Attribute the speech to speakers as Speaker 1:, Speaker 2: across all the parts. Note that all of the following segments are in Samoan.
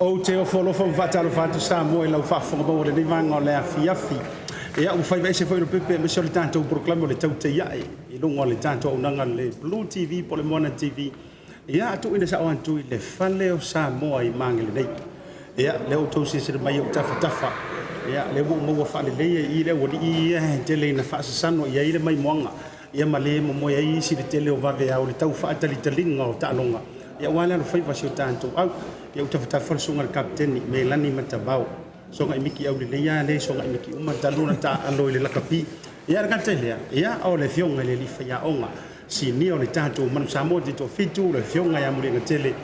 Speaker 1: Ou te ofo alofa ma faatalofa atu Samoa i lau faafofoga maua i lenei vaega o le afiafi. Ia, ua faiva ese foi Lopepe aemaise o le tatou polokalame o le Tautai Ae i luga o le tatou auaunaga le Blue TV po o le Moana TV. Ia, tuuina sao atu i le fale o Samoa i Magele nei. Ia, lea ua outou silasila mai i ou tafatafa. Ia, lea ua ou maua faalelei e i le aualii ia e tele ina faasasano i ai le maimoaga. Ia ma le momoe ai isi le tele o vaveao i le tau faatalitaliga o taaloga. Ia aua le alofaiva o si o tatou au. Ia ua tafatafa le susuga i le Kapeteni Melani Matavao, sogai miki aulelei a le sogai miki uma talu ona taaalo i le lakapi. Ia le gata i lea, ia o le afioga i le alii faiaoga sinia o le tatou Manu Samoa Taitoafitu, le afioga ia Muliagatele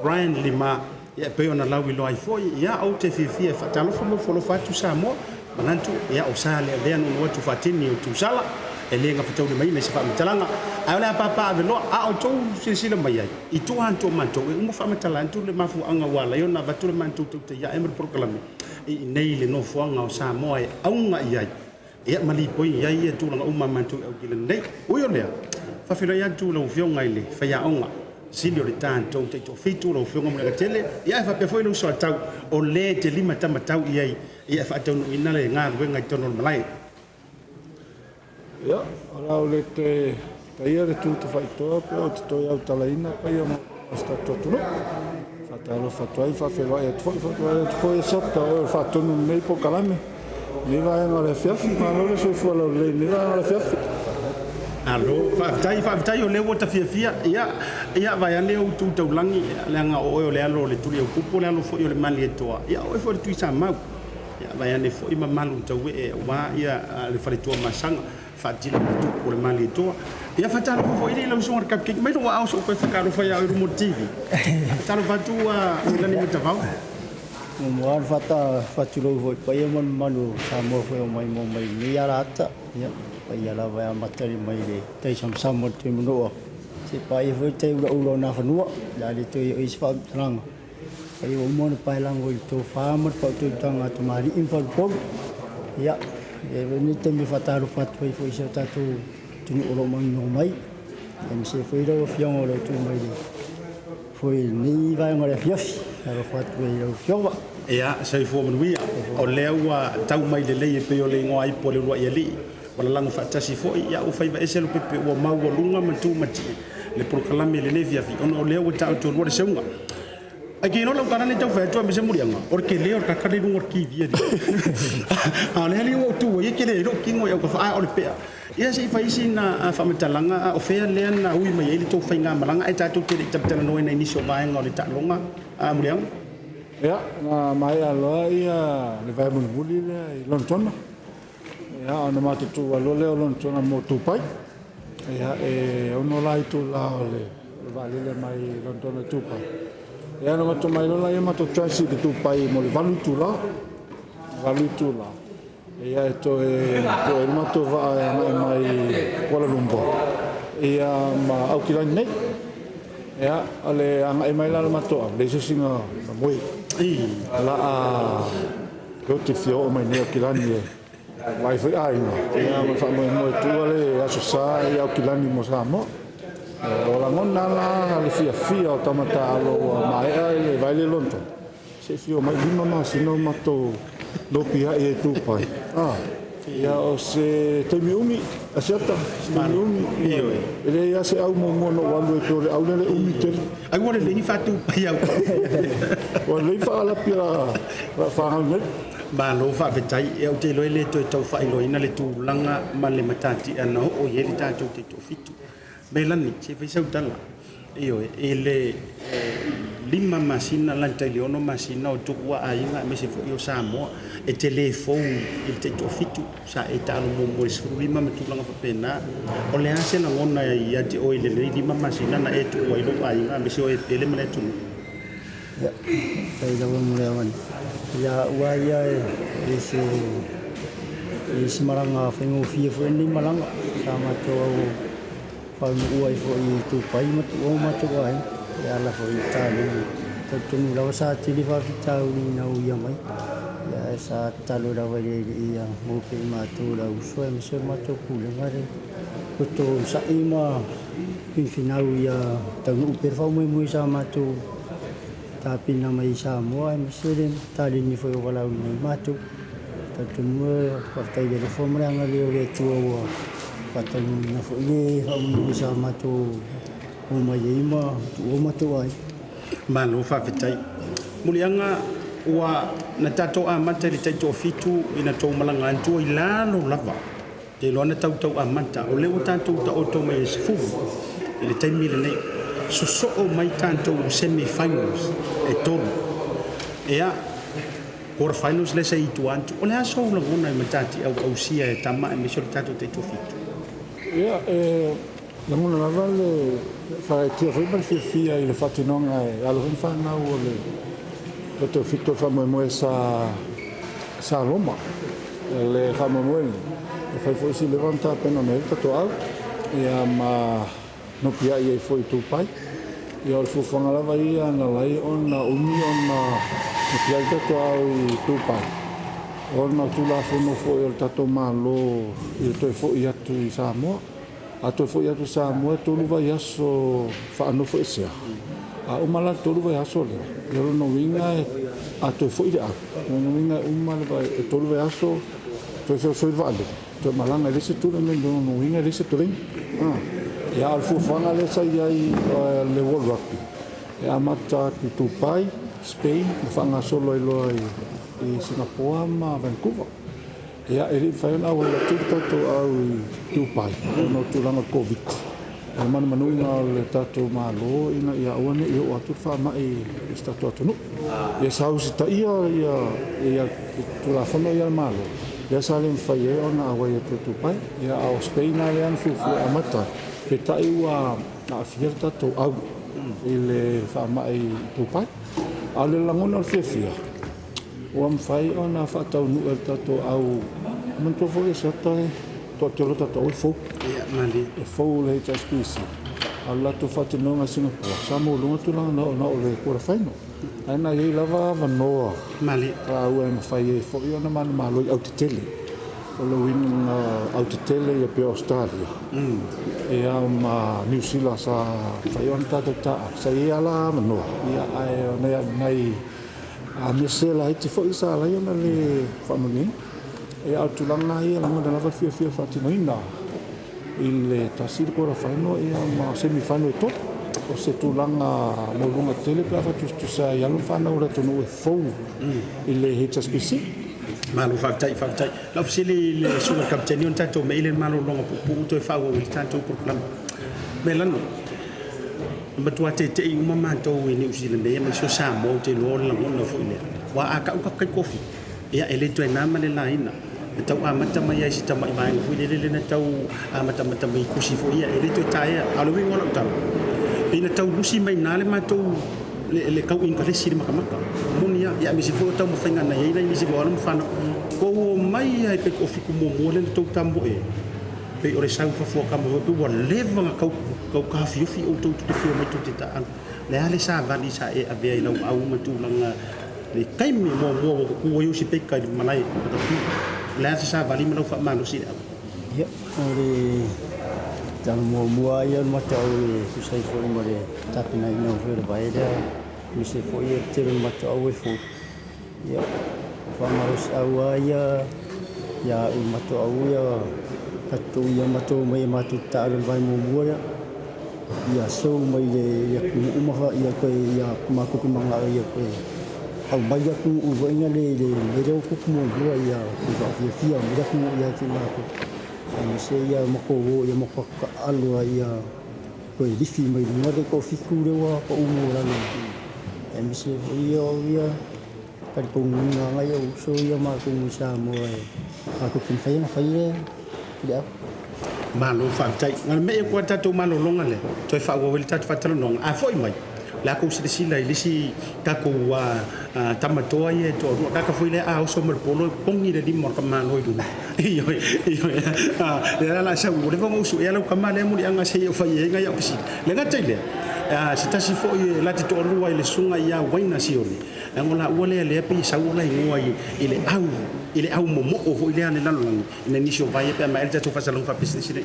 Speaker 1: Brian Lima, ia e pei ona lauiloa ai foi, ia ou te fiafia e faatalofa ma ofo alofa atu Samoa, manatu, ia o sa lea nuunuu atu faatini o Tusala, e le gafataulimaina i se faamatalaga, ae o le a papaaveloa a outou silasila mai ai i tua atu o matou, e uma faamatala atu le mafuaaga ua ala ai ona avatu le matou tautai ae ma le polokalame i inei i le nofoaga o Samoa e auga i ai ia ma lipoi i ai ia tulaga uma a matou i Aukilani nei. Ui o lea, faafeiloai atu lau Afioga i le faiaoga sili o le tatou taitoafitu, lau Afioga Muliagatele, ia ae faapea foi le uso a tau o le e te limatamatau i ai ia e faataunuuina le galuega i totonu o le malae.
Speaker 2: Ia, o le a ou le toe taia le tu tafaitoa pe ou te toe autalaina paia ma mamalu o si tatou atunuu. Faatalofa atu ai, faafeiloai atu foi, faafeiloai atu foi Asiata, o oe o le faatonu o lenei polokalame, lenei vaega o le afiafi. Malo le soifua laulelei i lenei vaega o le afiafi.
Speaker 1: Malo, faafetai, faafetai o lea ua ta fiafia. Ia, ia vaeane ou tu taulagi, leaga o oe o le alo o le Tuliaupupu, o le alo foi o le Malietoa, ia o oe foi o le Tuisamau. Ia vaeane foi mamalu tauee aua ia le faletua Masaga, faatino le tupu o le Malietoa. Ia faatalofa foi i lau susuga i le Kapikeni, mai lou aao se i ou toe faatalofa ia oe i luma o le TV. Faatalofa atu Melani Matavao.
Speaker 3: Muamua ona faatulou foi i le paia ma le mamalu o Samoa foi ua maimoa mai i lenei alaata. Ia, paia lava e amata mai i le tai samasama o le Tuimanoa seia paia foi le tai ulaula o Nafanua. O le a le toe oo i ai se faamatalaga, paia ua uma ona paelago i le tofa ma le faautautaga a tamalii ma faleupolu. Ia, e avea foi lenei taimi e faatalofa atu ai foi i si o tatou atunuu o lo o manino mai, aemaise foi lau Afioga o lo o tu mai foi i lenei vaega o le afiafi. Alofa atu ai i lau Afioga.
Speaker 1: Ia, soifua manuia. O lea ua tau mai lelei e pei o le igoa ipu a le uluai alii. Ua lalago faatasi foi, ia ua faiva ese Lopepe ua maualuga ma tumatie le polokalame i lenei afiafi ona o lea ua taoto lua le seuga. Ai ke iloa lau tala lea e tau fai atu aemaise Muliaga, o le tele o le kaka lea i luga o le TV alii. A o lea alii ua ou tu ai e tele ai lou tino i au tafa, a o le pea. Ia se i fai sina faamatalaga, a o fea lea na ui mai ai le tou faigamalaga ae tatou te le i talatalanoaina i nisi o vaega o le taaloga a Muliaga?
Speaker 2: Ia, na maea loa ia le vae mulimuli lea i Lonetona. Ia, ona matou tuua loa lea o Lonetona mo Tupai. Ia, e 6 la itula o le vaalele mai Lonetona i Tupai. Ia, ona matou omai loa lea matou transit i Tupai mo le 8 itula. 8 itula. Ia, e toe toe le matou vaa e agai mai Kuala Lumpur. Ia, ma Aukilani nei. Ia, o le agai mai la o le matou au, leai se isi na moe. Laa Ou te fia oo mai nei Aukilani e vaai foi aiga ia ma le faamoemoe e tuua le Aso Sa i Aukilani mo Samoa. O lagona la le fiafia o tama taalo ua maea le vai le London se i fia omai 5 masina o matou nopiai ai Dubai. Ia o se taimi umi Asiata, se taimi umi. E leai lava se au muamua na ou alu ai pei o le au lea le umi tele.
Speaker 1: Ai ua lelei faatupai au.
Speaker 2: Ua lelei faalapi a fanau nei.
Speaker 1: Malo faafetai. Ia ou te iloa e le toe tau faailoaina le tulaga ma le matatia na oo i ai le tatou taitoafitu. Melani, se i fai sau tala. Ioe, i le 5 masina lata i le 6 masina o tuua aiga aemaise foi o Samoa, e te le fou i le taitoafitu, sa e taalo muamua i le 15 ma tulaga faapena. O le a se lagona ia te oe i lenei 5 masina na e tuua ai lou aiga aemaise o e pele ma le atunuu?
Speaker 3: Ia, faafetai lava mo le avanoa. Ia, aua ia e se e se malaga faigofie foi lenei malaga. Sa matou au faunuu ai foi i Tupai ma tuua o matou aiga e ala foi i taaloga. Talitonu lava sa tele faafitauli ina uia mai. Ia, ae sa tatalo lava i le Alii ia maua pea i matou le auuso aemaise o le matou pulega le loto onosai ma finfinau ia taunuu pea le faamoemoe sa matou tapena mai i Samoa aemaise le taleni foi o valaauina ai matou. Talitonu e faafetai i le alofa ma le agalelei o le Atua ua faataunuuina foi le faamoemoe sa matou omai ai ma tuua o matou aiga.
Speaker 1: Malo faafetai. Muliaga ua na tatou amata i le taitoafitu ina tou malaga atu i lalo lava Te iloa na tautau amata, o lea ua tatou taoto mai e 10 i le taimi lenei. Sosoo mai tatou semi finals e tolu. Ea, quarter finals lea sa i tua atu. O le a sou lagona i matati au ausia e tama aemaise o le tatou taitoafitu?
Speaker 2: Ia, e lagona lava le faagaeetia foi ma le fiafia i le faatinoga e alo foi ma fanau o le taitoafitu o le faamoemoe sa sa Roma. Le faamoemoe lenei, e fai foi si leva ona tapena mai ai le tatou au, ia ma nopiai ai foi i Dubai. Ia o le fuafuaga lava ia na ala ai ona umi ona nopiai le tatou au i Dubai, ona o Tulafono foi o le tatou Malo i le toe foi atu i Samoa. A toe foi atu i Samoa e 3 vaiaso faanofoesea. A uma la le 3 vaiaso lea, ia o lona uiga a toe foi le au, o lona uiga e uma le vai, e 3 vaiaso toe feosoi le vaalele, toe malaga e leai se tournament, o lona uiga e leai se training. Ia a o le fuafuaga lea sa i ai le World Rugby, E amata atu i Dubai, Spain ma faagasolo ai loa i Singapore ma Vancouver. Ia, e le i mafai ona auai atu le tatou au i Dubai ona o tulaga o le Koviti. O le manumanuga o le tatou Malo ina ia aua ne i oo atu le faamai i si tatou atunuu. Ia sa usitaia ia Tulafono ia a le Malo, lea sa le mafai ai ona auai atu e Dubai. Ia, a o Spain la lea na fuafua e amata ai, peitai ua aafia le tatou au i le faamai i Dubai. A o le lagona o le fiafia, Ua mafai ona faataunuu e le tatou au manatua foi e Seta e toatele o tatou au e fou. E fou le HSBC. A o le latou faatinoga i Singapore, sa maualuga tulaga na oo na o le quarter final. Ae na i ai lava avanoa taua e mafai ai foi ona manumalo i au tetele. O le uiga au tetele ia pei o Australia ia ma Niu Sila sa mafai ona tatou taaalo. Sa i ai lava la avanoa, ae o nai A mese laiti foi sa ala ai ona le faamanuiaina. Ia, a o le tulaga lava ia, e lagona lava le fiafia faatinoina i le tasi le quarter final ia ma semi final e tolu. O se tulaga maualuga tele pe a faatusatusa ai alo ma fanau a le atunuu e fou i le HSBC.
Speaker 1: Malo faafetai, faafetai. Lau fesili i le Susuga i le Kapeteni ona tatou me'i lea i le malologa puupuu toe faaauau ai le tatou polokalame. Melano. E matua tete'i uma matou i Niu Sila nei aemaise o Samoa ou te iloa o le lagona foi lea. Aua a tau tatou taitofi, ia e le toe na ma le laina. E tau amata mai lava i si tamai vaega foi lele lea na tau amatamata mai i tusi foi ia, e le toe taea. A o le uiga o lau tala, pei na tau lusi mai i ina le matou le tau inikalesi i le matamata. Moni lava, ia aemaise foi o taumafaiga na i ai nai nisi foi o alo ma fanau. Ua ou omai lava i taitoafitu muamua lea na tou tamoe ai. Pei o le sau i fafo a tama foi pei ua leva ona tau tau taofiofi outou tou te fia omai tou te taaalo. Le a le savali sa e avea i lau au ma tulaga le taimi muamua ua tutu ai ou sipeka i le malae Matatini. O le a se savali ma lau faamalosi i le au?
Speaker 3: Ia, o le tala muamua ia o le matau e tusa ai foi ma le tapenaina foi o le vae lea, aemaise foi o le tele o matau e fou. Ia, faamalosiau lava ia ia au matou ia tatou ia matou mai matou tatalo i le vae muamua lea ia show mai le atunuu uma ia toe ia matou te manao ia toe aumai le atunuu foi lea i le mea lea ua tupu muamua ia toe faafiafia mai le atunuu ia te matou aemaise ia matou o ia matou taaalo ai ia toe lifi mai luga le toafitu lea ua pau lalo aemaise foi ia o ia talitonuina nai ou uso ia matou mai Samoa e matou te mafai ona fai le le au.
Speaker 1: Malo faafetai. Na o le me'i atu lava le tatou malologa lea, toe faaauau ai le tatou faatalanoaga. A foi mai, o le a tou silasila i le isi tatou tama toa ia e toalua. Tagata foi lea a oso ma le polo e togi le lima o le tamaloa i luga. Ioe, ioe. Lea la o le a sau, ua leva ona ou suea lau tama lea muliaga se i ou fai ai nai au fesili. Le gata i lea, se tasi foi e la te toalua i le susuga ia Uaina Sione, leaga o laua lea lea pei e sau o la igoa i le au, i le au momoo foi lea a le lalolagi ina nisi o vai pe a maea le tatou faasalalauga faapisinisi nei.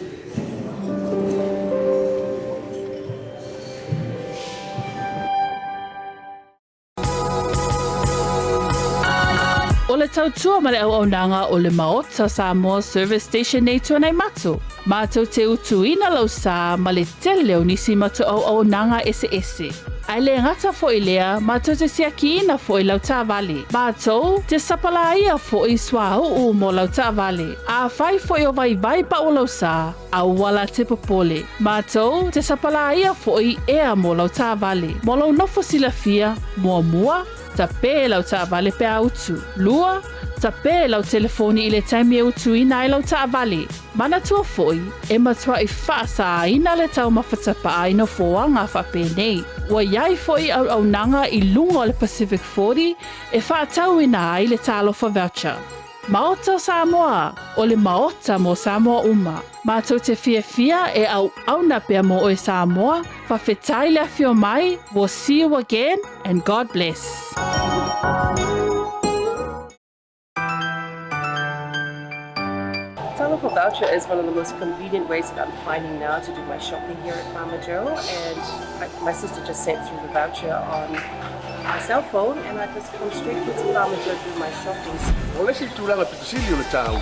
Speaker 4: O le tautua ma le auaunaga o le Maota Samoa Service Station nei Tuanaimato, mātou te utuina lau sā ma le tele o nisi matou auaunaga eseese. Ae le gata foi lea, mātou te siakiina foi lau taavale. Mātou te sapalāia foi suauu mo lau taavale. Afai foi o vaivai pau lau sā, Aua la te popole. Mātou te sapalāia foi ea mō lau taavale. Mō lou nofo silafia, muamua, tapē lau taavale pe a utu. Lua, tapē lau telefoni i le taimi e utuina ai lau taavale. Manatua foi, e matuai faasāina le taumafa tapaa i nofoaga faapenei. Ua i ai foi auaunaga i luga o le Pacific 40 e faatauina ai le Talofa Voucher. Maota o Samoa, o le Maota mo Samoa uma. Matou te fiafia e auauna pea mo oe Samoa, fawhetai le afio mai, we'll see you again and God bless.
Speaker 5: Talofa voucher is one of the most convenient ways that I'm finding now to do my shopping here at Farmer Joe and I, my sister just sent through the voucher on my cell phone and I just come straight here to Farmer Joe do my shopping.
Speaker 6: O le isi tulaga pito sili o le taua,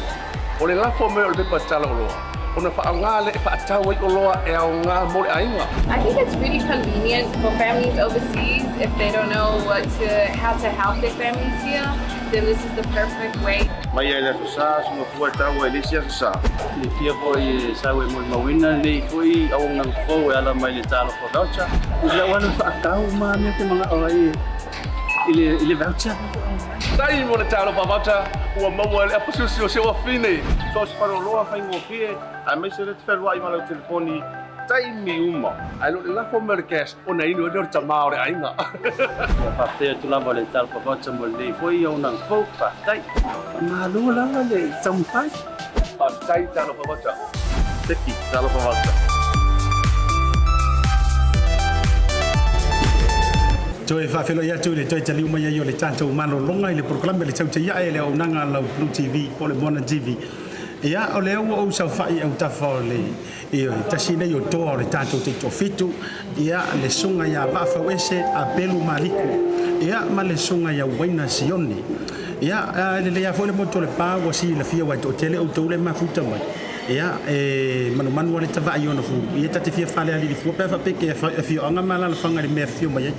Speaker 6: o le lafo mai o le pepa tala oloa. ona faaaoga lea e faatau ai oloa e aoga mo le aiga.
Speaker 7: I think it's really convenient for families overseas if they don't know what to how to help their families here, then this is the perfect way.
Speaker 8: Mai lava i le Aso Sa, soona fua e tau ai i le isi Aso Sa.
Speaker 9: Silafia foi e sau e molimauina lenei foi auaunaga fou e ala mai le Talofa Voucher. I lau alu faatau ma mea te manao ai i le voucher.
Speaker 6: Tai mo le Talofa Voucher ua maua e le apasusi o si ou afine.
Speaker 8: So o se faleoloa faigofie aemaise lea te fealuai ma lau telefoni taimi uma.
Speaker 6: Ae le o le lafo mai o le cash ona inu ai lea o le tama o le aiga.
Speaker 9: Ia faafetai atu lava le Talofa Voucher mo lenei foi auaunaga fou. Faafetai. Faamalo lava le taumafai.
Speaker 6: Faafetai Talofa Voucher.
Speaker 8: Teki Talofa Voucher.
Speaker 1: Toe faafeiloai atu i le toe taliu mai ai o le tatou malologa i le polokalame le Tautai Ae le auaunaga a lau Blue TV po o le Moana TV. Ia, o lea ua ou saofai i autafa o le, ioe, tasi nei o toa o le tatou taitoafitu, ia, le susuga ia Vaafauese Apelu Maliko, ia, ma le susuga ia Uaina Sione. Ia, e lelei lava foi le motu o le pa ua silafia aua e toatele outou lea e mafuta mai. Ia, e manumanu lava le tavaai i ona fulu. Ia, ta te fia falealili fua pe a faapea ke afioaga ma alaalafaga i le mea e afio mai ai.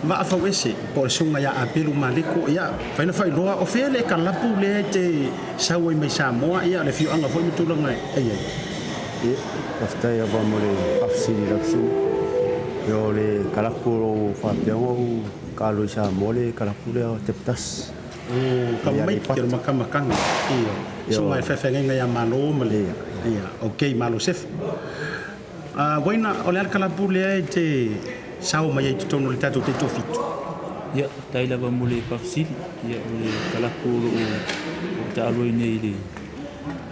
Speaker 1: Vaafauese, po o le susuga ia Apelu Maliko, ia, fai na faailoa, o fea le kalapu lea e te sau ai mai Samoa, ia, o le afioaga foi ma tulaga e i ai.
Speaker 3: Ia, faafetai lava mo le faafesili i lau susuga. Ia, o le kalapu o lo o faapea ona ou taalo i Samoa le kalapu lea o Tepetasi.
Speaker 1: O ka
Speaker 3: Mai
Speaker 1: mai
Speaker 3: Aleipata.
Speaker 1: ke makamakanga ia
Speaker 3: Ia,
Speaker 1: susuga e feafeagaiga ia Malo ma le
Speaker 3: ia.
Speaker 1: ia ok Malo Sefa. A Waina o le a le kalapu lea e te sao mai ai totonu o le tatou taitoafitu?
Speaker 10: Ia, faafetai lava mo le faafesili. Ia, o le kalapu o lo o taalo ai nei i le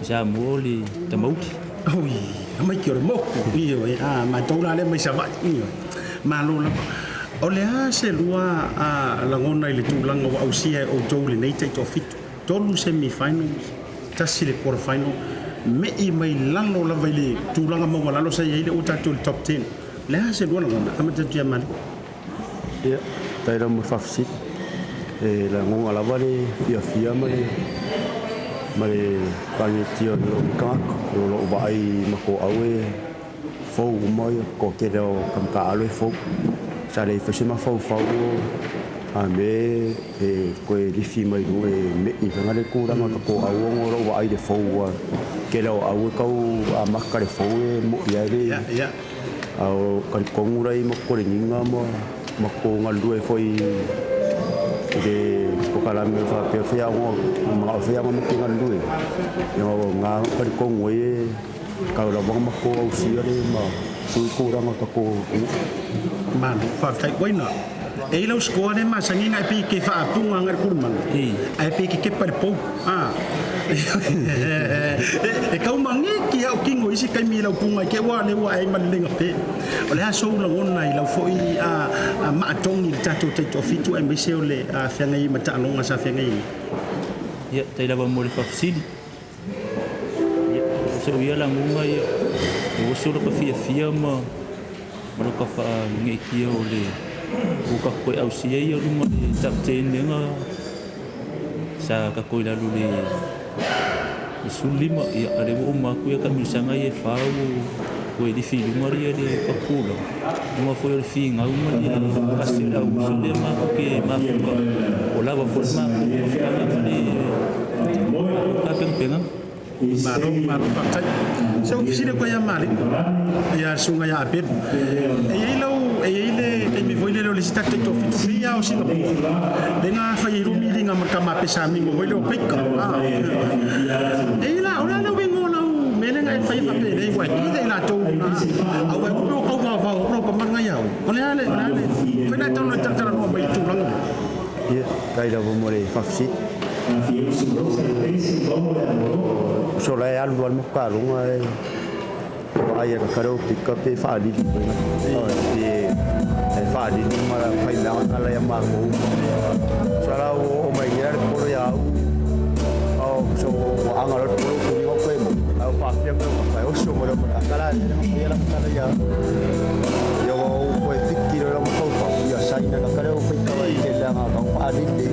Speaker 10: Samoa o le tamauli.
Speaker 1: Oi, aumai ki o le moku. Ioe, a matou la lea mai Savaii. Ioe. Malo lava. O le a se lua a lagona i le tulaga ua ausia e outou i lenei taitoafitu? 3 semi finals, tasi le quarter final, me'i mai lalo lava i le tulaga maualalo sa i ai lea ua tatou i le top ten. O le a se lua lagona? Amata atu ia Malie.
Speaker 3: Ia, faafetai lava mo le faafesili. E lagona lava le fiafia ma le ma le faagaeetia o lou tagata o lou vaai ma toau e fou uma ia toatele o kamataalo e fou. Sa le fai se mafaufau a me e toe lifi mai luga e me'i fai le tulaga o toau ona o lou vaai i le fou a tele o au e tau amata le fou e mo'i ai le A o talitonu la i Mokoleniga ma matou galulue foi i le polokalame faapea faiaoga, manao faiaoga matou galulue. Ia o na talitonu ai e tau lava ona matou ausia le ma sui tulaga o tatou atunuu.
Speaker 1: Malo, faafetai. Uaina, e i ai lau score lea e masani ona e pei e te faapuga agai i le kulimanu, ae pei e te kepa i le pou. E tau magiki lava o tino i isi taimi i lau puga i te ua lea ua ai ma le legape. O le a sou lagona i lau foi maatogi i le tatou taitoafitu aemaise o le feagai ai ma taaloga sa feagai ai nei?
Speaker 10: Ia, faafetai lava mo le faafesili. Ia, o sou ia lagona ia, ua oso lota fiafia ma ma lota faaneetia o le ua tatou toe ausia ia luma le top ten lea na sa tatou i lalo le 15 ia a lea ua uma atu ia taamilosaga ia e fa ua toe lifi i luga ia le tatou tulaga ona foi o le finau ma le kasi o le au uso lea matou te mafuta ua lava foi le matou mafutaga ma le tapenapenaga.
Speaker 1: Malo, malo faafetai. Se ua fesili atu ai ia Maliko, ia le susuga ia Abelu. E i ai lau, e i ai le taimi foi lele o le isi tatou taitoafitu pei lava o Singapore, lea na fai ai loa miliga ma le tama pesa mingo foi lea o Baker. E i ai la, o le a le uiga o lau mea lea na e faia faapenei, ua e kile i latou na, a ua e kupe ua tau vaovao atu lau tama lena ia au. O le a le, o le a le, fai la e tau ona talatalanoa mai i le tulaga lea.
Speaker 3: Ia, faafetai lava mo le faafesili. O la e alu lava le motukaaloga e vaai e kaka leo pika pe faalili foi pe e faalili ma fai mea kala ia matou. So la ua oo mai nei la le polo ia au so ua aga loa le polo tuli ma koe mo. Ae ua faapea koe ua fai oso mo le kaka la lea na faia la kala ia ia ua ou koe fiki loa la mafaufau ia saina kaka leo pika vai te leaga kau faalili.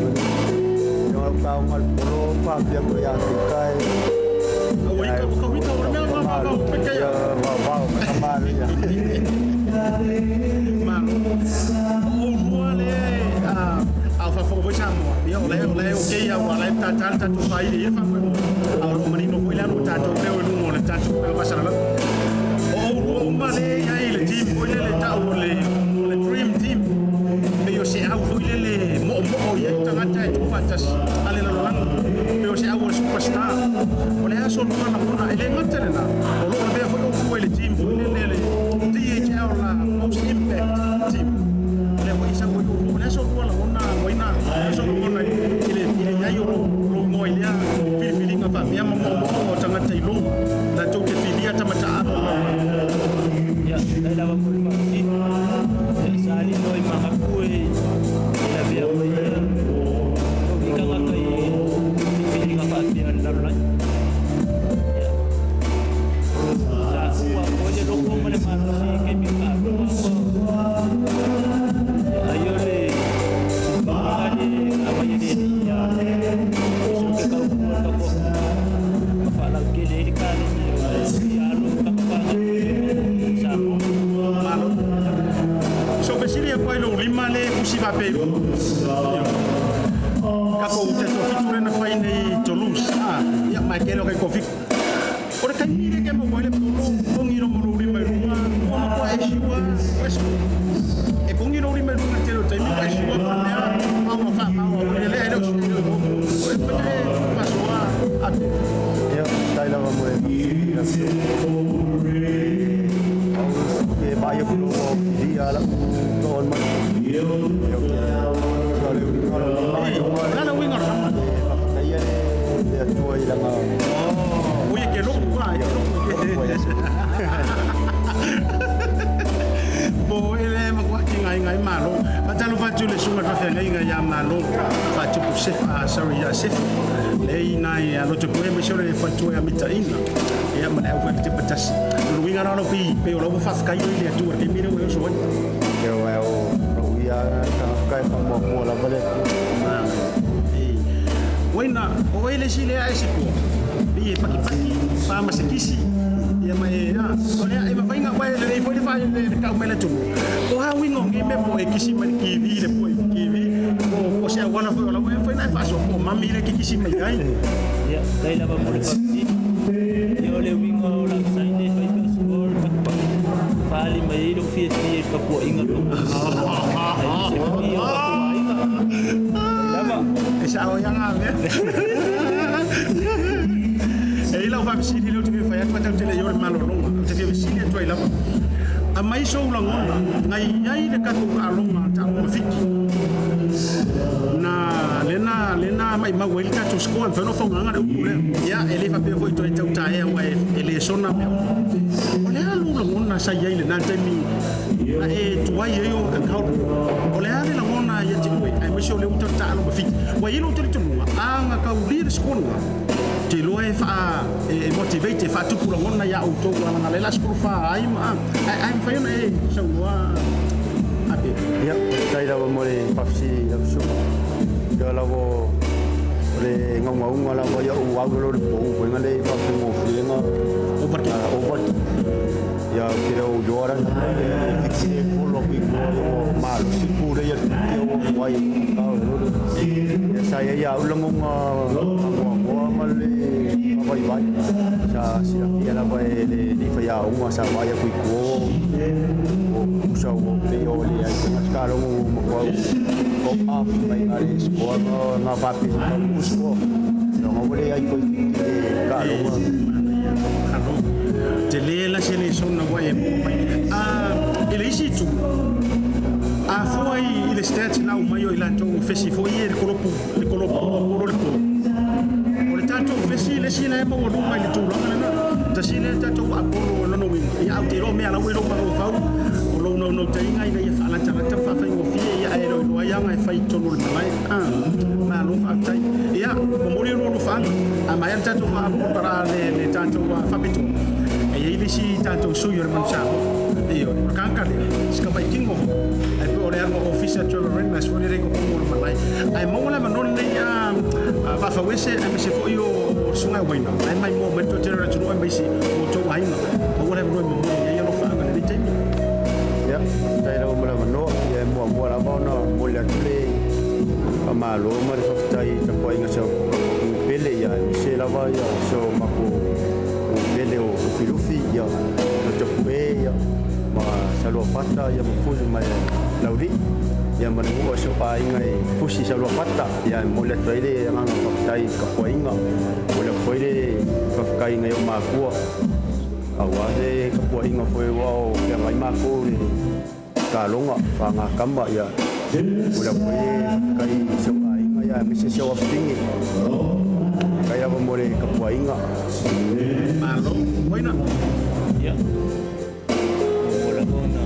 Speaker 1: Ia,
Speaker 3: vao ma tama ia.
Speaker 1: Malo. O oulua lea e, a o faafofoga foi Samoa, ia o la e, o la e okay lava, ua la e tatā le tatou faili i ia faamoemoe, a o lo o manino foi le alu o tatou leo i luga o le tatou upega faasalalau. O oulua uma lea e i ai i le team foi lele e tau o le, o le dream team, pei o se au foi lele e moomoo i ai tagata e tuufaatasi a le lalolagi, pei o se au o le superstar. O le aso lua lagona, e le gata lena, o lo o lavea foi oulua i le team foi lele le DHL Most Impact Team. O lea foi e sau ai oulua. O le aso lua lagona, Waina, o le aso lagona i le i le i ai o lou lou igoa i lea filifiliga faapea ma moomooga o tagata i lou latou te filia tama taaalo o lau
Speaker 10: Ia, faafetai lava mo le faafesili. Ia, sa lilo ai ma gaku e lavea mai ia i tagata i filifiliga faapea a le lalolagi. Ia, sa tuu atoa le loto ma le malosi i taimi faalua ma, ia, ai o le filifiliga le aumai e le Alii ia Iesu ke tautua le tatou atunuu ma faalautele ai le kalena e alo i tagata fanau i Samoa.
Speaker 1: Malo. So fesili atu ai lou lima le usi faapea i luga. Tatou te toafitu lea na fai nei i Toulouse. Ah, ia ma e tele o kai toafitu. O le taimi lea e te maua ai le polo, togi loma lou lima i luga, ua matua e siua, ua e togi lou lima i luga i le tele o taimi, ua e siua mo le mea, maua faamaua foi lea, e le o e le o o e mafai ona e faasoa atu.
Speaker 3: Ia, faafetai lava mo le faafesili lau Afioga. Au ke vaai aku lou ao kilia lau toa mai. Ia, ou te sua le uiga o lau lima i luga.
Speaker 1: O le a le uiga o le lama?
Speaker 3: E faafetaia le Atua i lana.
Speaker 1: Oi e ke loku a, e ke loku. Po e le makuati ngai ngai malo. Fatalofa atu i le susuga i le faafeagaiga ia Malo Faatupu Sefa, ah, sorry ia Sefa. Le ina i a loto koe aemaise o le faletua ia Mitaina. Ia ma le au foi te patasi. O le uiga la o lau pei, pei o lau ua faafetai oi le Atua i le taimi lea ua e oso ai.
Speaker 3: Eo ae o lou ia tagata e faamuamua lava le Atua.
Speaker 1: Amen. Uaina, o oe le isi lea e sikoa, pei e pakipaki, pa ma se kisi, ia ma e, a, o lea, e mafai na, ua e lelei foi le fa, le tau mai le atunuu. O a uiga o nei mea po o e kisi mai le TV, le poe TV, po o se auala foi o lau, e mafai na e faasoa po o mami lea e kikisi mai ai.
Speaker 10: Ia, faafetai lava mo le faafesili. Ia, o le uiga o lau saina e fai pea o sikoa o le pakipaki, e faaali mai ai lou fiafia i le tapuaiga a le tapuaiga, aemaise foi o tatou aiga. Faafetai lava.
Speaker 1: E sao ai a mea. E i ai lau faafesili lea ou te fia fai atu, ae tatou te le i oo i le malologa. Ou te fia fesili atu ai lava, aumai sou lagona na i ai le tatou taaloga, taaloga mafiti, na lea na lea na maimau ai le tatou score, e mafai ona faaaogaina le upu lea. Ia, e le faapea foi toe tau taea aua e le sona mea uma. O le a lou lagona sa i ai i lena taimi na e tuai ai ou kakao? O le a le lagona ia te oe, aemaise o lea ua tatou taalo mafiti? Ua i ai lou talitonuga, a na taulia le score lena, ou te iloa e faa e motivate, e faatupu lagona ia outou leaga lea o le a 14 ai ma ae ae mafai ona e saunoa Ape.
Speaker 3: Ia, faafetai lava mo le faafesili lau susuga. Ia lava o le gaugauga lava ia ou au lalo le pou foi nga le faafaigofie nga overtake. Ia ou te le o iloa la e fiki le follow aku i tua ia ua malosi pule ia le fiki ia ua muai tao le lolo. Ia sa i ai ia au lagoga faanoanoa ma le faavaivai. Sa silafia lava e le alii faiaoga sa vaai aku i tua ua pusa ua pei o leai se gasikalogo ua matua go off mai ga le score nga faapea se taunuu score. Ia ua leai foi fiki le taaloga.
Speaker 1: Malo. Tele la se lesona ua e maua mai. A, i le isi itu, a fua i le stats na aumai o i latou o fesi foi ia i le kolopu, le kolopu o polo le po. O le tatou fesi le isi la e maualuga i le tulaga lena. Tasi lea tatou Apollo o lona uiga, ia au te iloa mea la ua i lou mafaufau, o lou naunautaiga ina ia faalatalata ma faafaigofie ia ae iloiloa ai aga e fai i totonu o le malae. A, malo faafetai. Ia, momoli lua alofaaga, a maea le tatou faamokotalaa le, le tatou faapitoa, e i ai le isi tatou sui o le Manu Samoa. Ioe, o le tagata lea, si tamai tino foi, ae pei o le alu a ofisa Trevor Renmas foi lele i totonu o le malae. Ae maua le avanoa lenei a Vaafauese aemaise foi o susuga e uaina, la e maimoa mai le toatele o le atunuu aemaise o outou aiga. Maua le avanoa e momoli ai alofaaga i lenei taimi.
Speaker 11: Ia, faafetai lava mo le avanoa. Ia, e muamua lava ona momoli atu le faamalo ma le faafetai i tapuaiga a si au pele, ia, aemaise lava ia si o matou pele o Lufilufi, ia, Lotopue, ia, ma Saluafata, ia, ma Fusi ma Laulii, ia, ma le nuu o si ou aiga i Fusi Saluafata. Ia, e momoli atu ai le agaga faafetai i tapuaiga, momoli atu foi le faafetai i nai ou matua. Aua se tapuaiga foi aua o feagai matou i le taloga faagakama ia momoli atu foi le faafetai i si ou aiga ia aemaise si ou afafine. Faafetai lava mo le tapuaiga.
Speaker 1: Malo, Moina.
Speaker 10: Ia, ua lava ona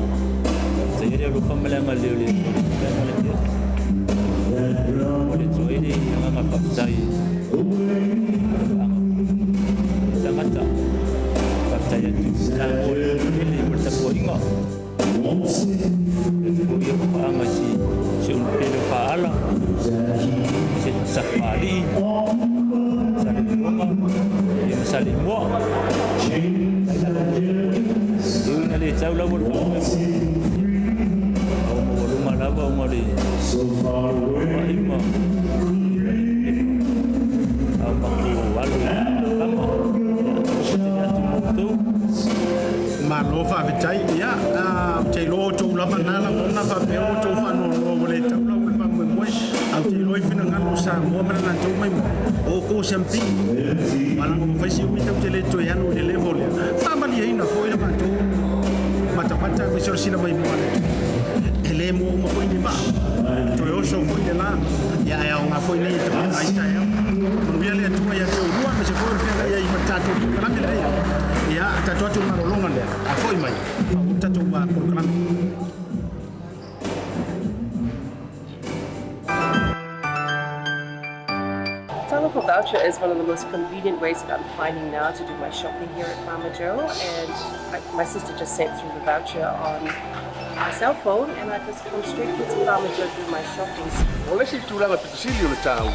Speaker 10: faafetaia le alofa ma le agalelei o le Atua i le ma le afiafi. Momoli atu ai le agaga faafetai i tagata. Faafetai atu i Samoa i le tele mo le tapuaiga. E atu foi au paaga i si ou pele o Faaala, se Sapaalii, Salelologa, ia ma Saleimoa. Faafetai lava mo le tapuaiga. E ui ina le tau lava le faamoemoe, a ua maualuga lava ona o le ma'i ma a o matou alo i kama. Ia, alofa tele atu ma outou.
Speaker 1: Malo faafetai. Ia, ou te iloa outou lava na lagona faapea ua outou faanoanoa ua le tau lau le faamoemoe. Ae ou te iloa i finagalo o Samoa ma le latou maimoa, o outou SMP. Aua leaga ua fai si umi tatou te le toe alu i le level lea. Faamalieina foi le matou matamata aemaise o le sila maimoa a le Atua. E le mua uma foi ni vaa, e toe oso foi le la, ia ae aoga foi nei e tapena ai taeao. Manuia le Atua ia te oulua aemaise foi o le feagai ai ma le tatou polokalame lea. Ia, tatou atu i le malologa lea, a foi mai, faaauau le tatou polokalame.
Speaker 5: Talofa Voucher is one of the most convenient ways that I'm finding now to do my shopping here at Farmer Joe and I, my sister just sent through the voucher on my cell phone and I just come straight here to Farmer Joe to do my shopping.
Speaker 6: O le isi tulaga pito sili o le taua,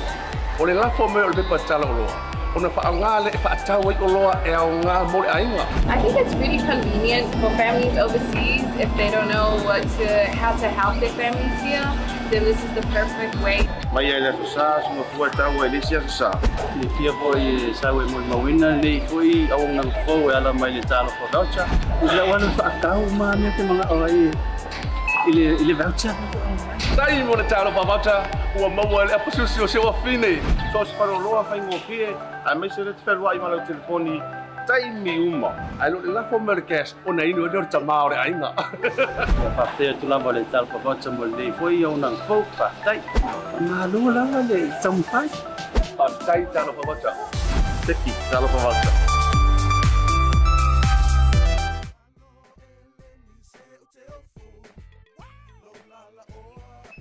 Speaker 6: o le lafo mai o le pepa tala oloa, ona faaaoga lea e faatau ai oloa e aoga mo le aiga.
Speaker 7: I think it's really convenient for families overseas if they don't know what to, how to help their families here, then this is the perfect way.
Speaker 8: Mai ai le Aso Sa, suga fua e taua i le isi Aso Sa.
Speaker 9: Silafia foi e sau e molimauina lenei foi auaunaga fou e ala mai le Talofa Voucher. I lau alu faatau ma mea te manao ai i le i le voucher.
Speaker 6: Taimi mo le Talofa Voucher ua maua e le apasusi o si ou afine.
Speaker 8: So o se faleoloa faigofie aemaise le te fealuai ma lau telefoni taimi uma.
Speaker 6: Ae le o le lafo mai o le cash ona inu ai lea o le tama o le aiga.
Speaker 9: Ia faafetai atu lava le Talofa Voucher mo lenei foi auaunaga fou. Faafetai. Faamalo lava le taumafai.
Speaker 6: Faafetai Talofa Voucher. Seki Talofa Voucher.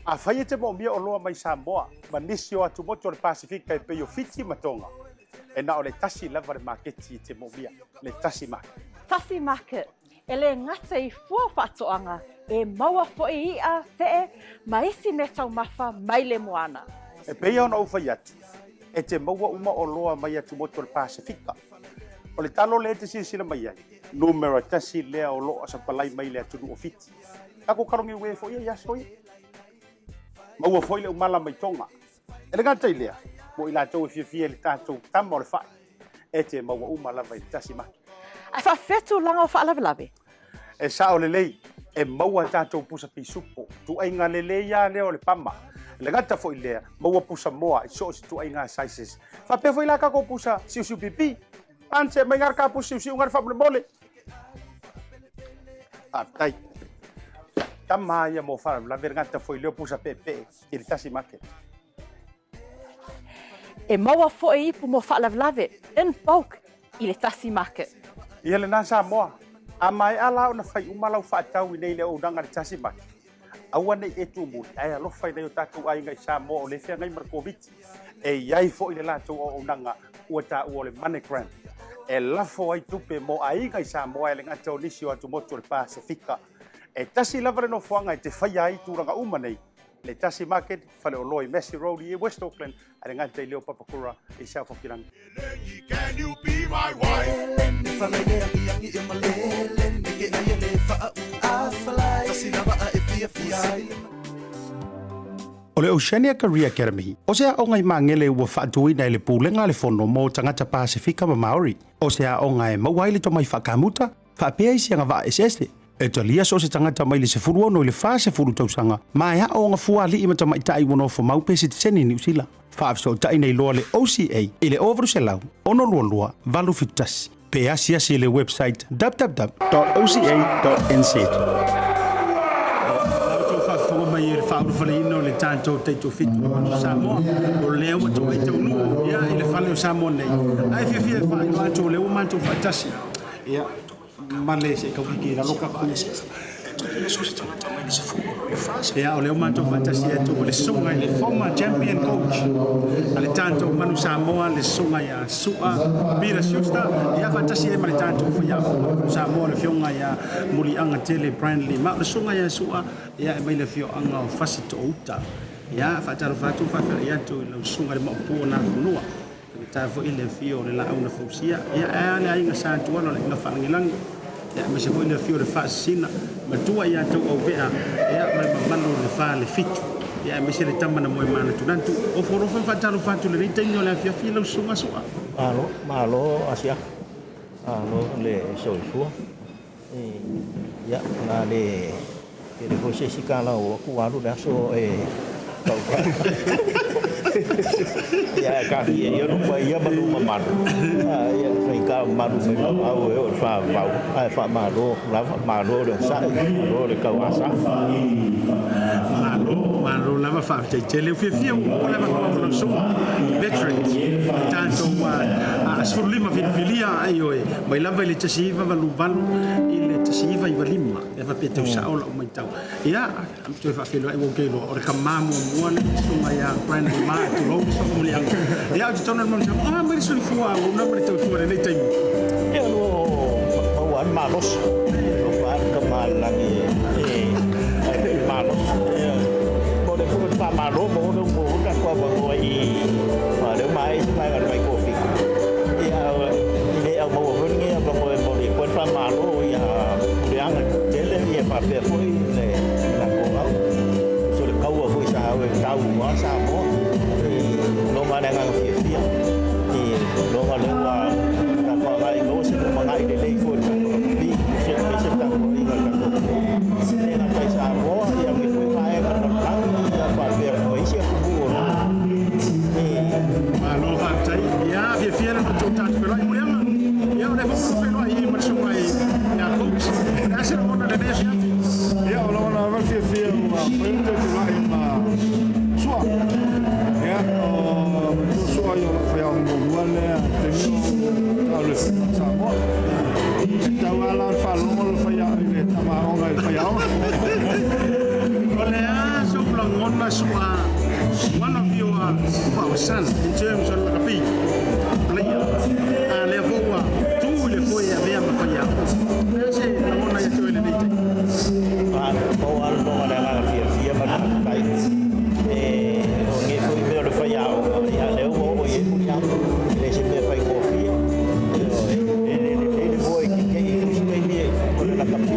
Speaker 1: Afai e te moomia oloa mai Samoa ma nisi o atumotu o le Pasifika e pei o Fiti ma Tonga, e na o le tasi lava le maketi e te moomia, le Tasi Market.
Speaker 4: Tasi Market, e le gata i fua faatoaga, e maua foi i'a, fe'e, ma isi meataumafa mai le moana.
Speaker 1: E pei ona ou fai atu, e te maua uma oloa mai atumotu o le Pasifika. O le talo lea e te silasila mai ai, numera tasi lea o lo o sapalai mai le atunuu o Fiti. Tatou kalogiue foi ia i aso ia. Maua foi le umala mai Tonga. E le gata i lea, mo i latou e fiafia i le tatou tama o le fai, e te maua uma lava i le tasi maki.
Speaker 4: Ae faafefea tulaga o faalavelave?
Speaker 1: E sao lelei, e maua tatou pusa pisupo, tuaiga lelei lava lea o le pama. E le gata foi i lea, maua pusa moa i so o se tuaiga sizes. Faapea foi la tatou pusa siusiu pipi. Ance mai ngā ka pusa siusiu ngā faamolemole. Faafetai. Tama ia mo faalavelave le gata foi lea o pusa peepee i le tasi market.
Speaker 4: E maua foi ipu mo faalavelave in bulk i le tasi market.
Speaker 1: Ia lena Samoa, a maea la ona fai uma lau faatau i nei le auaunaga i le tasi market, aua nei e tumuli ae alofa i nai o tatou aiga i Samoa o lea e feagai ma le Koviti. E i ai foi le latou auaunaga ua taua o le MoneyGram e lafo ai tupe mo aiga i Samoa e le gata o nisi o atumotu o le Pasefika. E tasi lava le nofoaga e te faia ai tulaga uma nei. Le Tasi Market, Faleoloa i Massey Road i West Auckland, ae le gata i lea o Papakura i South Hokirangi. O le Oceania Career Academy, o se aoga i Magele ua faatuina e le Pulega a le Fono mo Tagata Pasefika ma Maori. O se aoga e maua ai le tomai faakamuta, faapea isi agavaa eseese. E talia so o se tagata mai le 16 i le 40 tausaga ma e aooga fua alii ma tamaitai ua nofo mau pe sitiseni i Niu Sila. Faafesootai nei loa le OCA i le 0800 622 871 pe asiasi i le website www.oca.nz. La outou faafofoga mai e le faaulufaleina o le tatou taitofitu o Samoa, o lea ua toe taunuu ia i le fale o Samoa nei. Ae fiafia e faailoa atu o lea ua matou faatasi ia ma le se i tau kiki i lalo ka ku. Ia, o lea ua matou faatasi atu ma le susuga i le former champion coach a le tatou Manu Samoa, le susuga ia Su'a Peter Schuster, ia faatasi ai ma le tatou faiaoga Samoa, le afioga ia Muliaga Tele Brandley. Ma o le susuga ia Su'a, ia e mai le afioaga o Fasitoouta. Ia, faatalofa atu ma faafeiloai atu i lau susuga i le Maopu o Nafanua. Faigata foi le afio o le Laau na Fausia, ia ae a le aiga Sa Tuala o le aiga Faalagilagi, ia aemaise foi le afio o le Faasisina, matua ia Tauauvea, ia ma le mamalu o le Falefitu, ia aemaise le tama na moe manatunatu. Ofo alofa ma faatalofa atu i lenei taimi o le afiafi i lau susuga Su'a.
Speaker 12: Malo, malo Asiata, malo le soifua. Ia, na le tele foi se isi tala o aku alu le aso e tau Ia, e kahi e ia no paia ma luma malu. Ia, fai ka malu mai ma au e o le wha ai wha malo, lava, malo le osai, malo le kau asa.
Speaker 1: Malo, malo lava faafetai tele. Ua fiafia ua maua le avanoa mo lau susuga veterans i le tatou 15 filifilia, ioe, mai lava i le 1988 i le 1995, e faapea tau sao lau matau. Ia, toe faafeiloai ua ou iloa o le tama muamua le susuga ia Brandon Ma, tulou le susuga Muliaga. Ia, ou te talitonu le manu Samoa, a mai le soifua auauna ma le tautua i lenei taimi.
Speaker 12: Ia, o lo o maua ai le malosi, alofa lava le tama i le lagi e malosi. Mo le foi faamalo mo le mo le tatou avanoa i i lea ua maea isi vaega o le Vaikofiku. Ia, e le au maua foi lenei avanoa e momoli atu ai le faamalo ia Muliaga tele ia faapea foi le latou au. So le taua foi sa au e tau a Samoa i loga le agaga fiafia i loga lea ua tatou agai maua se lumanai lelei foi i le tatou rugby aemaise le tapuaiga a le tatou atunuu. E le gata i Samoa ia ma isi foi vaega o le lalolagi ia faapea ma isi atunuu o lo o i.
Speaker 1: Malo faafetai. Ia fiafia le matou tatou feiloai Muliaga. Ia o lea foi ua feiloai i ma le susuga ia Coach. O le a se lagona i lenei afiafi?
Speaker 2: Ia o lagona lava le fiafia ua mafai ona toe feiloai ma Sua. Ia o matua Sua ia o lau faiaoga muamua lea i le taimi o tau le Samoa. E tau lava la ona faalogo le faia i le tama aoga i le faiaoga.
Speaker 1: O le a sou lagona Sua, one of your our son in terms of rugby player, a lea foi ua tu i le foe e avea ma faiaoga. O le a se lagona ia te oe i lenei taimi?
Speaker 12: Pau lava le lagona o le agaga fiafia ma le faafetai e o lenei foi mea o le faiaoga, ia lea ua oo i ai Muliaga, e le o se mea faigofie. Ioe, e le lelei le moe keke'i foi se taimi o le lakapi,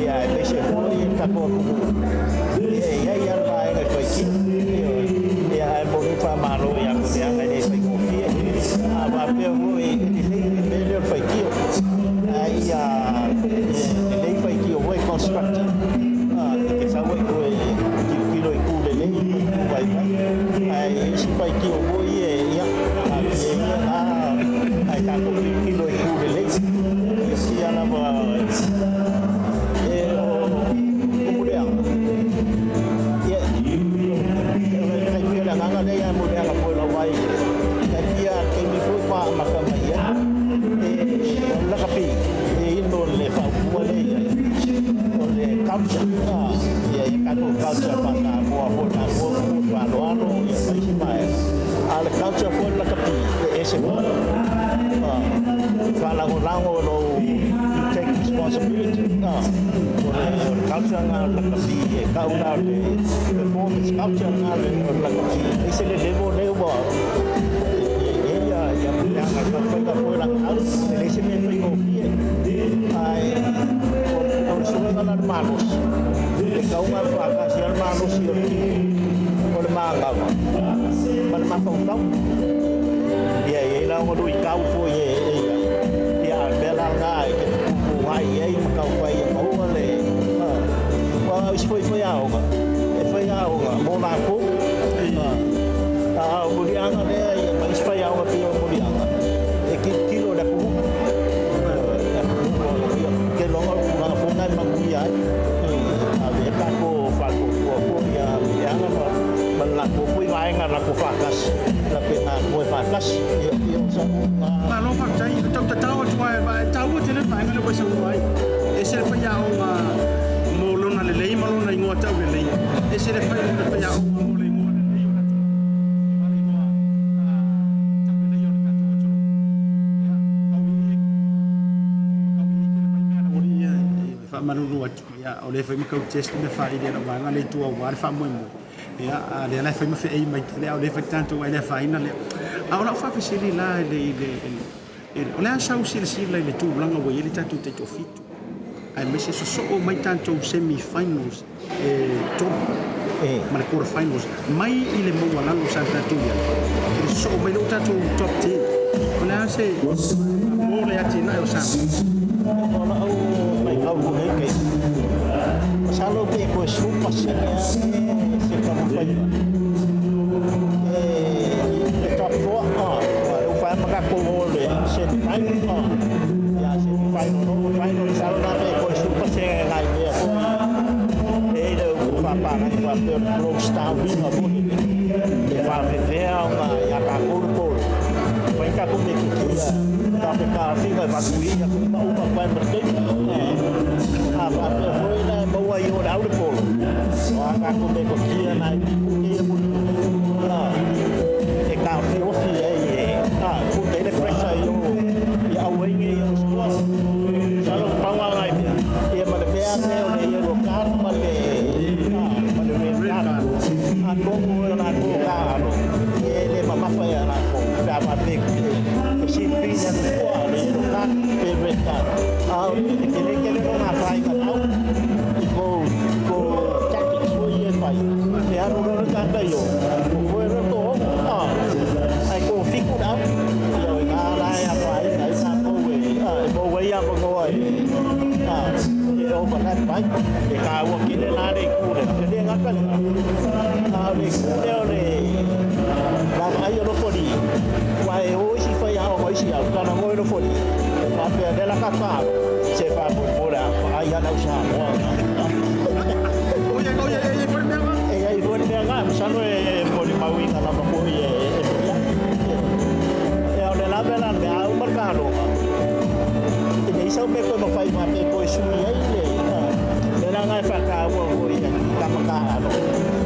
Speaker 12: ia aemaise foi le tatou atunuu, ia e i ai lava le vaega e faitino. Ioe, ia ae momoli le faamalo ia Muliaga e le faigofie. A faapea foi e lelei le mea lea o le faitio, ae ia lelei faitio foi e constructive, e te sau ai toe tilotilo i itu lelei ma itu vaivai. Ae i ai isi faitio foi e, ia, taatia ia la, ae tatou tilotilo i itu lelei. Fiafia lava e o Muliaga, ia, e tai pei o le agaga lea ia Muliaga foi o lau vaai i le tai pia taimi foi pa amata mai ai, e o le lakapi e ino le faaupuga lea i ai, o le culture, ia ia tatou culture faa-Samoa foi tatou o faaaloalo ia ma isi vaega, a o le culture foi o le lakapi e ese foi. Faalagolago lou, you take responsibility. responsibility. O le o le culture lena o le lakapi e tau la o le performance culture lena o le lakapi e ese le level lea ua e i ai ia leaga e taumafai foi lana au e leai se mea e faigofie ae o le suega la o le malosi e tau ona faatasi ai le malosi o le tino o le manava ma le mafaufau. Ia e i ai la ona luitau foi e i ai ia a o le mea la lena e te fetuutuunai i ai ma taumafai ia maua le aua o isi foi faiaoga e faiaoga mo latou a o Muliaga lea ia ma isi faiaoga pei o Muliaga e tilotilo i le atunuu le atunuu ia ou te iloa o le tulaga foi lena e manuia ai ave ai tatou faatuatua foi ia Muliaga ma le latou foi vaega latou faatasi latou te galulue faatasi ia pei o sau lena.
Speaker 1: Malo faafetai, e tau tatao atu lava e taua tele le vaega lea ua e saunoa ai. E ese le faiaoga mo lona lelei ma lona igoa taulelei, ese le fai le faiaoga mo le igoa lelei o le atunuu ma le igoa taulelei o le tatou atunuu. Ia, tau i i, tau i i tele mai mea a le aualii ia e faamalulu atu, ia, o lea foi ma tau test mea faaili a lau vaega lea i tua aua le faamoemoe. Ia, a o lea la e fai ma feei mai tele, a o lea e fai tatou ai le afaina lea. A o lau faafesili la i le, i le, i le, o le a sau silasila i le tulaga ua i ai le tatou taitoafitu, aemaise sosoo mai tatou semi finals e tolu ma le quarter finals mai i le maualalo sa tatou i ai, i le sosoo mai lea ua tatou top 10. O le a se mo le atinae o Samoa?
Speaker 12: O lau matau i lenei taimi, masalo pe toe 10% lava se taumafaiga e top 4 aua o lea ua fai lava ma tatou o i le semi final ia semi final loa ma final masalo la pe toe 10% nai mea foi e i ai le upu faapalagi faapea o le close down uiga foi lele e faafefea ona ia tatou le polo fai tatou metotia tatou taofiga e faatuiina atu uma uma atu ai ma le taimi a faapea foi la e maua ai o le au le polo o a tatou metotia nai pute ia mulimuli e taofiofi ai e put ai le pressure i o ia aua ai nei o score. Masalo pau lava nai mea ia ma le mea lea o le yellow card ma le ma le red card atonu o latou taaalo e le mamafa ia latou pe a faapea e silipili atu fua le yellow card pe red card a o e tele tele lona afaina lau i kou kou tactics foi ia e fai e alu loa le tagata i o o koe loa to ono ae tofitu le au ia o ina la e afaina ai tatou e e maua ai avanoa e e overlap ai e taua tele la le itu lea e le gata lena a o le itu lea o le vaavaai o Lofolii aua e o isi faiaoga o isi au talanoa i Lofolii faapea lea la tatou se faamolemole a vaai lava le au Samoa. E i ai foi le mea lena, masalo e molimauina lava foi e Miriam. Ia, o le lave la le mea, a uma le taloga, e leai sau mea toe mafai faapea e toe sui ai le mea la lena e faataua foi i tama taaalo.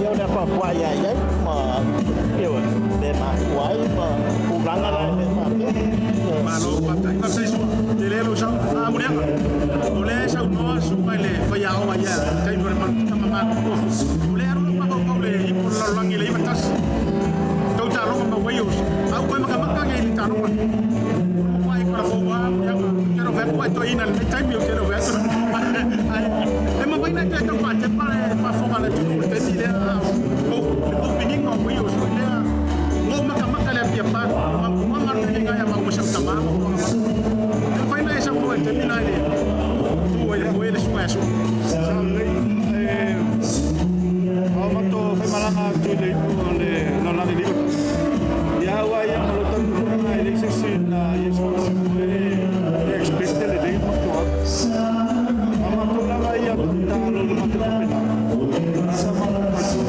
Speaker 12: Ia o le apoapoai lava i ai ma ioe, mea e mafua ai ma tulaga la i mea faapea.
Speaker 1: Malo faafetai. Faafetai Sua. Tele lou sao. A Muliaga, o lea e saunoa Susuga i le faiaoga ia i le taimi o le tama matutua foi. O lea e alu lou mafaufau i le ipu o le lalolagi i le 91. Tau taaloga ma Wales. A ua toe matamata nei i le taaloga. O le matua e talavou lava Muliaga. Ou te le o fai atu ua e toeaina i lenei taimi, ou te le o fai atu. Ae e mafai ona e toe tau faatepa le faafofoga a le atunuu i le taimi lea a o le tou piniga o Wales foi lea. Na ou matamata i le Apia Park, o mapumaga le taimi lena ia maua ma si au tama ma ou magamau. E mafai ona e saunoa i le taimi lena i le tu ai le foe le susuga ia Sua.
Speaker 2: Sa lelei. E ao matou faimalaga atu i le ipu o le lalolagi 91. Ia au lava ia ma lou talitonuga e leai se isi na ia se faamoemoe e expect lelei le matou alu. A matou lava ia tatalo i le matou tapenaga, sa matou talitonu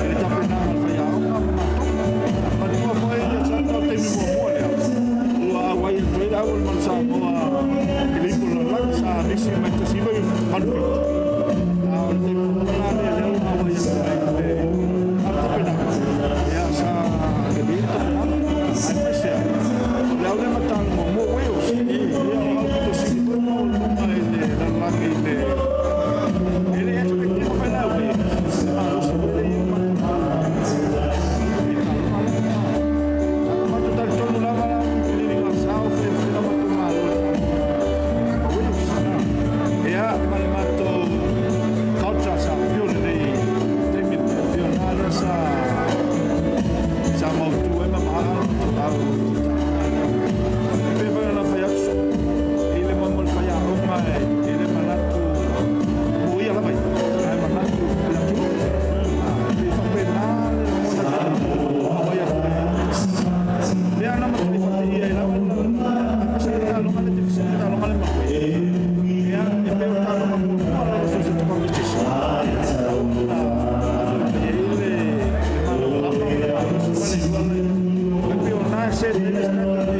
Speaker 2: i le tapenaga a le faiaoga ma matou. Manatua foi ia Sata o le taimi muamua lea ua auai atu ai le au o le Manu Samoa i le ipu o le lalolagi, sa misi mai le 1987. A o le taimi muamua la lea lea ua auai atu ai i le ipu o le lalolagi. A o le tapenaga, ia sa lelei le tapenaga, aemaise lava o le au lea na talo muamua Wales. Ia o au pito sili foi ona maualuluga i le au i le taaloga lea. E pei foi ona fai atu soo i le mea mo le faiaoga e le manatu mo ia lava ia, ae manatu i le atunuu. E pei faapena le lagona e aumai atu ai. Lea na matuai faateia ai lava le aemaise le taaloga lea e te fesili i le taaloga lea ma koe. Ia, e pei o le taaloga muamua lava so o se competition e tatau ona ave mai ai le malamalama ma le malosi ma le iloa lea. E pei o lena e set ai le standard e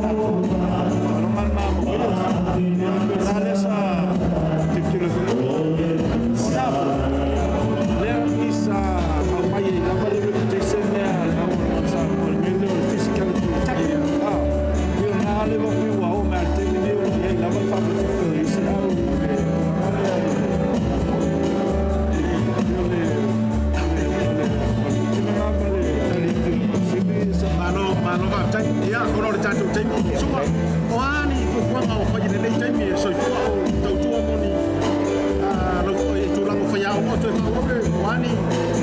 Speaker 2: taaloga lena ma Williams. Ia, e pei o lena lea sa tilotilo ai foi. O lena foi, lea i sa aumai ai lava le reputation lea a le au a Samoa i le mea lea o le physicality o le tackle. Pei o lena lea pei ua oo mai lava i le taimi nei o lo o i ai lava le faafefefe o isi au i le tulaga lea i le pei o le o le o le tino ma le tali atu i le faafesili sa
Speaker 1: Malo, malo faafetai. Ia, ona o le tatou taimi, Su'a, o a ni fuafuaga o fai i lenei taimi e soifua o tautua mo ni lau foi tulaga o faiaoga o toe faaauau le, o a ni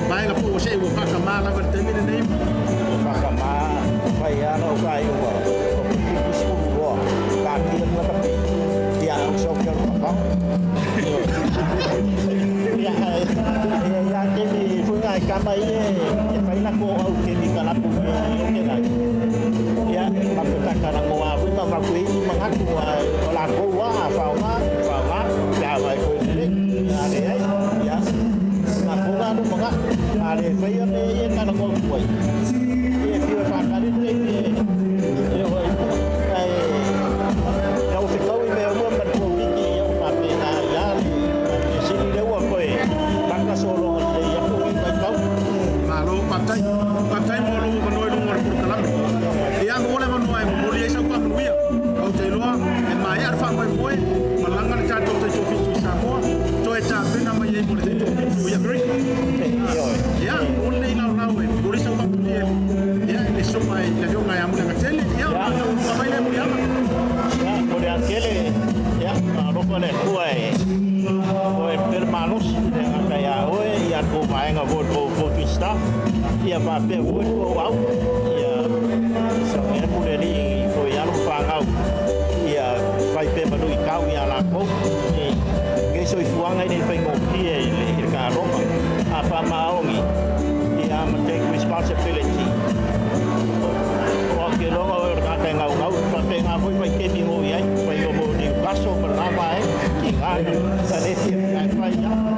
Speaker 1: vaega foi ua see ua faatamā lava i le taimi lenei?
Speaker 12: Ua faatamā, fai lava lau faaiuga o te 72, taatia le lakapi, ia au sau ke alu kafao. Ia, ae e i ai taimi foi nai tama ia e fai latou au kemi kalapu mea i oke lai. Ia, matou tatalanoa foi ma avatu ai ni manatu, ae o latou lava a faaaoga, faaaoga, pe a vaai foi lelei, a leai, ia, o latou la lo manatu. A le faia mea ia e talanoa atu ai, ia e fiu e faatali le taimi e oo ai fua. Ae ina ua fetau i mea uma ma le Koviti, ia ua faapena ai lava le mea sili lea ua toe maka sologa lelei atu lenei vaitau.
Speaker 1: Malo, faafetai. Faafetai mo lou avanoa i luga o le polokalame. Ia, maua le avanoa e momoli ai sau faamanuia. Ou te iloa e maea le faamoemoe, malaga le tatou taitoafitu i Samoa, toe tapena mai ai mo le taitoafitu i Amerika. Ia, mo lenei laolao e momoli sau faamanuia ia, i le susuga i le Afioga ia Muliagatele. Ia, ona tatou luga mai lea Muliaga.
Speaker 12: Ia, Muliagatele, ia, alofa le Atua e oe pea le malosi, e le gata ia oe, ia le tou vaega foi le tou coaching staff, ia faapea foi le tou au, ia saogalemu le Alii foi i alo ma fanau, ia fai pea ma luitau ia latou, lenei soifuaga e le faigofie i le taaloga, a faamaoni, ia ma take responsibility. O au te iloa o oe o le tagata e naunau, e faapena foi vaitaimi na oo i ai, fai o mo Newcastle ma lena vaega, tiga na le fiafia e fai lava.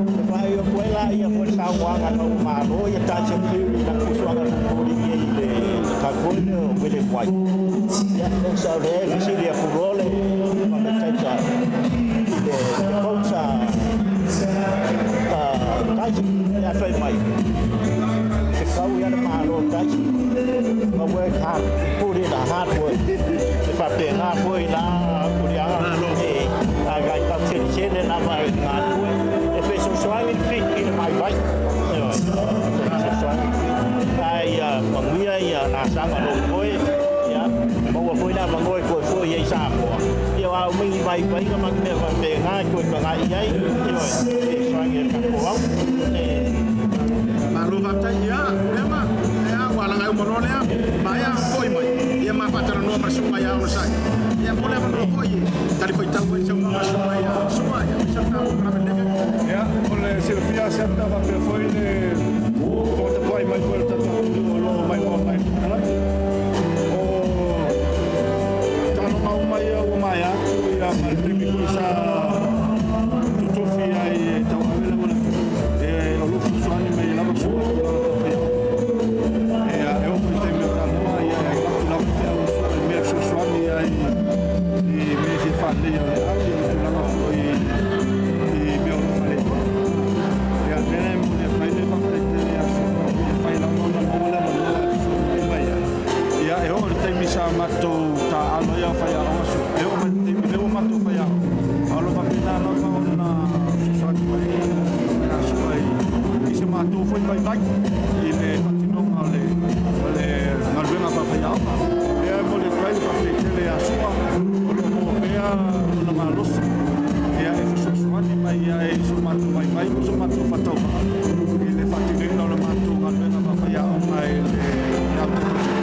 Speaker 12: E faaiu atu ai laia foi le saunoaga na ua malo ia Tyson Fury i lana fuafuaga na momoli nei i le tau foi lea o William White. Ia, sa o lea e fesili atu loa le commentator i le coach a Tyson, ia fai mai, fetau ia le Malo Tyson, na work hard, put in a hard work. E faapena foi la Muliaga e agai tau selesele lava i galue e fesoasoani le fit i le vaivai. Ioe, fesoasoani le fit. Ae ia manuia ia laasaga o lou toe, ia maua foi le avanoa e toe foi ai i Samoa. Ia o a uma ni vaivaiga ma ni mea faapena e toe tagai ai, ioe, fesoasoani i le tatou au.
Speaker 1: Malo faafetai. Ia, Lema, ea, ua alaga uma loa lea, maea foi mai, ia ma faatalanoa ma le susuga ia Onosai. Ia, mo le avanoa foi e talifuaitau ai le saunoaga a le susuga ia Sua, ia aemaise o le tatou polokalame i lenei afiafi.
Speaker 2: Ia, o le silafia se ata faapea foi le fofoga tapuai mai foi o le tatou atunuu o lo o maimoa mai i le polokalame. O taaloga uma ia ua maea atu ia ma le taimi foi sa totofi ai e tauave lava le atunuu e o lo o fesoasoani mai ai lava sua i tulaga tau faiaoga. E e oo foi i le taimi o talanoa ia e avatu lava le feau a sua i mea e fesoasoani ai i mea e fia faaleleia o le au ia ma tulaga foi i mea o lo o faaletonu. Ia, o le mea lea e momoli atu ai le faafetai tele ia Sua e fai lava ona maua le avanoa e fesoasoani mai ai. Ia, e oo i le taimi sa matou taaalo ai a o faiaoga sua, e oo mai i le taimi lea ua matou faiaoga, a o lo o faapena lava ona fesoasoani mai ia Sua i se matou foi vaivai i le faatinoga o le galuega faafaiaoga. Lea e momoli atu ai le faafetai tele ia Sua o lo o maua pea lona malosi e fesoasoani mai ai i so matou vaivai ma so matou faatauvaa i le faatinoina o le matou galuega faafaiaoga i le au taitoafitu.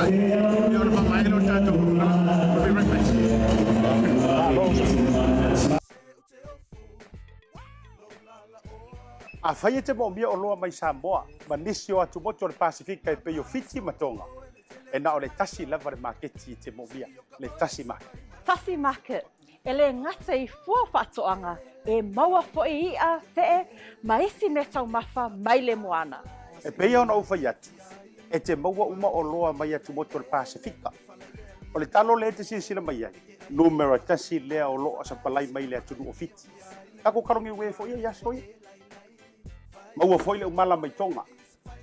Speaker 1: Ia ona faamaea lea o le tatou We'll be right back.
Speaker 2: Malo.
Speaker 1: Afai e te moomia oloa mai Samoa ma nisi o atumotu o le Pasefika e pei o Fiti ma Tonga, e na o le tasi lava le maketi e te moomia, le Tasi Market.
Speaker 13: Tasi Market, e le gata i fua o faatoaga, e maua foi i'a, fe'e, ma isi meataumafa mai le moana.
Speaker 1: E pei ona ou fai atu, e te maua uma oloa mai atumotu o le Pasefika. O le talo lea e te silasila mai ai, numera tasi lea o lo o sapalai mai le atunuu o Fiti. Tatou kalogiue foi ia i aso ia. Maua foi le umala mai Tonga.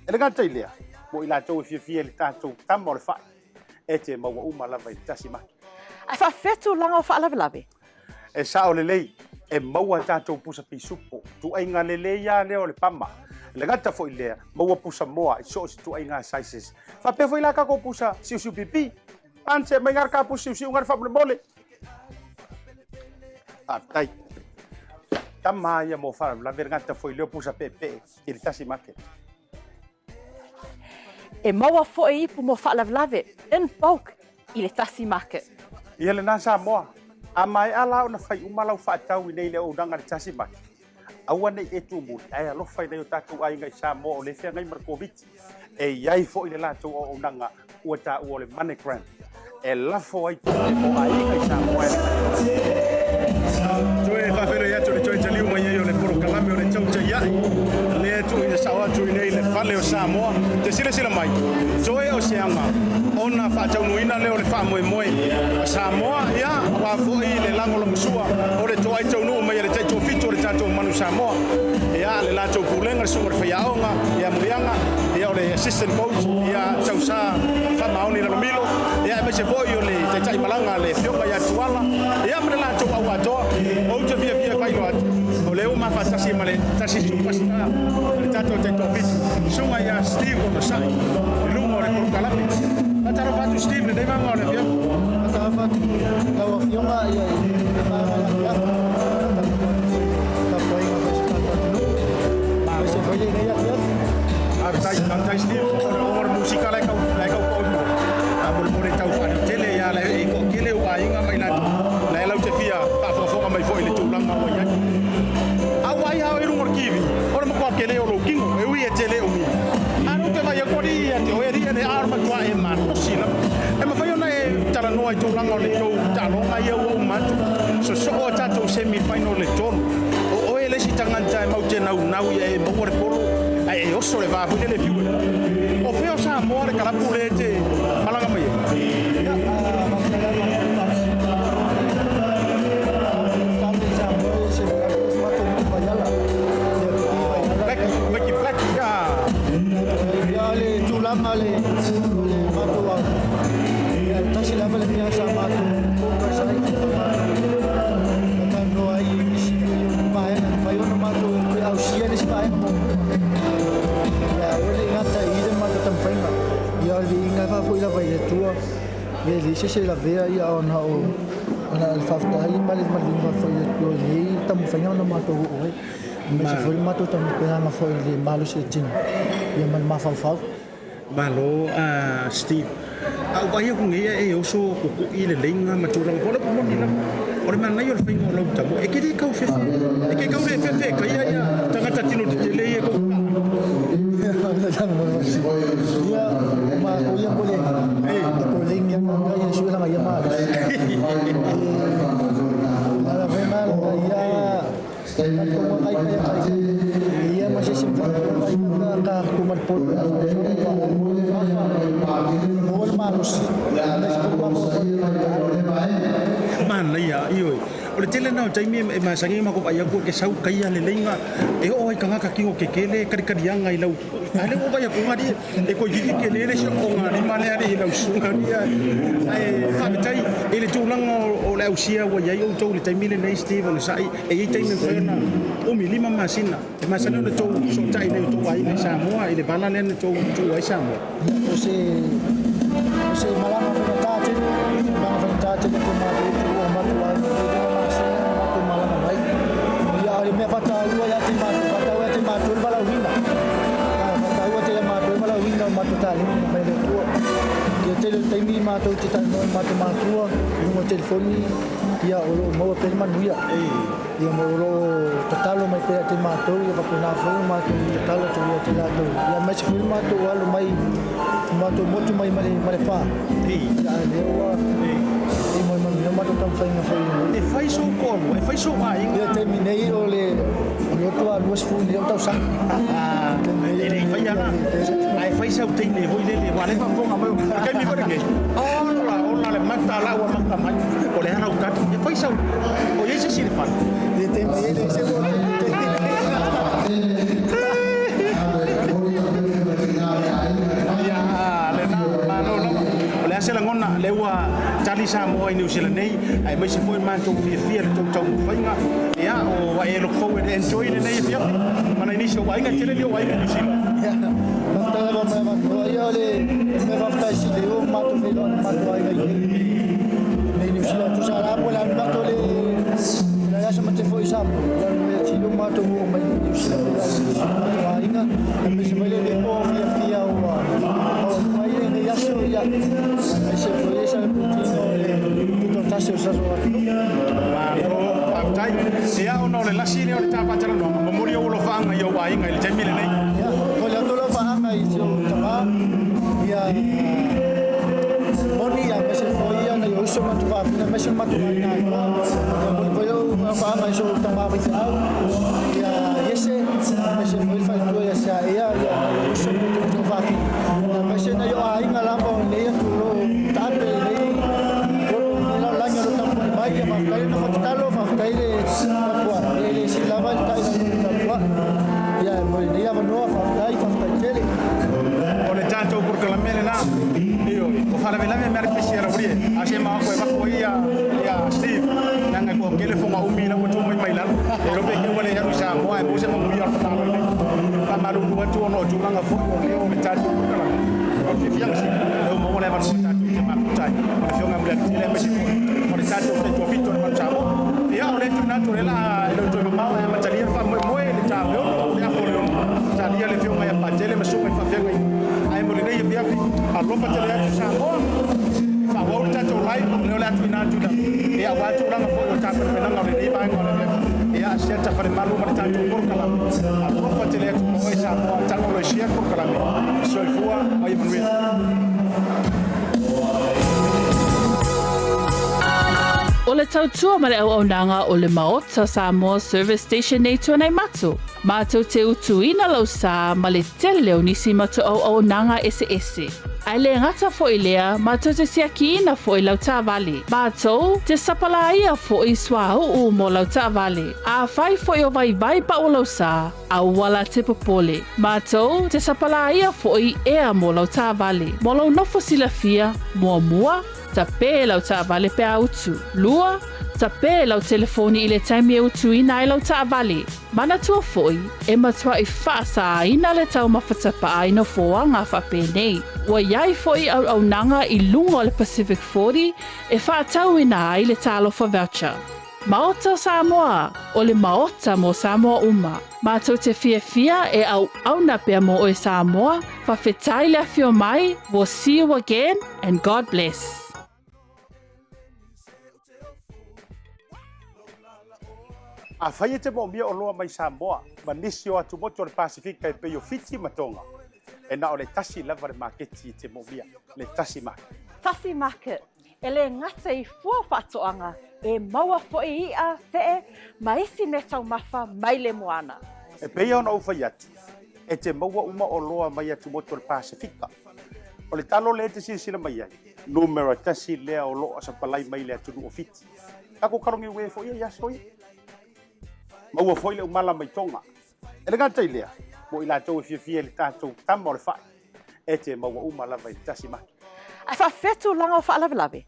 Speaker 1: E le gata i lea, mo i latou e fiafia i le tatou tama o le fai, e te maua uma lava i le tasi maki.
Speaker 13: Ae faafefea tulaga o faalavelave?
Speaker 1: E sao lelei, e maua tatou pusa pisupo, tuaiga lelei a lea o le pama. E le gata foi i lea, maua pusa moa i so o se tuaiga sizes. Faapea foi la tatou pusa siusiu pipi. Ante mai ngara ka pusa siusiu ngara faamolemole. Faafetai. Tama ia mo faalavelave le gata foi lea pusa peepee i le tasi market.
Speaker 13: E maua foi ipu mo faalavelave in bulk i le tasi market.
Speaker 1: Ia lena Samoa, a maea la ona fai uma lau faatau i nei le auaunaga i le tasi market, aua ne i e tumuli ae alofa i nai o tatou aiga i Samoa o lea e feagai ma le Koviti. E i ai foi le latou auaunaga ua taua o le MoneyGram e lafo ai tupe mo aiga i Samoa e Toe faafeiloai atu le toe taliu mai ai o le polokalame o le Tautai Ae lea e tuuina sao atu i nei le fale o Samoa. Te silasila mai, toe o se aga ona faataunuuina lea o le faamoemoe a Samoa, ia, aua foi le lagolagosua o le toai taunuu mai a le taitoafitu o le tatou Manu Samoa, ia, le latou pulega, le susuga i le faiaoga, ia Muliaga, ia o le assistant coach, ia Tausa Faamaoni Lalomilo, ia aemaise foi o le taitai malaga le afioga ia Tuala, ia ma le latou au atoa. Ou te fiafia e faailoa atu, o lea ua ma faatasi ma le tasi superstar o le tatou taitoafitu, susuga ia Steve Onosai, i luga o le polokalame. Faatalofa atu Steve i lenei vaega o le afiafi.
Speaker 2: Faatalofa atu i lau Afioga i le vaega o le afiafi. Faatalofa atu foi i le tapuaiga foi a si o tatou atunuu. Aemaise foi lenei afiafi.
Speaker 1: Faafetai, faafetai Steve. O le o le musika la e kau, la e kau pau i A molemole tau faaleotele ia la e toatele ou aiga ma i latou la e lau te fia faafogafoga mai foi i le tulaga ua i ai. A ua ai lava oe i luga o le TV, o le matua tele o lou tino, e ui e te le umi. A o lea ou te vaai atu alii ia te oe alii ane, a o le matua e malosi lava. E mafai ona e talanoa i tulaga o le tou taaloga ia ua uma atu, sosoo a tatou semi final i le tolu. O oe le isi tagata e mau te naunau ia e maua le polo ae e oso le va foi lele e fiu ai. O fea o Samoa le kalapu lea e te malaga mai ai?
Speaker 2: Ia, faafetai lava i le
Speaker 1: Black, Black, ia.
Speaker 2: Ia, le tulaga le matou au, ia, tasi lava le mea sa matou focus ai, sa matou talanoa ai i nisi foi o vaega e mafai ona matou toe ausia le isi vaega muamua. Ia, aua le gata i i le matou taumafaiga. Ia, o le viiga e faafoi lava i le Atua, ia e leai se isi e lavea ia ona o ona o le faafetai ma le viiga faafoi i le Atua i lenei taumafaiga na matou oo ai. Aemaise foi le matou taumafaiga foi i le malosi o le tino ia ma le mafaufau.
Speaker 1: Malo a Steve. A ou vaai atu nei e oso kokoʻi le leiga ma tulaga foi, o le upu moni lava, o le manaia o le faiga o lau tamo, e te le tau fefe, e te tau le fefe e kaia ia tagata tino tetele ia e kou kaa.
Speaker 2: Ia, o matou ia mo le kolegi ia ia sue langa ia malosi. Ia
Speaker 1: Manaia, ioe. O le tele lena o taimi e masani ai matou vaai atu e te sau kaia le leiga e oo ai tagata tino tetele kalikaliaga i lau a lea ua vaai atu alii e toeitiiti tele le isi ooga lima lea alii i lau susuga alii ae faafetai i le tulaga o le ausia ua i ai outou i le taimi lenei Steve Onosai. E i ai taimi e mafai ona umi lima masina e masani ona tou fesootai i outou aiga i Samoa i le vala lea na tou tuua ai Samoa.
Speaker 2: O se o se malaga faigata tele, malaga faigata tele ko matou tuua o matou aiga i le 5 masina na matou malaga mai. Ia a o le mea faataua ia te matou, faataua ia te matou le valaauina. Faataua tele ia matou le valaauina o matou taleni mai le Atua.
Speaker 14: Ia tele o taimi matou te talanoa i matou matua i luga o telefoni, ia o lo o maua pea le manuia. Ia ma o lo o tatalo mai pea ia te matou, ia faapena foi ona matou tatalo atu ia te latou. Ia aemaise foi le matou alo mai, le matou motu mai ma le ma le pa. Ia a lea ua i mo le manuia matou taumafaiga foi i E
Speaker 1: fai sou toalua, e fai sou aiga.
Speaker 14: Ia taimi nei o le o le oto a 20 nei ou tausaga.
Speaker 1: E le i faia la. Ae fai sau teine foi lele, aua o lea e faafofoga mai, o le taimi foi lenei, ola ola le mata la ua mata mai, o le a lau tali? E fai sau, o i ai se isi i le fale?
Speaker 14: I te taimi e leai se ua
Speaker 1: Ia, lena, malo lava. O le a se lagona, lea ua tali Samoa i Niu Sila nei, aemaise foi le matou fiafia i le tou taumafaiga. Ia, o e look forward e enjoy lenei afiafi ma nai nisi o ou aiga, e tele lia ou aiga i Niu Sila.
Speaker 14: Ia, faafetai lava mo le avanoa. Ia, o le mea faafetai sili ai ua matou feiloai ma matou aiga i nei Niu Sila. Tusa la po o le a le matou le le aso mate foi i Samoa, ia o le mea sili ua matou oo mai i Niu Sila feiloai ma nisi o matou aiga, aemaise foi lenei po fiafia ua maualuga ai lenei aso, ia, aemaise foi e celebrate ina o le tutoatasi o se tatou atunuu.
Speaker 1: Malo faafetai. Ia ona o le lasi lea o le ta faatalanoaga, momoli ou alofaaga i ou aiga i le taimi lenei.
Speaker 14: Ia, momoli atu alofaaga i si ou tama, ia Moni, aemaise foi ia nai ou uso ma tuvaafine, aemaise le matou aiga atoa. Ia momoli foi ou alofaaga i si ou tama faifeau, ia Iese, aemaise foi le faletua ia Siaea, ia nai ou uso ma tuvaafine, aemaise nai ou aiga lava o lenei atu o lo o taape i lenei polo i lenei lalolagi o lo o tapuai mai. Ia faafetai le nofo tatalo, faafetai le tapuai. E le sili lava le ta'i nai lo le tapuai. Ia mo lenei avanoa, faafetai, faafetai tele.
Speaker 1: O le tatou polokalame lena, ioe, o faalavelave mea le pisi a Laulie, a se maoko e vaku ai ia, ia Steve, leaga e toatele foga umi la ua tuu mai mai lalo. E iloa pe te ua le alu i Samoa ae maua se manuia o le tatalo i nei. Faamalulu atu ona o tulaga foi o lea o le tatou polokalame, o le fiafiaga sili, lea ua maua le avanoa tatou te mafuta ai ma le Afioga ia Mulialetele aemaise foi o le tatou taitoafitu o le Manu Samoa. Ia, o lea e tuuina atu o lea o le a e le o toe mamao ae amatalia le faamoemoe i le ta o le 6, le afa o le 6, talia le Afioga ia Patele ma Susuga i Faafeagaiga. Ae mo lenei afiafi, alofa tele atu Samoa, e faaauau le tatou live, o lea o le a tuuina atu i lalo, ia aua tulaga foi o tapenapenaga o lenei vaega o le afiafi. Ia, siata falemalu ma le tatou polokalame, alofa tele atu ma oe Samoa, tago loe share polokalame. Soifua ma ia manuia.
Speaker 4: O le tautua ma le auaunaga o le Maota Samoa Service Station nei Tuanaimato, mātou te utuina lau sā ma le tele o nisi matou auaunaga eseese. Ae le gata foi lea, mātou te siakiina foi lau taavale. Mātou te sapalaia foi suauu mo lau taavale. Afai foi o vaivai pau lau sā, Aua la te popole. Mātou te sapalaia foi ea mo lau taavale. Mo lou nofo silafia, muamua, tapē lau taavale pe a utu. Lua, tapē lau telefoni i le taimi e utuina ai lau taavale. Manatua foi, e matuai faasāina le taumafa tapaa i nofoaga faapenei. Ua i ai foi auaunaga i luga o le Pacific 40 e faatauina ai le Talofa Voucher. Maota o Samoa, o le Maota mo Samoa uma. Matou te fiafia e auauna pea mo oe Samoa, fafetai le afio mai, we'll see you again and God bless.
Speaker 1: Afai e te moomia oloa mai Samoa ma nisi o atumotu o le Pasefika e pei o Fiti ma Tonga, e na o le tasi lava le maketi e te moomia, le Tasi Market.
Speaker 13: Tasi Market, E le gata i fua faatoaga, e maua foi iʻa, feʻe, ma isi meataumafa mai le moana.
Speaker 1: E pei ona ou fai atu, e te maua uma oloa mai atumotu o le Pasefika. O le talo lea e te silasila mai ai, numera tasi lea o lo o sapalai mai le atunuu o Fiti. Tatou kalogiue foi ia i aso ia. Maua foi le umala mai Tonga. E le gata i lea, mo i latou e fiafia i le tatou tama o le fai, e te maua uma lava i le tasi maki.
Speaker 13: Ae faafefea tulaga o faalavelave?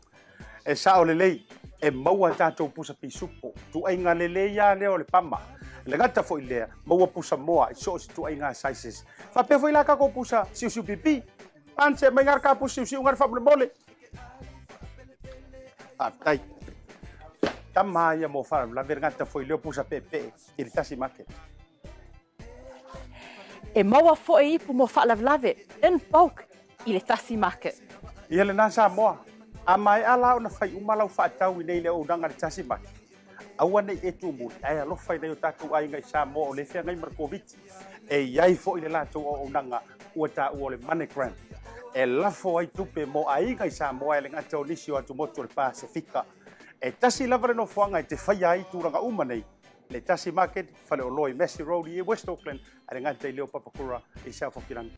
Speaker 1: E sao lelei, e maua tatou pusa pisupo, tuaiga lelei a lea o le pama. E le gata foi i lea, maua pusa moa i so o se tuaiga sizes. Faapea foi la tatou pusa siusiu pipi. Pane mai ngā ka pusa siusiu ngā faamolemole. Faafetai. Tama ia mo faalavelave le gata foi lea o pusa peepee i le tasi market.
Speaker 13: E maua foi ipu mo faalavelave in bulk i le tasi market.
Speaker 1: Ia lena Samoa, a maea la ona fai uma lau faatau i nei le auaunaga a le Tasi Mai, aua ne i e tuumuli, ae alofa i nai o tatou aiga i Samoa o lea e feagai ma le Koviti. E i ai foi le latou auaunaga ua taua o le MoneyGram, e lafo ai tupe mo aiga i Samoa e le gata o nisi o atumotu o le Pasefika. E tasi lava le nofoaga e te faia ai tulaga uma nei, le Tasi Market, faleoloa i Massey Road i West Auckland, a le gata i leo Papakura i South Okirangi.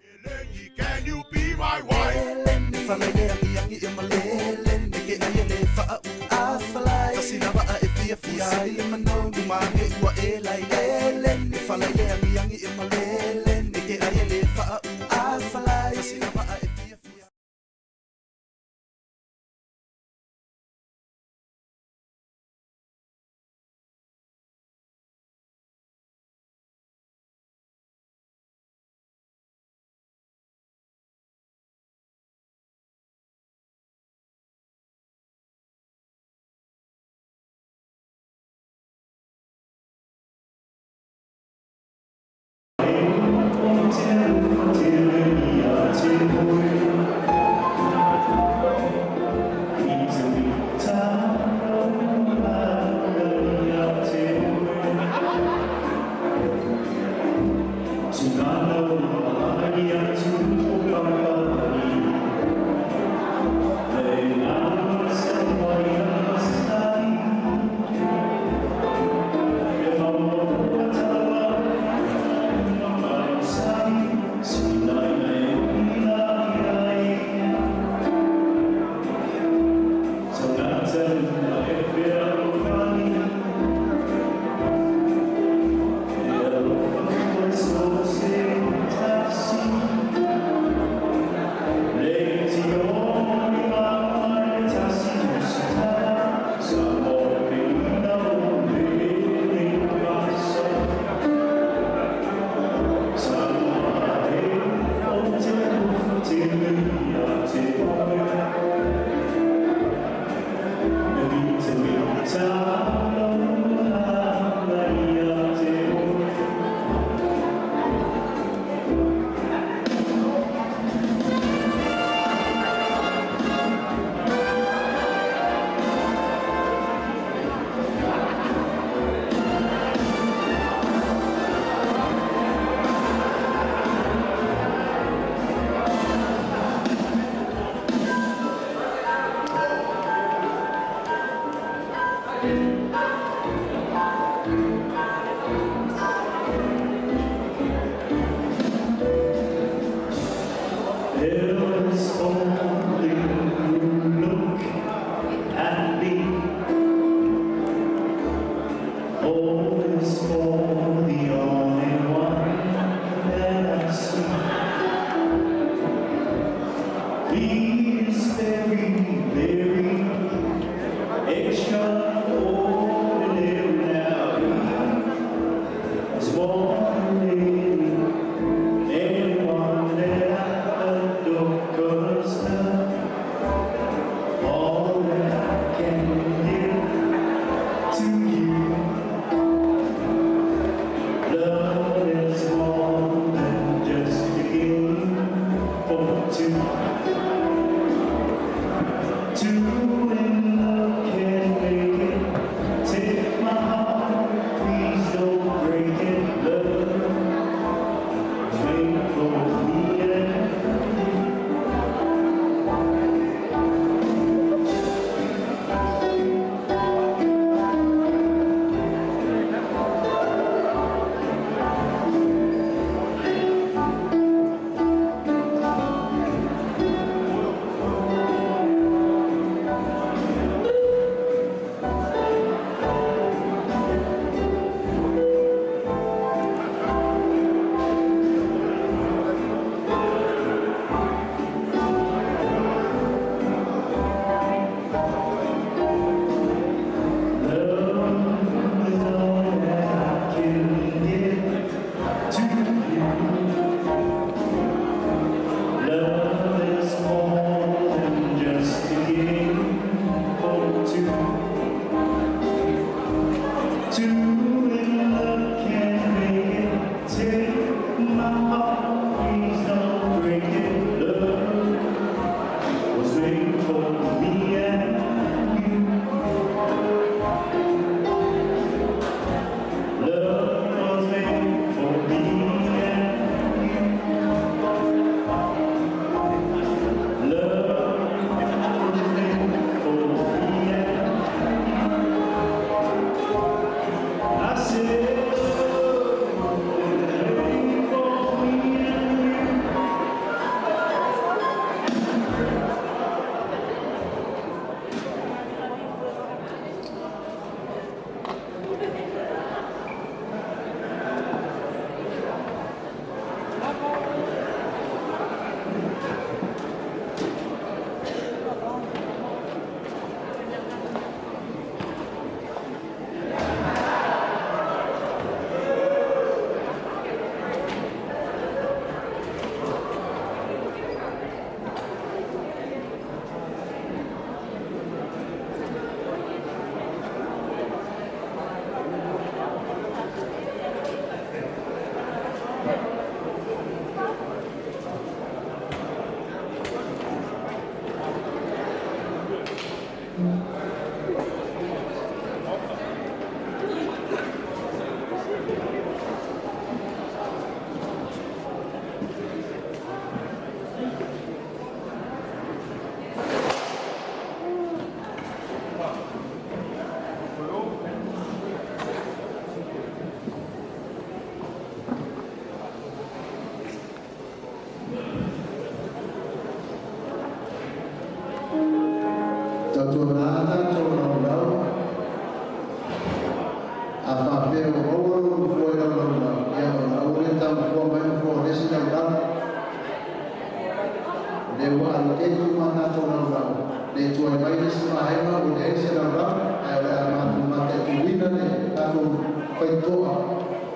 Speaker 15: Ne i tuai mai le isi vaega ua leai se lalolalo, ae o le a matou mataituina le tatou faitotoa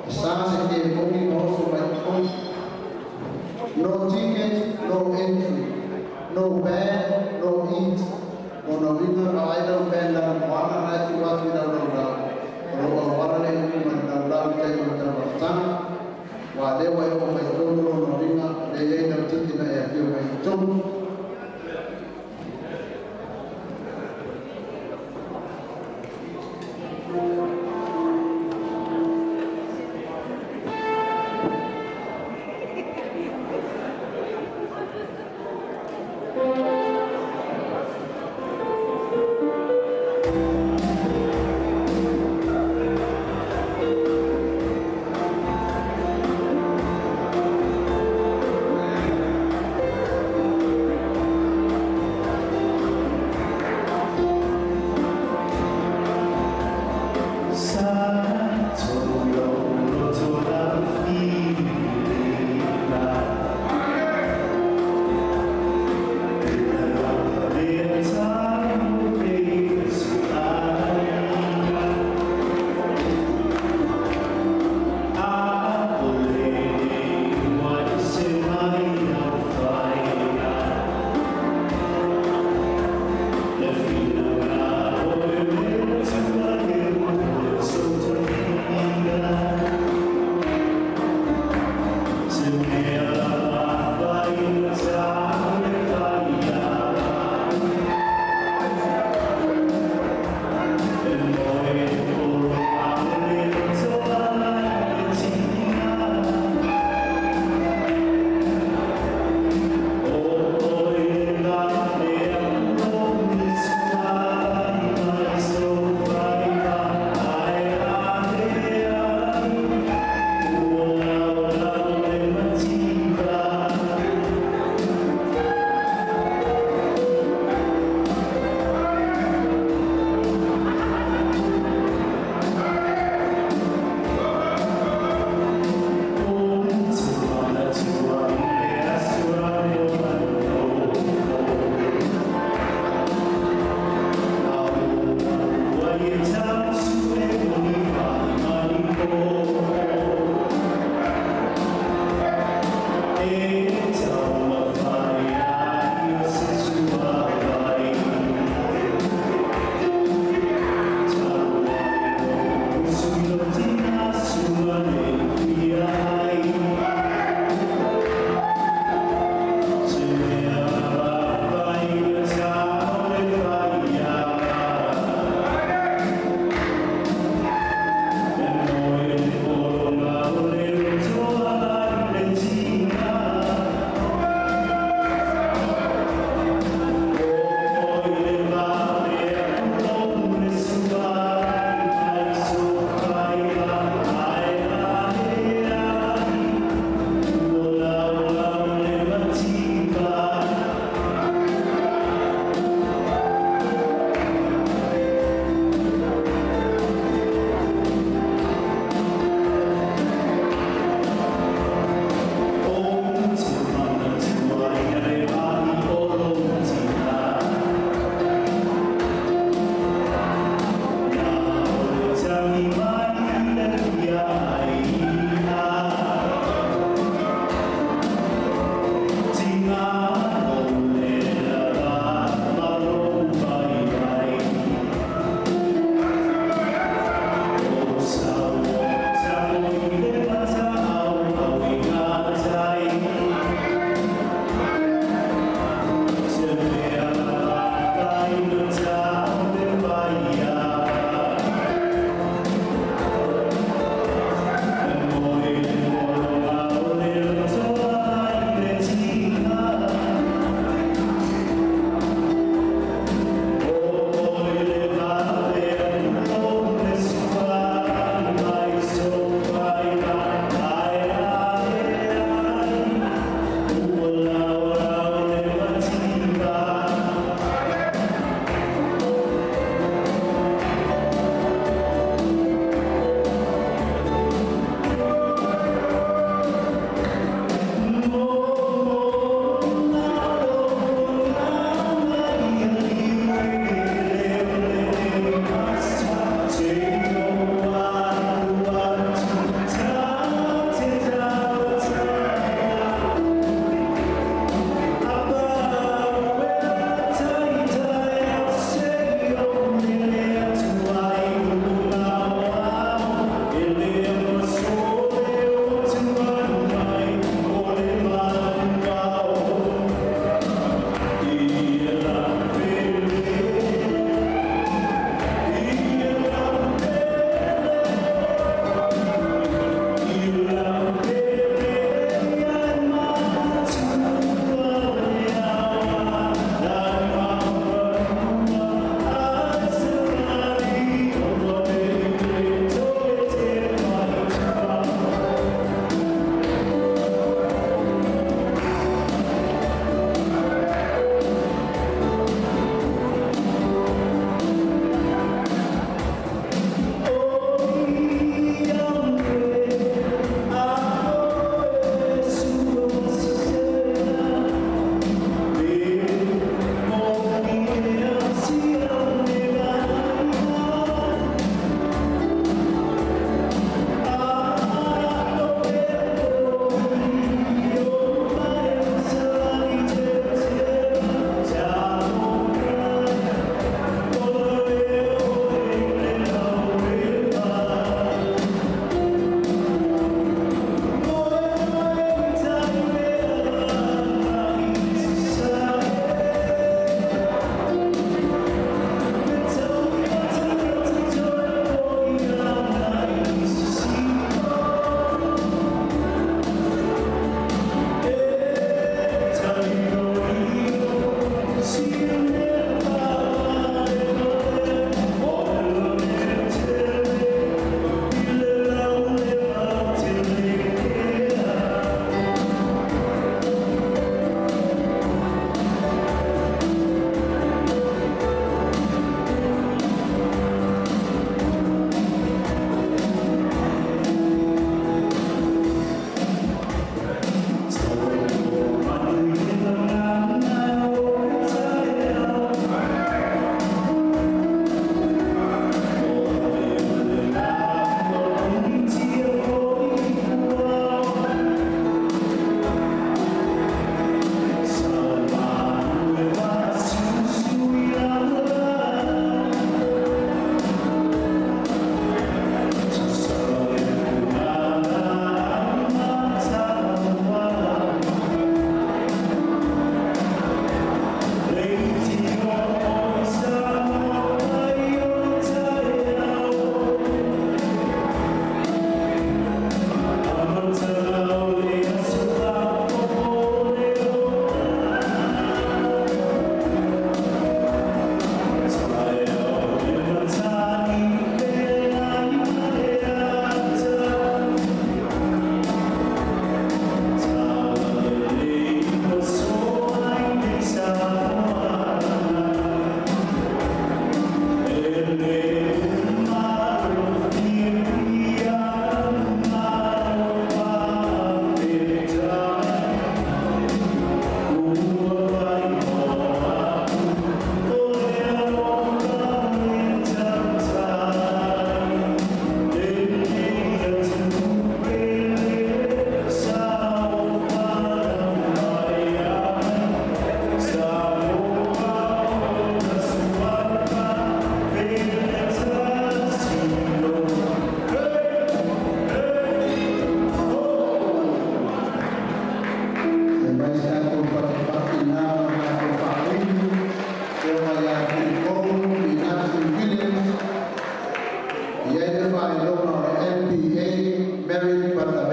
Speaker 15: e sa se kemoni ma oso mai i totonu. No ticket, no entry. No band, no eat. Lona uiga, vaai lau band lana moana na e tuu atu i lau lalolalo. O lou auala lea i luma i le lalolalo i taimi o le taumafataga. Aua o lea ua e oo mai i totonu lona uiga, o lea e i ai lau ticket na e afio mai i totonu.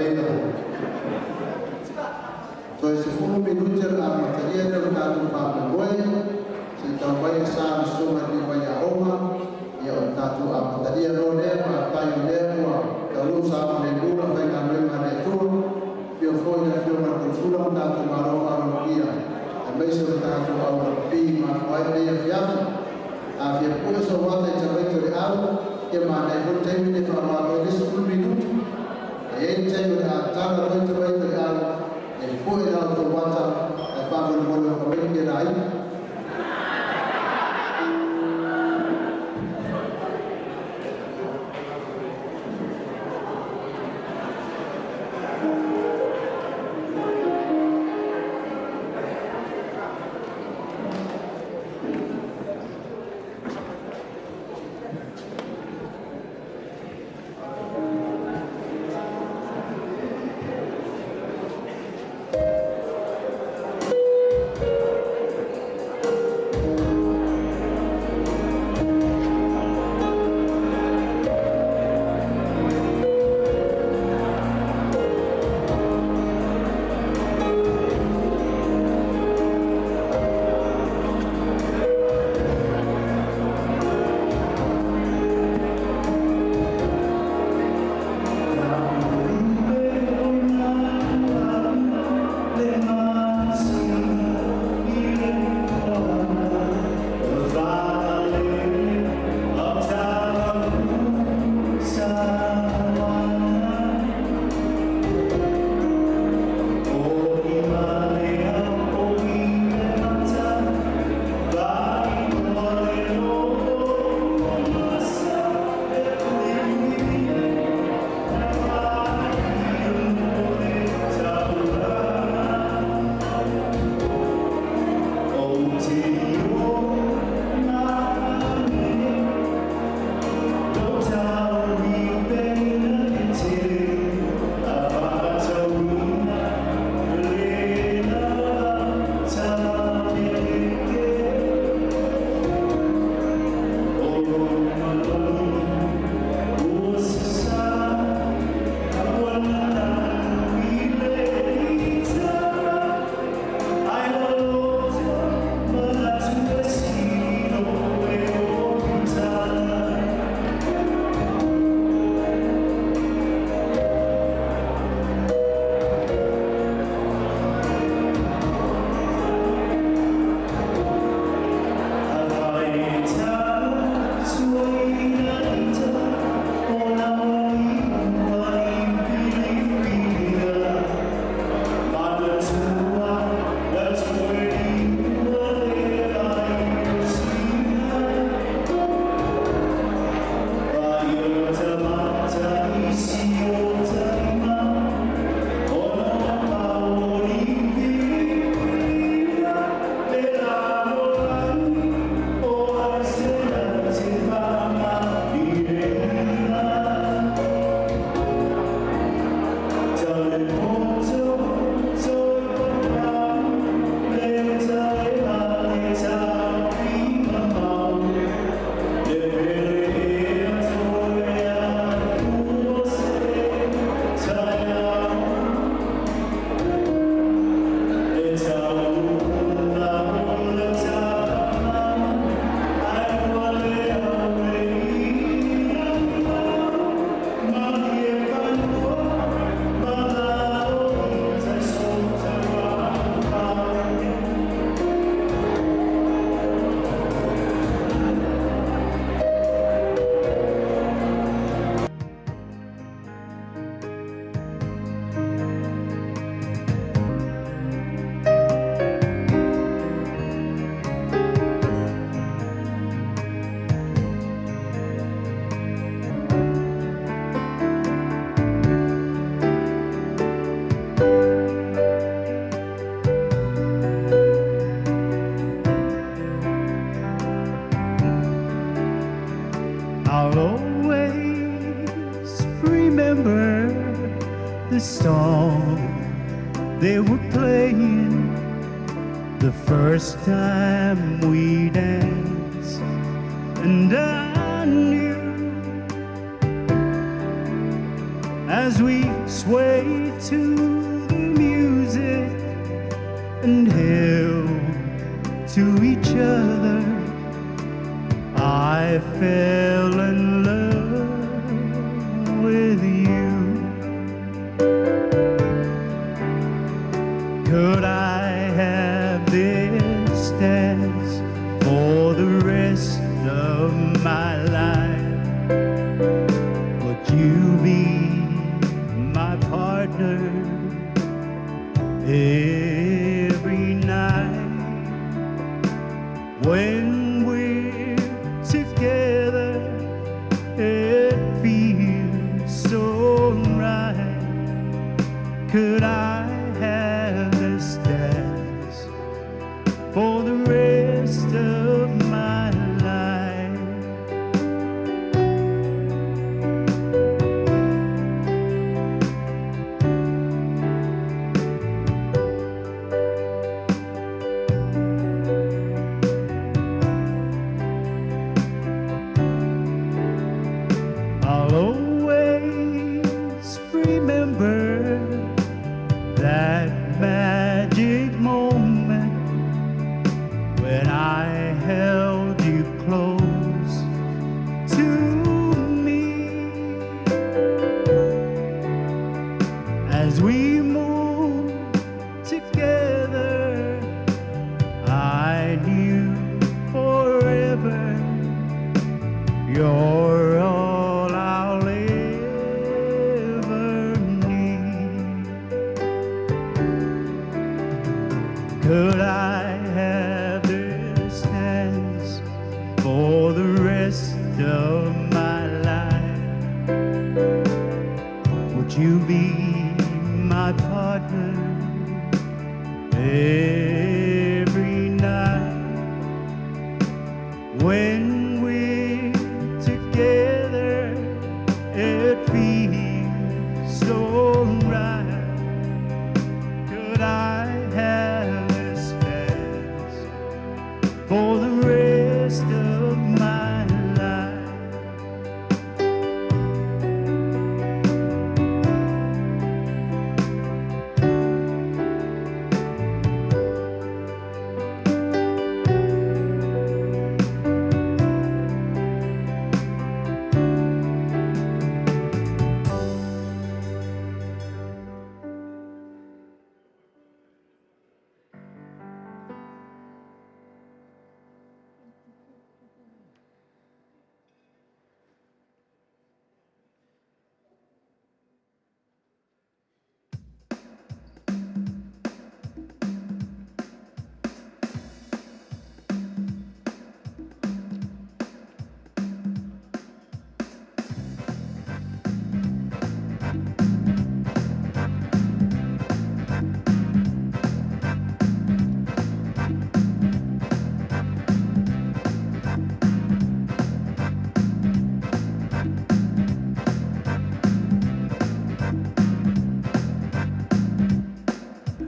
Speaker 15: available. Toe 10 minute o le amatalia lea o le tatou faamoemoe, se i tau mai le sa o le Susuga i le Faiaoga, ia o le tatou amatalia loa lea. Faafetai o lea ua taunuu saogalemu le aufaigaluega a le Atua, afio foi le Afioga i le Komesina ma tatou Malo faaaloalogia, aemaise o le tatou au rugby mafua ai lenei afiafi. A fia pue sou ata i tamaiti o le au, ia manaia foi le taimi lenei e faaaoga atu ai le isi 10 minute. E i ai le taimi o le a tala loa i tamaiti o le au, e pue la outou ata, ae faamolemole o tamaiti e laiti.
Speaker 16: I'll always remember the song they were playing the first time we danced, and I knew As we sway to the music and hail to each other, I fell in love with you. Could I have this dance for the rest of my life? Would you be my partner every night when we're together? It feels so right. Could I have this dance for the rest of my life? I'll always remember that magic moment when I held you close to me. As we moved together, I knew forever you're all I'll ever need. Could I have this dance for the rest of my life? Would you be my partner every night when we're together? It feels so right. Could I have this dance for the rest of my life?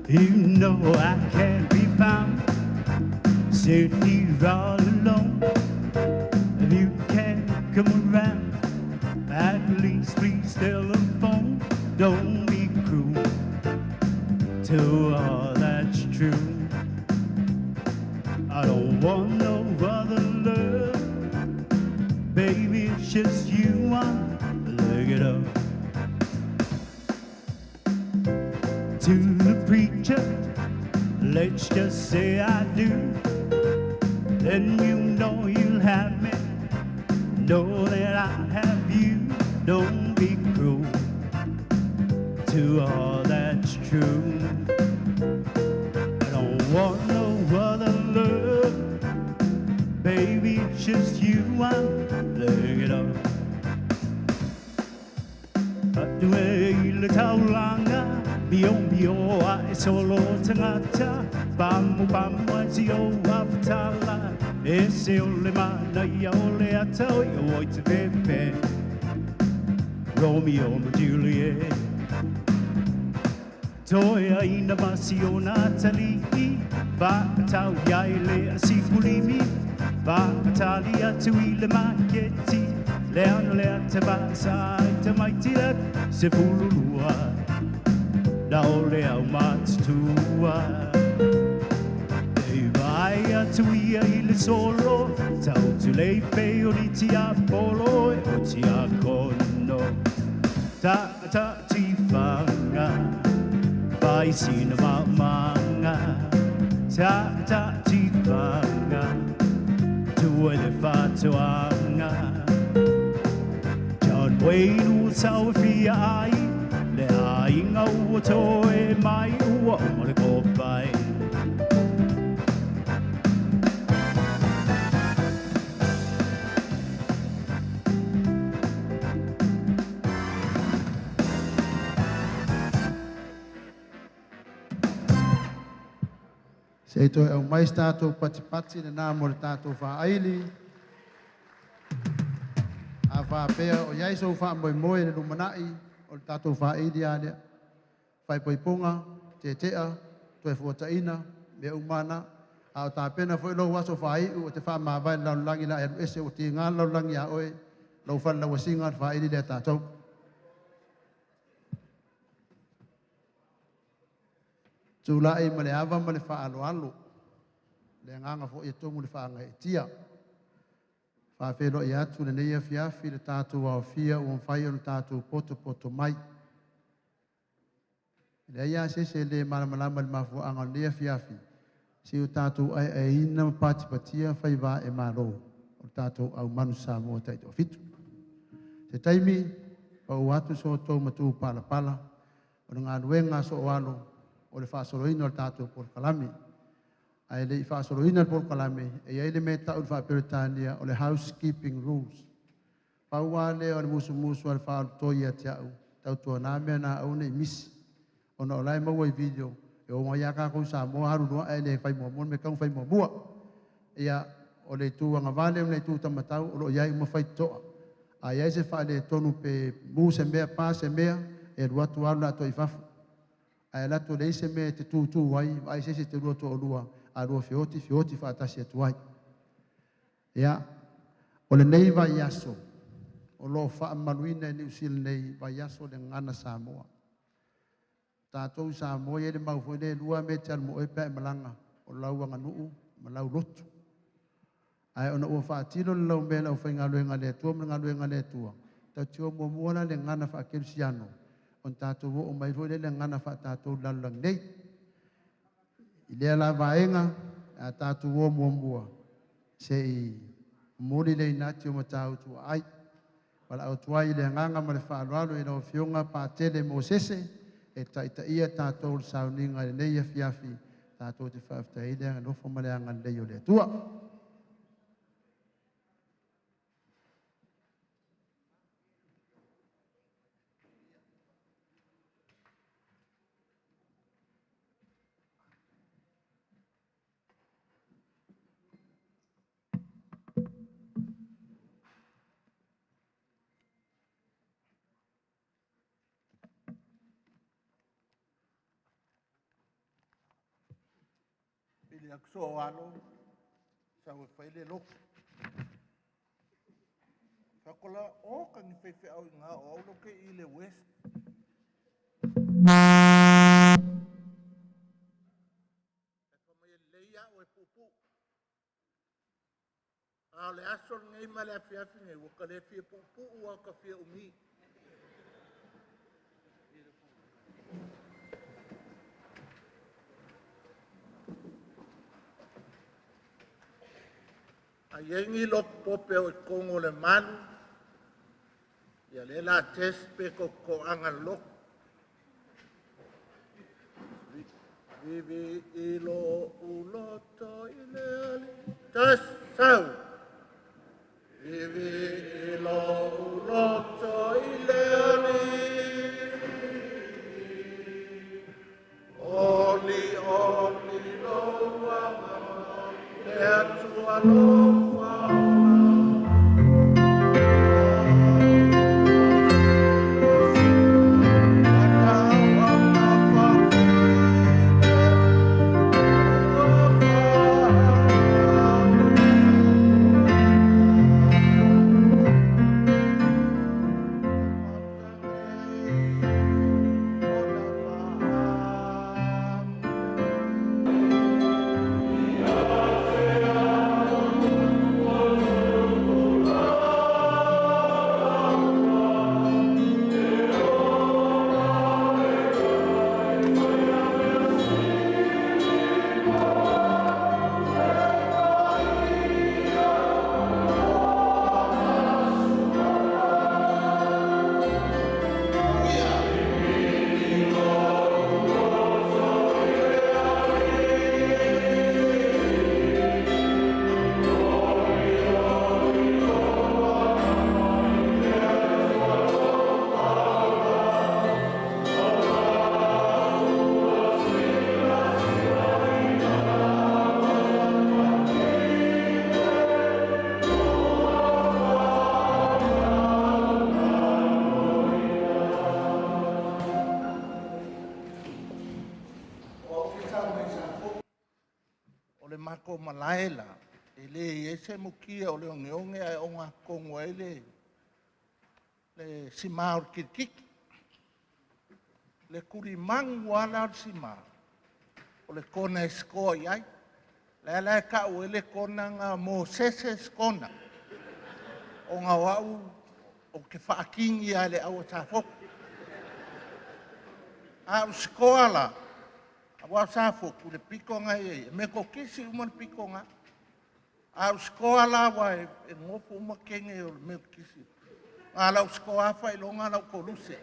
Speaker 16: You know I can't be found sitting here all alone. If you can't come around, at least please telephone. Don't be cruel to all that's true. I don't want no other love, baby. It's just you I'm looking up. To the preacher, let's just say I do. Then you know you'll have me, know that I'll have you. Don't be cruel to all that's true. I don't want no other love, baby, it's just you I'm looking up. Le taulanga, mio mio a e solo tangata, pamu pamu a ti o afatala, e se o le mana ia o le atau i o te pepe, Romeo ma Juliet. Toi aina masi o Natalie, whakatau ia i le a sikulimi, whakatali atu i le maketi, le ano le ate vasa i tamaiti le 12 na o le aumatutua. E vaai atu ia i le solo, tautulei pei o ni tiapolo e o tiakono. Ta ta tifaga, fai sina maumanga. Ta ta tifaga, tua i le fatoaga. John Wayne ua tauafia ai, le aiga ua toe mai ua uma le kopai.
Speaker 15: Se i toe aumai se tatou patipati lenā mo le tatou faaili. A faapea o i ai sou faamoemoe i le lumanai, o le tatou faaili lava lea. Faaipoipoga, tetea, toefuataiga, mea uma lava na. A o tapena foi lou aso faaiu e te faamavae i le lalolagi o le a e alu ese ua tiga le lalolagi ia oe, lou falelauasiga, o le faaili lea a tatou. Tulai ma le ava ma le faaaloalo, le agaga foi e tumu i le faagaeetia. Faafeiloai atu lenei afiafi i le tatou aofia ua mafai ona tatou potopoto mai. E leai lava se isi e le malamalama i le mafuaaga o lenei afiafi, se i o tatou aeaeina ma patipatia faiva e malo o le tatou aumanu Samoa taitoafitu. Se taimi pau atu so outou matupalapala o le galuega a sooalo o le faasoloina o le tatou polokalame. Ae le i faasoloina le polokalame, e i ai le mea e tau i le faa-Peretania o le housekeeping rules. Pau lava lea o le musumusu a le faaolotoi ia te au, tautuana mea na aua ne i misi. Ona o la e maua i video, e o mai lava tatou i Samoa alu loa ae le fai muamua le mea e tatau ona fai muamua. Ia, o le itu agavale ma le itu taumatau o lo o i ai uma faitotoa. A i ai se faaletonu pe mu se mea, pa se mea, e alu atu alu le atoa i fafo. Ae alu atu e leai se mea e te tutu ai, vaai se isi e te lua toalua, a lua feoti, feoti faatasi atu ai. Ia, o lenei vaiaso, o lo o faamamaluina i Niu Sila nei vaiaso le Gagana Samoa. Tatou i Samoa e i ai le mau foi lea e lua lava mea e te alu ma oe pe a e malaga, o lau aganuu ma lau lotu. Ae ona ua faatilo le laumea e le aufaigaluega a le Atua ma le galuega a le Atua, tatou te o muamua la i le gagana faakerisiano, ona tatou oo mai foi lea i le gagana faatatou i le lalolagi nei. I lea la vaega, a tatou o muamua se i momoli le inati o Matautu Aai. Valaau atu ai i le agaga ma le faaaloalo i lau Afioga Patele Mosese e taitaia tatou i le sauniga i lenei afiafi, tatou te faafetai ai le alofa ma le agalelei o le Atua.
Speaker 17: Pili atu soo alo sau e fai le lotu. Fakola o ka ni faifeau i ngā o au loke i le West. E fa mai e lelei ia oe puupuu. A o le aso lenei ma le afiafi nei, ua ka le fia puupuu a o ka fia umi. A i ai ni lotu pope o i totonu o le malu, ia lea la test pe tou te toaga i le lotu. Vivi i lo'u loto i le Alii. Tasau! Vivi i lo'u loto i le Alii. Oli oli lou agaga le Atua lou Faaola. matou malae la, e le i ai se mutia o le ogeoge ae ogatotonu ai le sima o le kirikiti. Le tulimanu lava la o le sima, o le kona e score i ai. Lea la e tau ai le corner lena o Mosese Corner, ona o au ou te faatini lava i le au a Safotu. A ou score la, aua o Safotu i le pito lena e i ai, e Metotisi uma le pito lena. A ou score la aua e nonofo uma teine o le Metotisi, na o lau score lava faailoga lau koluse.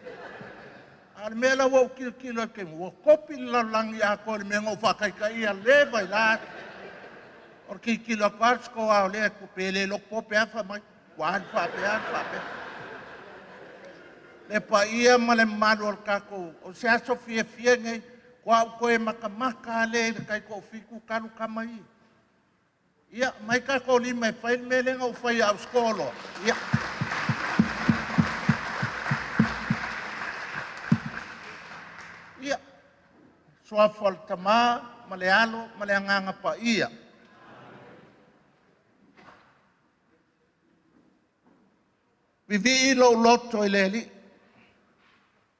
Speaker 17: A o le mea la ua ou tilotilo ai i le taimi, ua kopi le lalolagi atoa i le mea na ou faataitaia leva i la atu. O le tilotilo atu lava o le score o lea, pe le loto pe a fai mai, ua alu faapea, alu faapea. Le paia ma le mamalu o le tatou, o se aso fiafia lenei, ua ou toe matamata lava lea i le taitoafitu talu tama ia. Ia, mai tatou lima e fai le mea lea na ou faia a ou score loa. Ia. Ia, suafa o le Tama ma le Alo ma le Agaga Paia. Vivii lou loto i le Alii,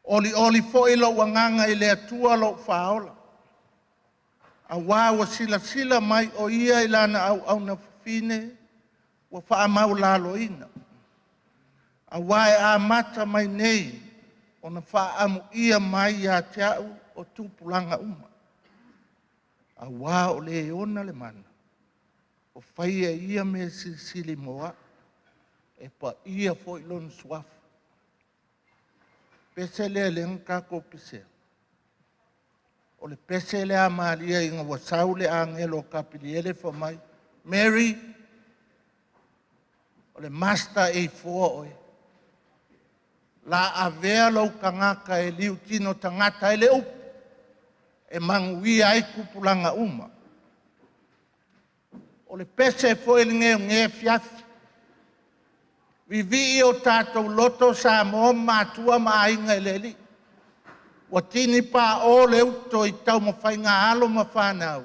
Speaker 17: olioli foi lou agaga i le Atua lou Faaola, aua ua silasila mai o Ia i lana auauna fafine ua faamaualaloina, aua e amata mai nei ona faaamuia mai ia te au o tupulaga uma, aua o le ona le mana, o faia e ia mea silisili mo au, e paia foi lona suafa. Pese lea lea na tatou pesea, o le pese lea a Maria ina ua sau le agelo o Kapiliele fai mai, Mary, o le Master e ifoa oe. La avea lou tagata e liutino tagata ai le upu, e manuia ai tupulaga uma. O le pese foi lenei o lenei afiafi. Vivii o tatou loto Samoa ma Atua ma Aiga i le Alii. Ua tinipao le uto i taumafaiga a alo ma fanau,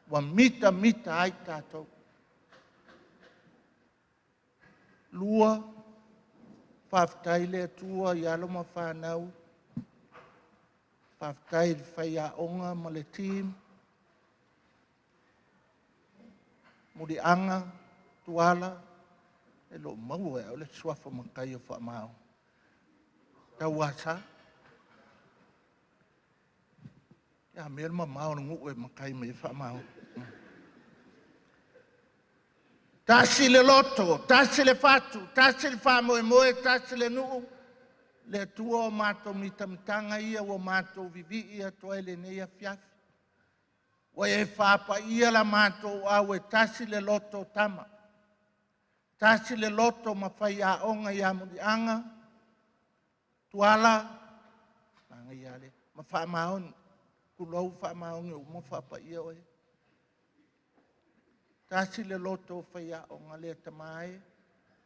Speaker 17: ua mitamita ai tatou. Lua, faafetai le Atua i alo ma fanau, faafetai i le faiaoga ma le team, Muliaga, Tuala, e le o maua e au le suafa matai o Faamaoni. Tauasa. A mea le mamao o le nuu e matai mai ai Faamaoni. Tasi le loto, tasi le fatu, tasi le faamoemoe, tasi le nuu, le Atua o matou mitamitaga ia ua matou vivii atu ai i lenei afiafi. Ua e faapaia la matou au e tasi le loto o tama, tasi le loto ma faiaoga ia Muliaga, Tuala, manaia lava le, ma Faamaoni. Tulou Faamaoni ua uma ona faapaia oe. Tasi le loto o faiaoga le Tama e,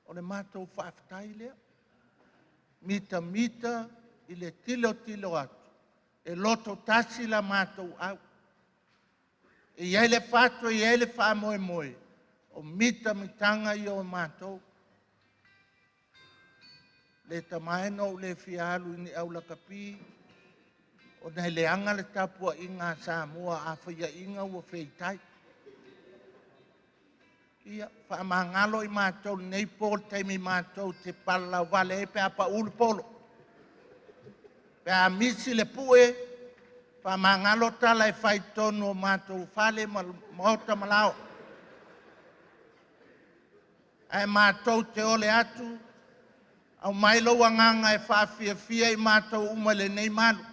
Speaker 17: o le matou faafetai lea. Mitamita i le tilotilo atu, e loto tasi la matou au. E i ai le fatu e i ai le faamoemoe, o mitamitaga ia o matou. Le Tama e na ou le fia alu i ni aulakapi, ona e leaga le tapuaiga a Samoa a faiaina ua feitai. Ia, faamagalo i matou i lenei po i le taimi matou te palalauvale ai pe a pau le polo. Pe a misi le pue, faamagalo tala e fai i totonu o matou fale ma maota ma laoa. Ae matou te ole atu, aumai lou agaga e faafiafia i matou uma i lenei malu.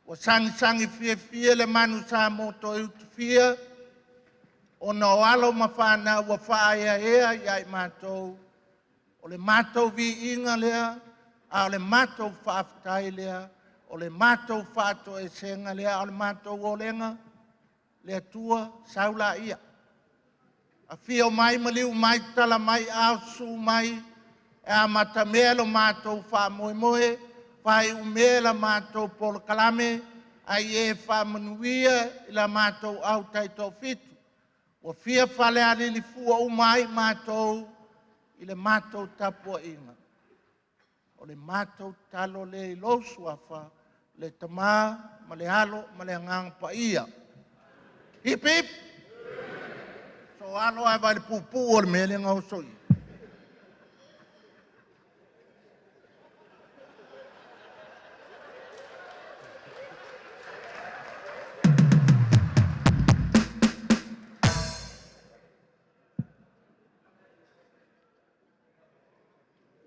Speaker 17: Ua sagisagi fiafia le manu Samoa toe utufia, ona o alo ma fanau ua faaeaea ia i matou. O le matou viiga lea, a o le matou faafetai lea, o le matou faatoesega lea, a o le matou olega, le Atua, sau laia. Afio mai, maliu mai, tala mai aao, susuu mai, e amatamea lo matou faamoemoe, faaiumea la matou polokalame, a ia e faamanuia i la matou au taitoafitu. Ua fia falealili fua uma ai matou i le matou tapuaiga. O le matou tatalo lea i lou Suafa, le Tama ma le Alo ma le Agaga Paia. Hip hip! Soalo ae vaai i le puupuu o le mea lea na oso i i.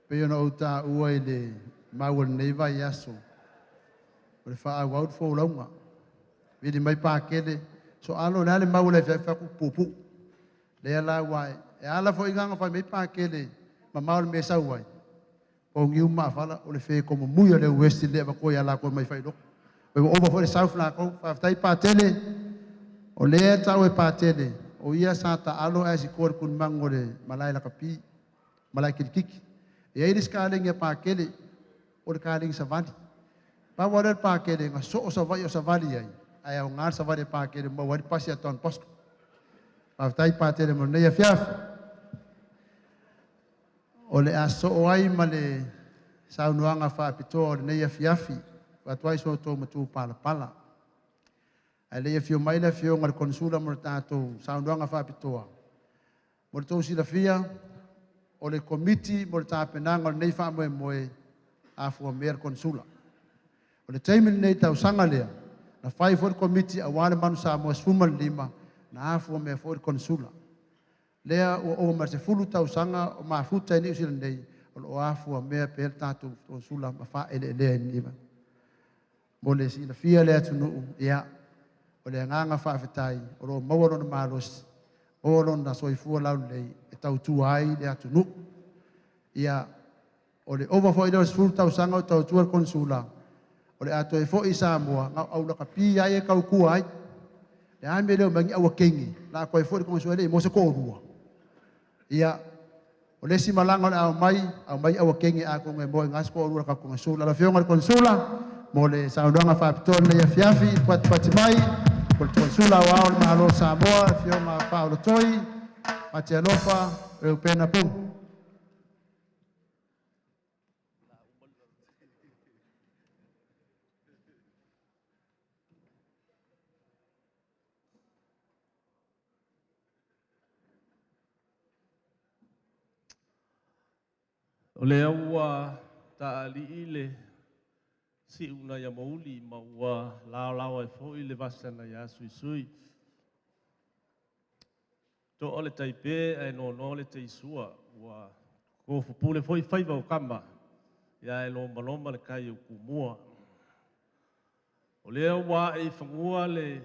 Speaker 15: Pei ona ou taua i le mau o lenei vaiaso, o le faaauau le folauga. Vili mai Pakele, soalo o le a le mau o le afiafi, fai atu, puupuu. Lea la ua e ala foi lana fai mai Pakele, mamao le mea e sau ai, pogiu ma maafala, o le fe tomomui o le West le avatua ia latou mai failoto. Ua ova foi le south latou. Faafetai Patele, o lea e tau e Patele, o ia sa taalo ae sikoa i le tulimanu o le malae lakapi, malae kilikiti. E i ai le isi kalegi a Pakele, o le kalegi savali. Pau lava lea o le Pakele na soo Savaii o savali ai, ae aoga le savali a Pakele maua ai le pasi a Don Bosco. Faafetai Patele mo lenei afiafi. O le a sosoo ai ma le saunoaga faapitoa o lenei afiafi, avatu ai so outou matupalapala. Ae le i afio mai le Afioga i le Konesula mo le tatou saunoaga faapitoa, mo le tou silafia, o le Komiti mo le tapenaga o lenei faamoemoe, afua mea le Konesula. O le taimi lenei i le tausaga lea, na fai foi le Komiti aua le Manu Samoa 15, na afua mea foi le Konesula. Lea ua ova ma le 10 tausaga o mafuta i Niu Sila nei, o lo o afua mea pea le tatou Konesula ma faaeleelea i lenei Mo le silafia e le atunuu, ia, o le agaga faafetai o lo o maua lona malosi, maua lona soifua laulelei e tautua ai le atunuu. Ia, o le ova foi lea o le 10 tausaga o tautua le Konesula, o le a toe foi i Samoa, na o au lakapi lava ia e tautua ai. Le a le mea e le omai ai ni aua kenge, o le a toe foi le Konesula e le i maua se toalua. Ia, o le isi malaga o le a omai, aumai aua kenge atonu e maua ai i ina se toalua o le tatou Konesula. Lau Afioga i le Konesula mo le saunoaga faapitoa i lenei afiafi, patipati mai o le Konesula Aoao o le Malo o Samoa, le Afioga Paolo Toi Fatialofa Reupena Pung.
Speaker 18: O lea ua taalii le siu nai amouli ma ua laolao ai foi le vasa nai asuisui. Toa le taipe ae nonoa le teisua, ua tofupule foi faiva o tama, ae lomaloma le tai o Tumua. O lea ua ae i fanua le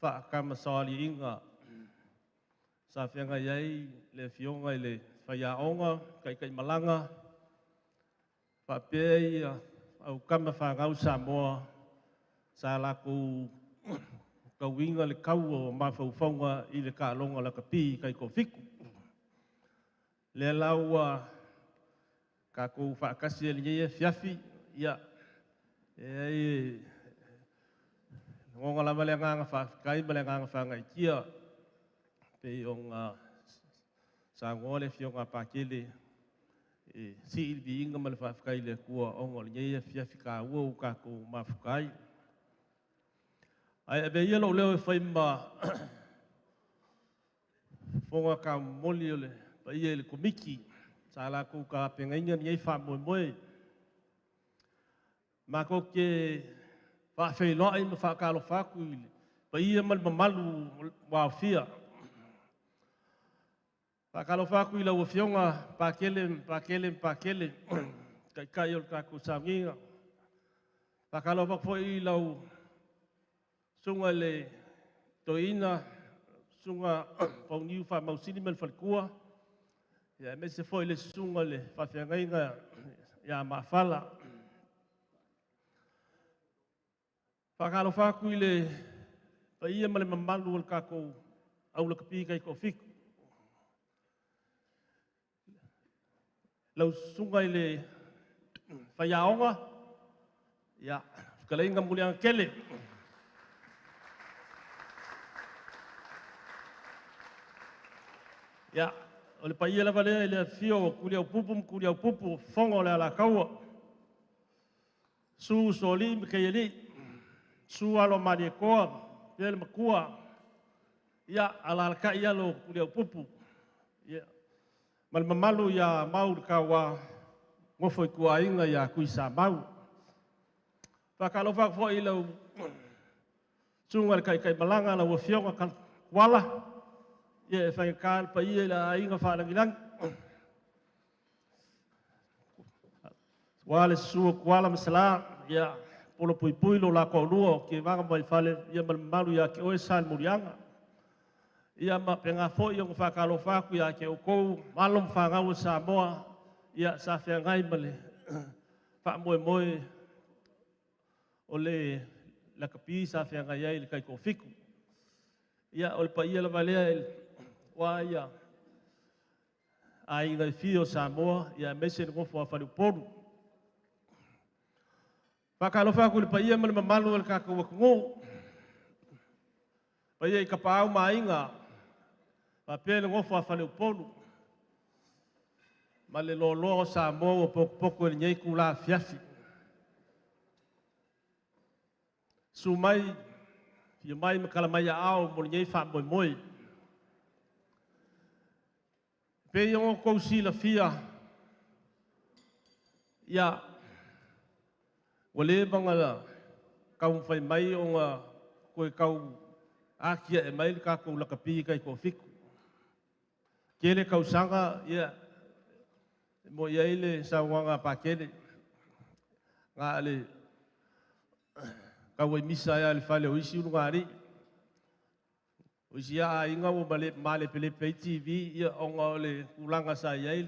Speaker 18: faatamasoaliiga sa feagai ai le afioga i le faiaoga, taitaimalaga, faapea ia au tama fanau Samoa sa latou tauiga le taua o mafaufauga i le taaloga lakapi taitoafitu. Lea la ua tatou faatasi ai i lenei afiafi, ia, e leai, e lagona lava le agaga faafetai ma le agaga faagaeetia pei ona saunoa le Afioga a Pakele e sii le viiga ma le faafetai i le Atua ona o lenei afiafi taua ua tatou mafuta ai. Ae avea ia lou leo e fai ma fofoga taumomoli o le paia i le Komiti sa latou tapenaina lenei faamoemoe. Matou te faafeiloai ma faatalofa atu i le paia ma le mamalu ua aofia. Faatalofa atu i lau Afioga Pakele Pakele Pakele, Taitai o le tatou sauniga. Faatalofa atu foi i lau Susuga i le Toeaina, Susuga Pauniu Faamausili ma le faletua, aemaise foi le Susuga i le Faafeagaiga ia Maafala. Faatalofa atu i le paia ma le mamalu o le tatou au lakapi taitoafitu. Lau susuga i le faiaoga, ia, fetalaiga Muliagatele. Ia, o le paia lava lea i le afifio o Kuliaupupu ma Kuliaupupu o Fofoga o le Alataua, Susu Usoalii ma Keialii, Susu Alo o Malietoa faapea le Matua, ia, alaalatai alo o Tuliaupupu, ia, ma le mamalu ia Mauletaua, nofo a ituaiga ia Tuisamau. Faatalofa atu foi i lau susuga i le Taitaimalaga lau Afioga Tuala, ia e faigata le paia i le aiga faalagilagi, aua le susu o Tuala ma Sala, ia polo puipui lo la toalua o Tevaga ma Vaifale, ia ma le mamalu ia te oe Salemuliaga. Ia ma faapena foi ona faatalofa atu ia te outou alo ma fanau a Samoa, ia sa feagai ma le faamoemoe o le lakapi sa feagai ai i le taitoafitu. Ia o le paia lava lea aua ia aiga e fia o Samoa, ia aemaise le nofo a faleupolu. Faatalofa atu i le paia ma le mamalu o le tatou atunuu, paia i Tapaau ma Aiga, faapea le nofo a faleupolu ma le loaloa o Samoa ua potopoto i lenei itula afiafi. Susu mai, afio mai ma tala mai aao mo lenei faamoemoe. E pei ona outou silafia, ia, ua leva ona taumafai mai ona toe tau atiae mai le tatou lakapi taitoafitu. Tele tausaga, ia, e mo'i ai le saunoaga a Patele, na o le tauaimisa ai lava i le fale o isi ulugalii. O isi lava aiga ua malepelepe ai TV ia ona o le tulaga sa i ai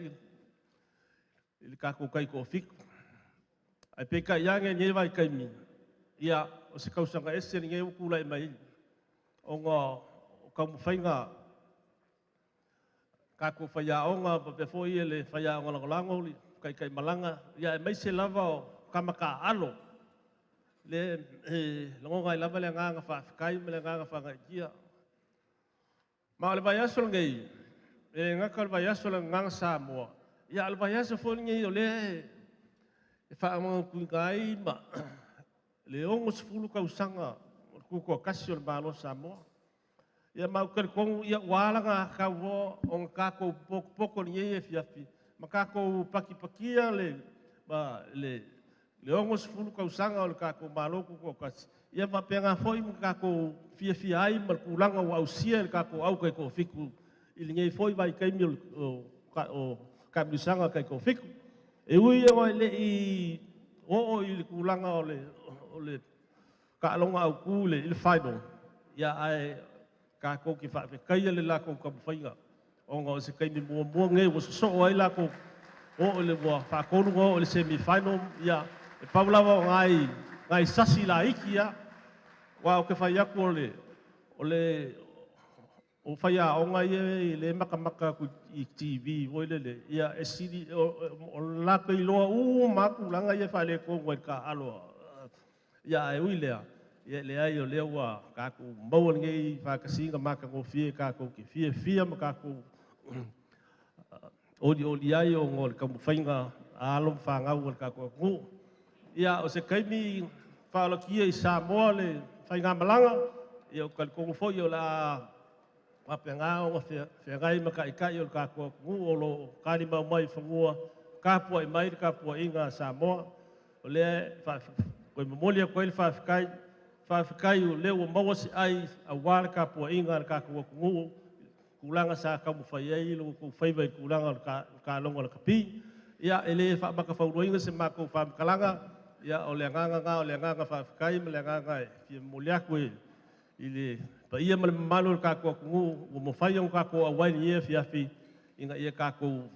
Speaker 18: le tatou taitoafitu. Ae peitai ane i lenei vaitaimi, ia, o se tausaga ese lenei ua tulai mai ona o taumafaiga tatou faiaoga faapea foi le faiaoga lagolago, le taitaimalaga, ia aemaise lava o tama taaalo lea e lagona ai lava le agaga faafetai ma le agaga faagaeetia. Ma o le vaiaso lenei, e le gata o le vaiaso o le Gagana Samoa, ia a o le vaiaso foi lenei o lea e faamanatuina ai ma le 60 tausaga o le tutoatasi o le Malo o Samoa. Ia ma ou te talitonu ia ua alagatatau ona tatou potopoto i lenei afiafi ma tatou patipatia le 60 tausaga o le tatou Malo Tutoatasi, ia faapena foi ma tatou fiafia ai ma le tulaga ua ausia e le tatou au taitoafitu i lenei foi vaitaimi o taamilosaga taitoafitu. E ui lava e le i oo i le tulaga o le taaloga autu i le final, ia ae tatou te faafetaia le latou taumafaiga ona o se taimi muamua lenei ua sosoo ai latou oo i le ua faatolu ona oo i le semi final. Ia e pau lava o nai nai sasi laiti ia, aua ou te fai atu o le o le o faiaoga ia e le matamata atu i TV foi lele, ia e sili o latou iloa uma lava tulaga ia e faaletonu ai i le taaalo. Ia ae ui i lea, ia leai o lea ua tatou maua lenei faatasiga matagofie tatou te fiafia ma tatou olioli ai ona o le taumafaiga a alo ma fanau a le tatou atunuu. Ia o se taimi faaolatia i Samoa le faigamalaga, ia ou te talitonu foi o le a faapena ona feagai ma taitai o le tatou atunuu o lo o talimau mai i fanua, tapuai mai le tapuaiga a Samoa. O lea e toe momoli atu ai le faafetai, faafetai o lea ua maua se ai aua le tapuaiga a le tatou atunuu, tulaga sa taumafai ai lo outou faiva i tulaga o le taaloga lakapi. Ia e le faamatafauloaina se matou faamatalaga, ia o le agaga lena o le agaga faafetai ma le agaga e fia momoli atu i le paia ma le mamalu o le tatou atunuu ua mafai ona tatou auai i lenei afiafi ina ia tatou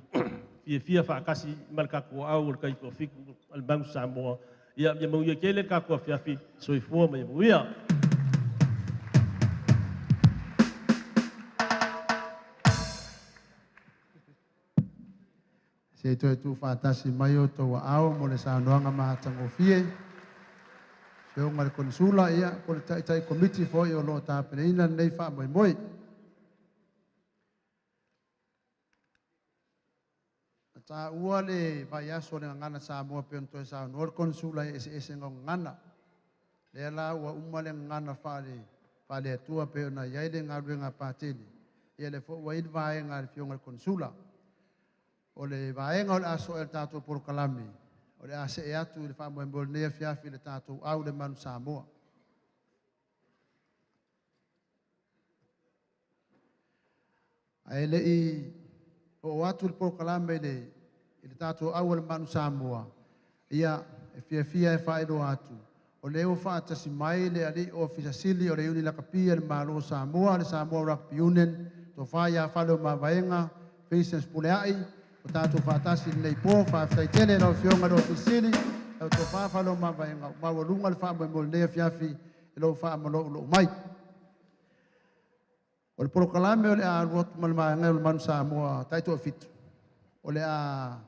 Speaker 18: fiafia faatasi ma le tatou au o le taitoafitu a le Manu Samoa. Ia manuia tele le tatou afiafi. Soifua ma ia manuia.
Speaker 15: Se i toe tuufaatasi mai outou aao mo le saunoaga matagofie. Afioga i le Konesula, ia, po o le Taitai Komiti foi o lo o tapenaina lenei faamoemoe. taua le vaiaso o le Gagana Samoa pei ona toe saunoa le Konesula i eseesega o gagana. Lea la ua uma le gagana faale faale-Atua pei ona i ai le galuega a Patele, ia lea foi ua i ai le vaega a le Afioga i le Konesula. O le vaega o le a soe o le tatou polokalame, o le a see atu i le faamoemoe o lenei afiafi i le tatou au i le Manu Samoa. Ae le i oo atu le polokalame i le, i le tatou au a le Manu Samoa, ia, e fiafia e faailoa atu, o lea ua faatasi mai le Alii Ofisa Sili o le Iuni Lakapi a le Malo o Samoa, le Samoa Rugby Union, Tofa ia Faleomavaega Patience Puleai, ua tatou faatasi i lenei po. Faafetai tele i lau Afioga i le Ofisa Sili, lau Tofa Faleomavaega, ua maualuga le faamoemoe i lenei afiafi i lou faamaloulou mai. O le polokalame o le a alu atu ma le vaega o le Manu Samoa taitoafitu, o le a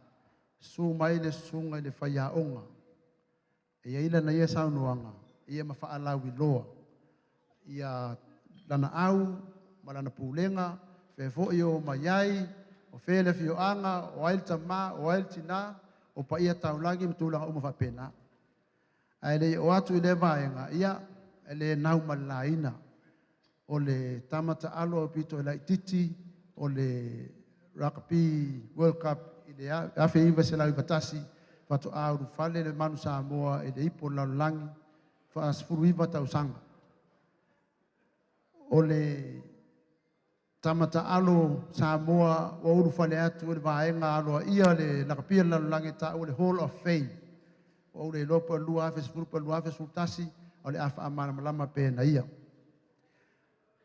Speaker 15: susu mai le susuga i le faiaoga e i ai lana ia saunoaga ia ma faalauiloa ia lana au ma lana pulega, fea foi e o mai ai, o fea le afioaga, o ai le tama, o ai le tina, o paia taulagi ma tulaga uma faapena. Ae le i oo atu i lea vaega, ia, e le nau ma le laina, o le tama taalo aupito laitiiti o le Rugby World Cup i le 1991, faatoa ulufale le Manu Samoa i le Ipu o le Lalolagi, faa-19 tausaga. O le tama taalo Samoa ua ulufale atu i le vaega aloaia o le lakapi o le lalolagi e taua o le Hall of Fame. Ua ou le iloa po o le 2010 po o le 2011, o le a faamalamalama pea e na ia.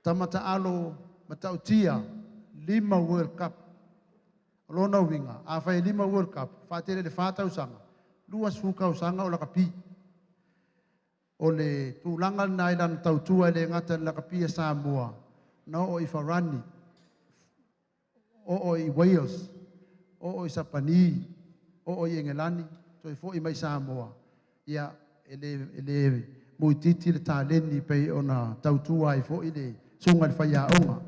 Speaker 15: Tama taalo matautia, 5 World Cup. O lona uiga, afai e 5 World Cup, faatele i le 4 tausaga, 20 tausaga o lakapi. O le tulaga lena i lana tautua e le gata i le lakapi a Samoa, na oo i Farani, oo i Wales, oo i Sapani, oo i Engelani, toe foi mai Samoa, ia e le, e le muititi le taleni pei ona tautua ai foi le susuga i le faiaoga.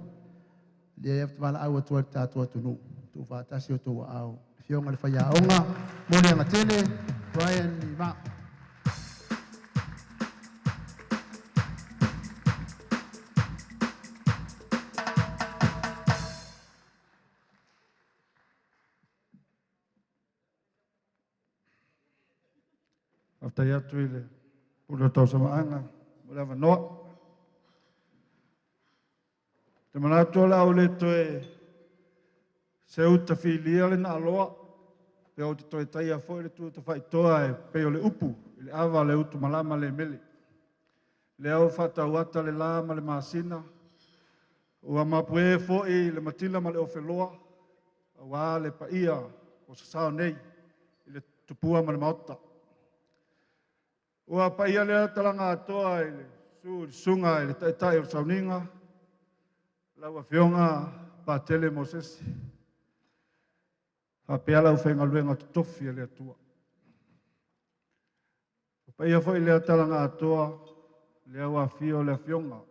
Speaker 15: Lea ou te valaau atu ai i le tatou atunuu, tuufaatasi o outou aao. Le Afioga i le Faiaoga, mo le agatele, Brian Lima.
Speaker 2: Faafetai atu i le Pule o Tausamaaga mo le avanoa. Te manatu o le a ou le toe seu tafilia le naaloa, pe ou te toe taia foi le tu tafaitoa e pei o le upu i le ava o le utu malama le mele. Lea ua faatauata le la ma le masina, ua mapuē foi le matila ma le ofeloa, auā le paia o sasao nei i le tupua ma le maota. Ua paia lea talaga atoa i le susu i le susuga i le Taitai o le Sauniga, lau Afioga Patele Mosese, faapea le aufaigaluega totofi a le Atua. Ua paia foi lea talaga atoa, lea ua afio le Afioga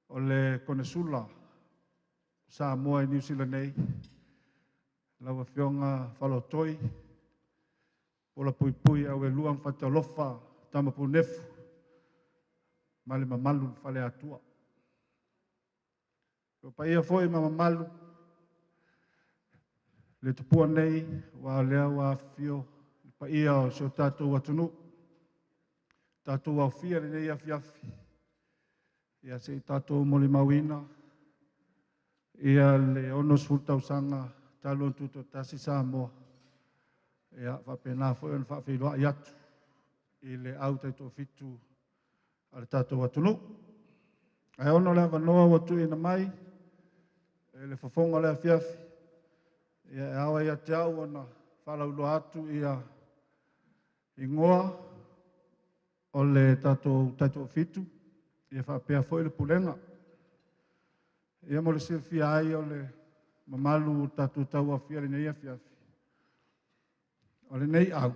Speaker 2: o le Konesula Samoa i Niu Sila nei, lau Afioga Faleotoi, Ola Puipui Auelua ma Fatialofa, Tama Punefu ma le mamalu i le Faleatua. Ua paia foi ma mamalu le tupua nei, aua o lea ua afifio le paia o si o tatou atunuu, tatou aofia i lenei afiafi, ia se i tatou molimauina ia le 60 tausaga talu ona tutoatasi Samoa, ia faapena foi ona faafeiloai atu i le au taitoafitu a le tatou atunuu. Ae ona o le avanoa ua tuuina mai e le fofoga o le afiafi, ia e ao ai ia te au ona faalauiloa atu ia igoa o le tatou taitoafitu, ia faapea foi le pulega. Ia mo le silafia ai o le mamalu o tatou tauaofia i lenei afiafi, o lenei au,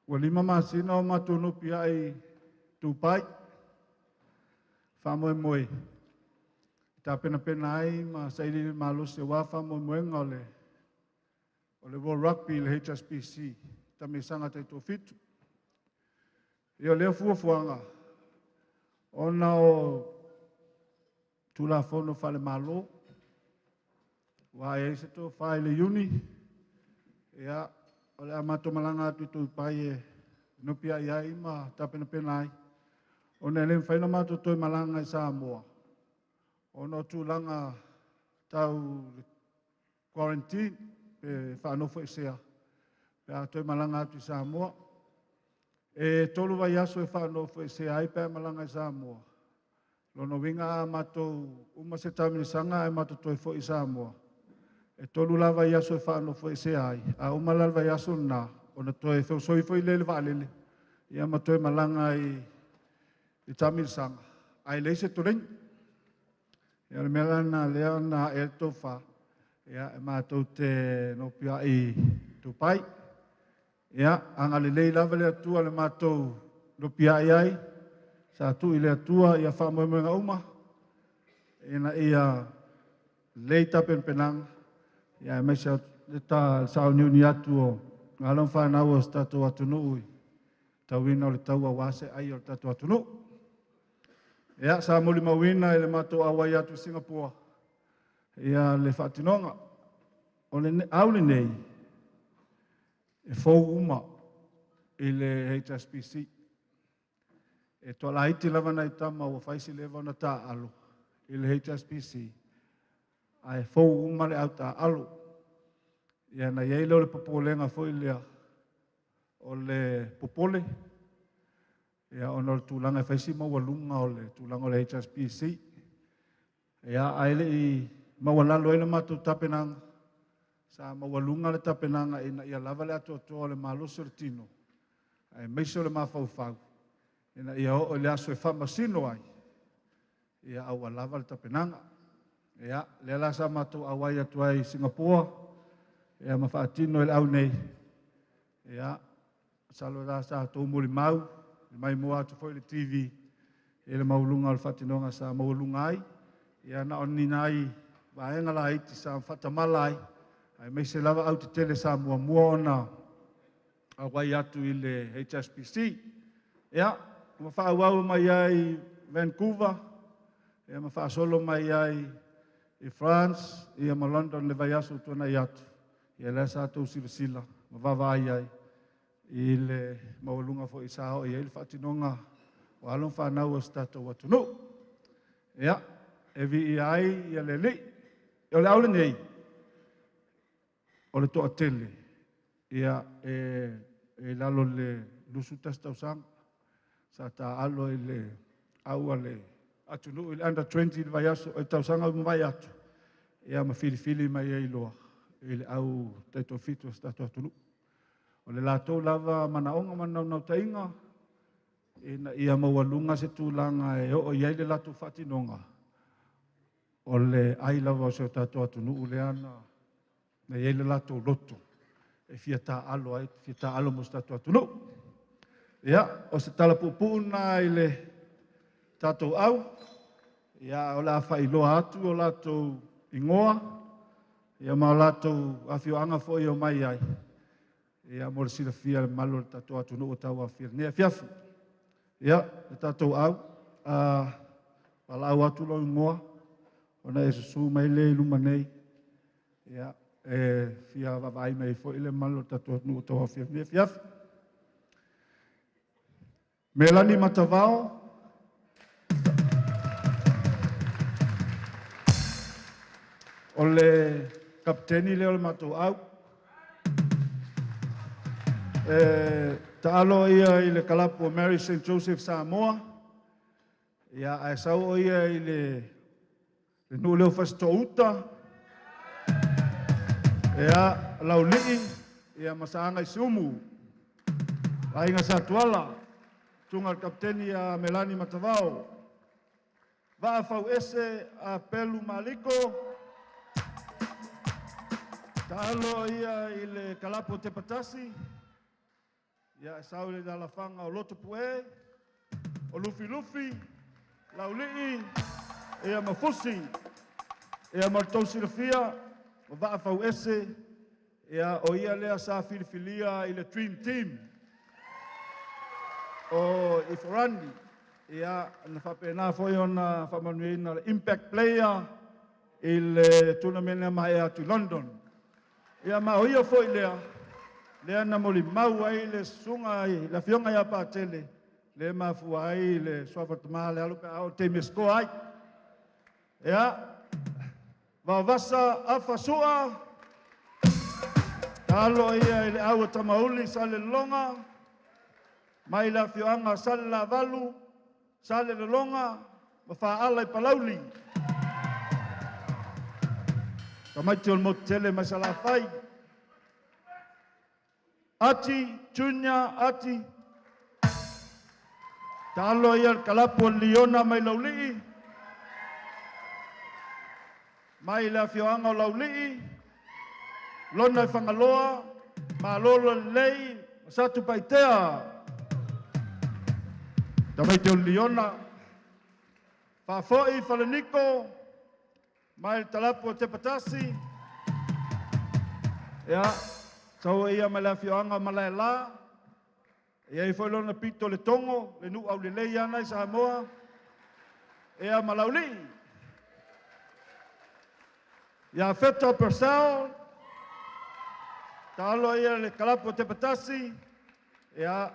Speaker 2: ua 5 masina o matou nopiai Dubai, faamoemoe Tapenapena ai ma sailiili malosi aua faamoemoega o le o le World Rugby i le HSBC tamisaga taitoafitu. Ia o lea fuafuaga ona o Tulafono faale-Malo, ua ae ai se tofa i le Iuni, ia, o le a matou malaga atu i Tupai e nopiai ai ma tapenapena ai, ona e le mafai ona matou toe malaga i Samoa, ona o tulaga tau quarantine pe faanofoesea pe a toe malaga atu i Samoa. E 3 vaiaso e faanofoesea ai pe a malaga i Samoa. Lona uiga a matou uma se taamilosaga ae matou toe foi i Samoa, e 3 la vaiaso e faanofoesea ai, a uma la le vaiaso lena, ona toe feusoi foi lea i le vaalele, ia ma toe malaga i taamilosaga, ae leai se koleni. Ia o le mea la lena lea na ae ai le tofa, ia e matou te nopiai i Dubai. Ia, agalelei lava le Atua i le matou nopiai ai, sa tuu i le Atua ia faamoemoega uma, ina ia lelei tapenapenaga, ia aemaise le sauniuni atu o alo ma fanau o si tatou atunuu i tauina o le taua aua se ai o le tatou atunuu. Ia, sa molimauina i le matou auai atu i Singapore, ia le faatinoga. O le au lenei, e fou uma i le HSBC. E toalaiti lava nai tama ua fai si leva ona taaalo i le HSBC, ae fou uma le au taaalo. Ia na i ai lea o le popolega foi lea, o le popole, ia ona o le tulaga e fai si maualuga o le tulaga o le HSBC. Ia, ae le i maualalo ai le matou tapenaga, sa maualuga le tapenaga ina ia lava le atoatoa o le malosi o le tino, aemaise o le mafaufau, ina ia oo i le aso e faamasino ai, ia a ua lava le tapenaga. Ia, lea la sa matou auai atu ai i Singapore, ia ma faatino e le au nei, ia, masalo la sa outou molimau, maimoa atu foi le TV i le maualuga o le faatinoga sa maualuga ai, ia na o ni nai vaega laiti sa faatamala ai, aemaise lava au tetele sa muamua ona auai atu i le HSBC. Ia, ua faaauau mai ai Vancouver, ia ma faasolo mai ai i France, ia ma London le vaiaso ua tuanai atu, ia lea sa outou silasila ma vaavaai ai i le maualuga foi sa oo i ai le faatinoga o alo ma fanau a si tatou atunuu. Ia, e viia ai ia le Alii. O le au lenei, o le toatele, ia e i lalo le 21 tausaga, sa taaalo i le au a le atunuu i le under 20 i le vaiaso, i le tausaga ua mavae atu, ia ma filifili mai ai loa i le au taitoafitu o si tatou atunuu. O le latou lava manaoga ma naunautaiga, ina ia maualuga se tulaga e oo i ai le latou faatinoga, o le ai lava o si o tatou atunuu lea na i ai le latou loto e fia taaalo ai, fia taaalo mo si tatou atunuu. Ia, o se tala puupuu lena i le tatou au, ia o le a faailoa atu o latou igoa, ia ma o latou afioaga foi e omai ai, ia mo le silafia e le mamalu o le tatou atunuu o tauafia i lenei afiafi. Ia, le tatou au, valaau atu lou igoa, ona e susu mai lea i luma nei, ia, e fia vaavaai mai foi le mamalu o le tatou atunuu o tauafia i lenei afiafi. Melani Matavao, o le kapiteni lea o le matou au. E taalo ia i le kalapu o Mary St. Joseph Samoa, ia, ae sau o ia i le nuu lea o Fasitoo-uta, ia, Laulii, ia, ma Saaga i Siumu. Aiga Satuala, tunga le kapiteni ia Melani Matavao. Vaa Fauese a Pelu Maliko, taalo ia i le kalapu o Tepatasi, ia e sau i le lalafaga o Lotopue, o Lufilufi, Laulii, ia ma Fusi. Ia mo le tou silafia, o Vaafauese, ia o ia lea sa filifilia i le Dream Team o Iforani. Ia, na faapena foi ona faamanuiaina le Impact Player i le tunamene maea atu i London. Ia ma o ia foi lea, lea na molimau ai le susuga i le afioga ia Patele, le mafua ai le suafa tama le alo pe a o taimi e score ai. Ia, Vaovasa Afa Sua, talo ia i le au a Tamauli Salelologa, mai le afioaga Salelavalu, Salelologa ma Faala i Palauli. Tamaiti o le motu tele mai Salafai. Ati, Junior, Ati. Talo ia le kalapu o le liona mai Laulii. Mai le afioaga o Laulii, lona i Fagaloa, Malolo Lelei, ma Satupaitea. Tamaiti o le liona. Faafoi Faleniko, mai le talapu o Tepatasi. Ia, sau ia mai le afioaga o Malaela. E i ai foi lona pito le togo, le nuu aulelei ana i Samoa. Ea ma Laulii. Ia Feto Purcell, talo ia le kalapu o Tepatasi. Ia,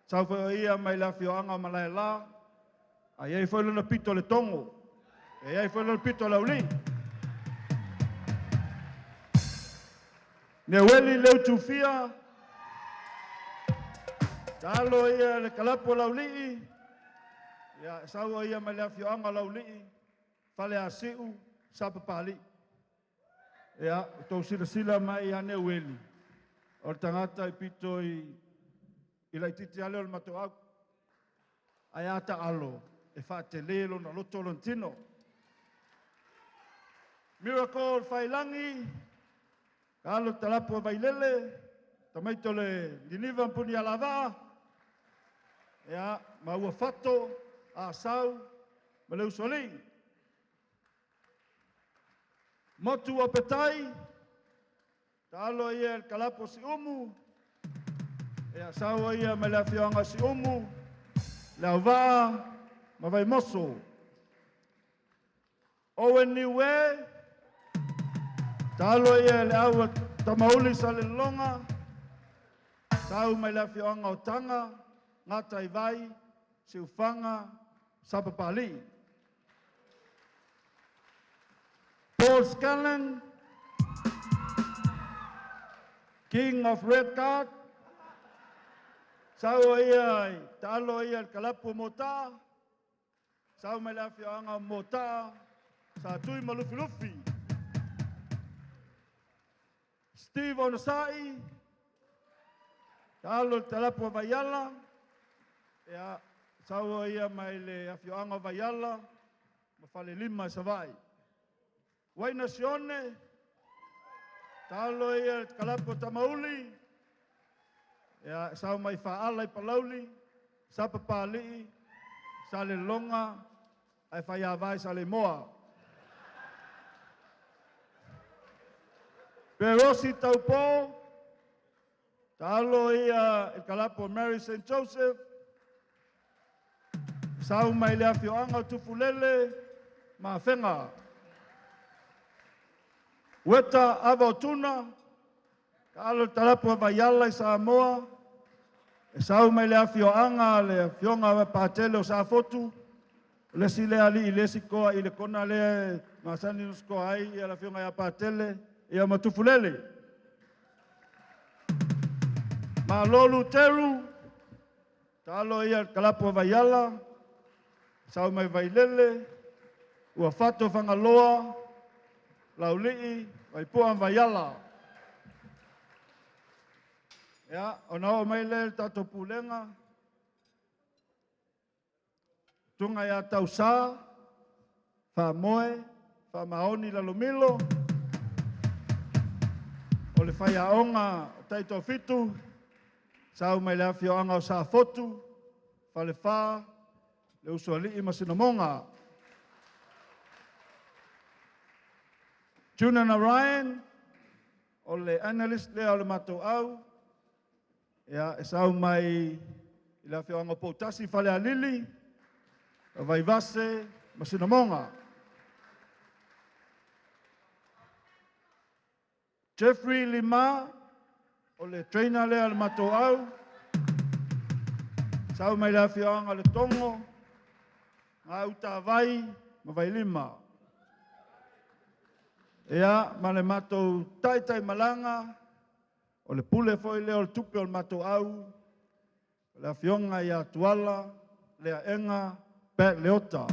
Speaker 2: sau foi o ia mai le afioaga o Malaela. A i ai foi lona pito le togo. E i ai foi lona pito Laulii. Neueli Leutufia, talo ia le kalapu o Laulii. Ia, sau o ia mai le afioaga o Laulii, Faleasiu, Sapapalii. Ia, o tou silasila mai ia Neueli, o le tagata i pito i laitiiti lava lea o le matou au. Ae a taalo, e faatele lona loto lona tino. Miracle Failangi, alo talapu o Vailele, tamaiti o le Niniva ma Punialavaa, ia, ma ua fato, Asau, ma le usoalii. Motu o Petai, taalo ia le kalapu o Siumu, ia sau ia mai le afioaga o Siumu, le Auvaa ma Vaimoso. Owen Niue, taalo ia le au a Tamauli Salelologa, sau mai le afioaga o Taga, Gataivai, Siufaga, Sapapalii. Paul Scanlon, King of Red Card, sau ia i taalo ia le kalapu o Mota, sau mai le afioaga o Mota, sa tui ma Lufilufi. Steve Onasai, taalo le talapu o Vaiala, ia, sau ia mai le afioaga o Vaiala, ma Falelima i Savaii. Waina Sione, taalo ia le kalapu o Tamauli, ia, sau mai Faala i Palauli, Sapapalii, Salelologa, ae faiava i Saleimoa. Perosi Taupo, taalo ia i kalapu o Mary St. Joseph, sau mai le afioaga o Tufulele, ma Afega. Ueta Ava o Tuna, taalo le talapu o Vaiala i Samoa, e sau mai le afioaga le afioga Patele o Safotu, le isi lea alii le isi toa i le kona lea masani no sikoa ai ia le afioga ia Patele, ia ma Tufulele. Malolu Teru, taalo ia le kalapu o Vaiala, sau mai Vailele, ua fato Fagaloa, Laulii, Vaipua ma Vaiala. Ia, ona oo mai lea i le tatou pulega, tunga ia Tausa, Faamoe, Faamaoni Lalomilo, o le faiaoga o Taitoafitu, sau mai le afioaga o Safotu, Falefa, le Usoalii ma Sinamoga. Tuna Narayan, o le analyst lea o le matou au, ia, e sau mai i le afioaga o Poutasi, Falealili, Vaivase ma Sinamoga. Jeffrey Lima, o le trainer lea o le matou au, sau mai le afioaga o Letogo, Gautavai ma Vailima. Ia, ma le matou taitai malaga, o le pule foi lea o le tupe o le matou au, o le afioga ia Tuala Leaega Pat Leota.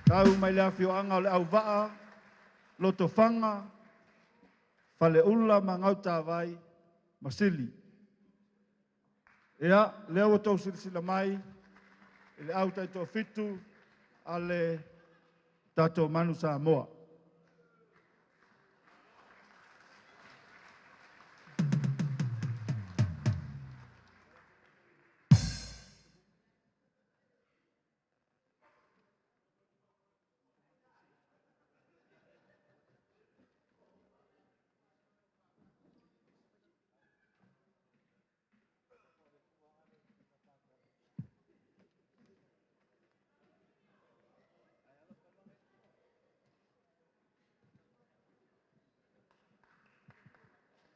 Speaker 2: Tau mai le afioaga o le Auvaa, Lotofaga, Faleula ma Gautavai ma Sili. Ia, lea ua outou silasila mai i le au taitoafitu a le tatou Manu Samoa.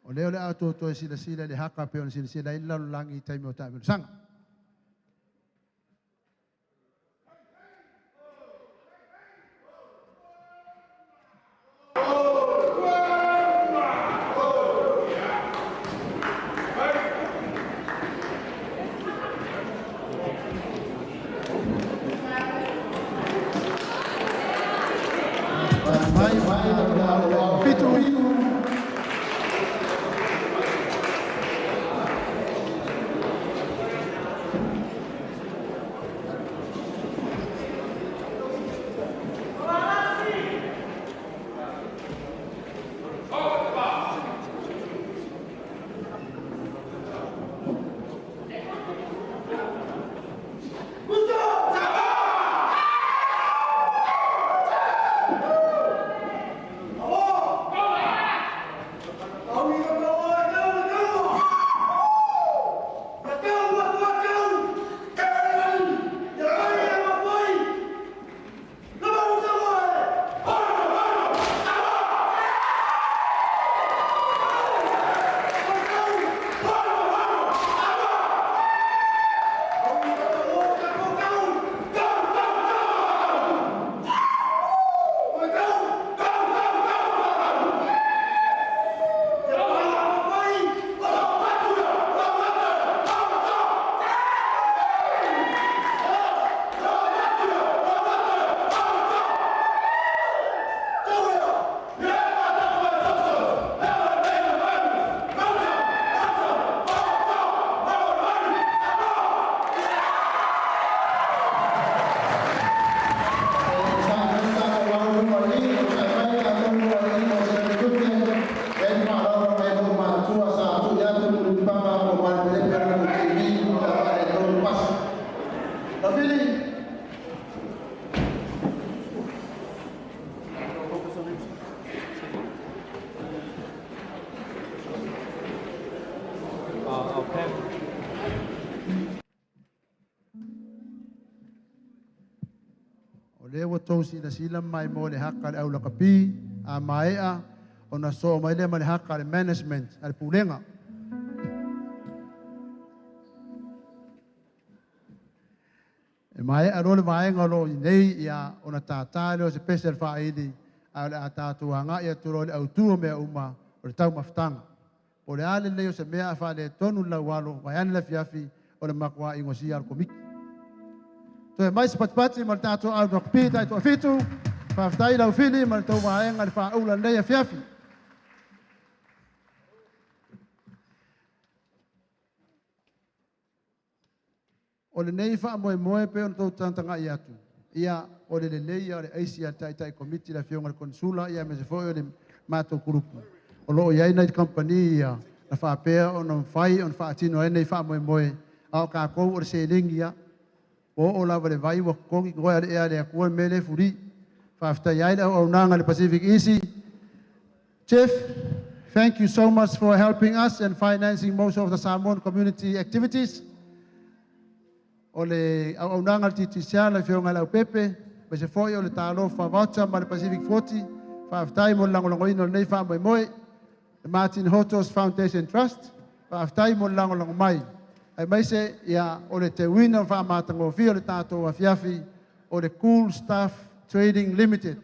Speaker 15: O lea o le a outou toe silasila i le haka pei ona silasila ai le lalolagi i taimi o taamilosaga. Mai mai fitu. O lea ua outou silasila mai mo le haka a le au lakapi, a maea ona soo mai lea ma le haka a le management a le pulega. E maea loa le vaega o lo o i nei, ia ona tātā lea o se pese a le faaili, ae o le a tatou agai atu loa i le autu o mea uma o le taumafataga. Po o le a lelei o se mea a faaletonu le laualo, vaeane le afiafi o le matua igosia a le Komiti. Toe mai se patipati ma le tatou au rugby taitoafitu. Faafetai lau Fili ma le tou vaega i le faaula i lenei afiafi. O lenei faamoemoe pei ona tou tagatagai atu, ia, o le lelei ia o le aisi a le Taitai Komiti, le Afioga i le Konesula, ia aemaise foi o le matou kulupu, o lo o i ai nai kamupani ia na faapea ona mafai ona faatino ai lenei faamoemoe, a o tatou o le seleni ia. Ua oo lava i le vai ua totogi, toe a le ea a le Atua le mea lea e fuli. Faafetai ai le auaunaga a le Pacific Easy. Jeff, thank you so much for helping us and financing most of the Samoan community activities. O le auaunaga a le Digicel, le afioga i le Aupepe, aemaise foi o le Talofa Voucher ma le Pacific 40. Faafetai mo le lagolagoina o lenei faamoemoe. Le Martin Hotos Foundation Trust, faafetai mo le lagolago mai. Aemaise ia o le teuina o faamatagofie o le tatou afiafi o le Cool Staff Trading Limited.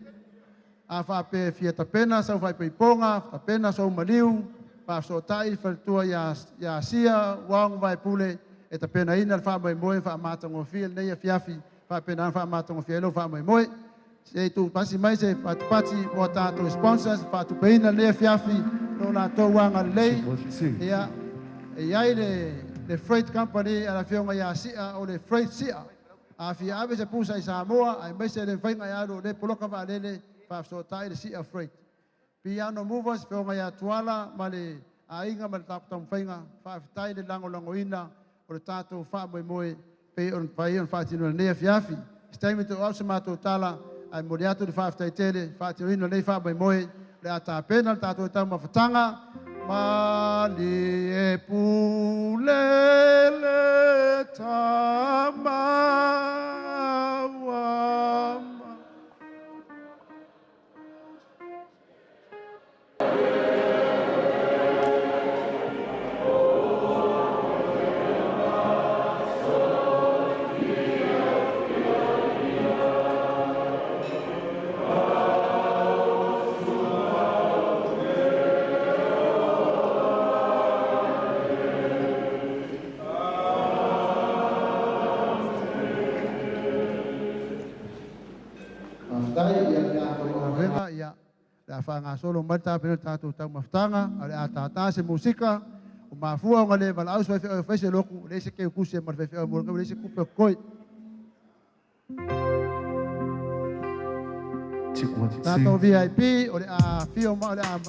Speaker 15: A faapea e fia tapena sau faaipoipoga, tapena sou maliu, faafesootai le faletua ia Sia Wong Vaepule e tapenaina le faamoemoe faamatagofie lenei afiafi, faapena ona faamatagofie ai lou faamoemoe. Se i tuupasi mai se patupati mo a tatou sponsors faatupeina lenei afiafi lo latou agalelei. Ia, e i ai le freight company a le afioga ia Sia o le Freight Sia. A fia ave se pusa i Samoa, aemaise le mafaiga e alu o le poloka vaalele, faafesootai le Sia Freight. Piano Movers, afioga ia Tuala ma le aiga ma le tatou taumafaiga, faafetai le lagolagoina o le tatou faamoemoe pei ona mafai ona faatino i lenei afiafi. Se taimi toe oo atu se matou tala, ae momoli atu le faafetai tele faatinoina o lenei faamoemoe. O le a tapena le tatou taumafataga. Malie pule le tama ua Avega ia le a faagasolo mai le tapena o le tatou taumafataga, a o le a tātā se musika o mafua ona le valaau se faifeau e fai se lotu, e leai se keukusi ma le faifeau mo le leai se tupe o totoe. Tatou VIP o le a afio ma o le a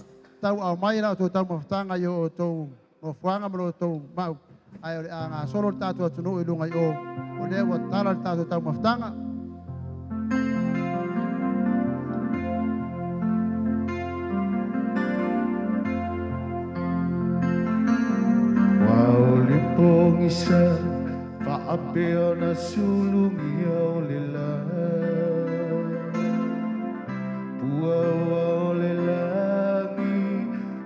Speaker 15: tauaao mai la outou taumafataga i o outou nofoaga ma lo outou mau, ae o le a gasolo le tatou atunuu i luga i o, o lea ua tala le tatou taumafataga.
Speaker 19: Ua o le pogisa faapea ona sulugia o le la Puaoa o le lagi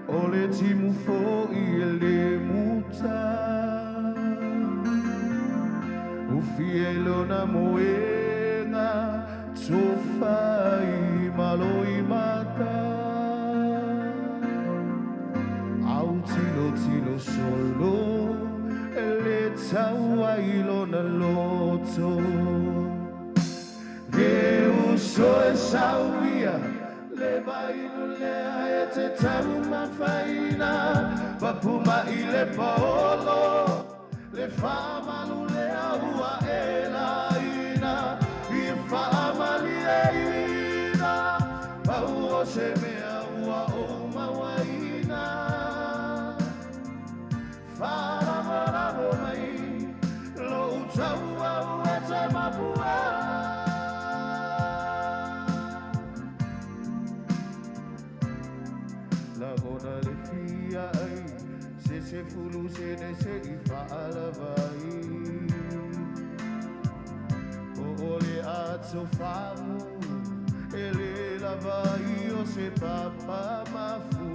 Speaker 19: o le timu foi e le muta Ufi ai lona moega tofai malo i mata Au tilo tilo solo e le tau ai lona loto E uso e sauia le vainu lea e te taumafaina Papuma i le paolo le faamalu lea ua e laina I faamalieina pau o se mea ua ou mauaina Faalagolago mai lou tauau e te mapua Lagona le fia ai se se fulu se ne se i faalava ai O o le ato famu e le lava i o se papa mafu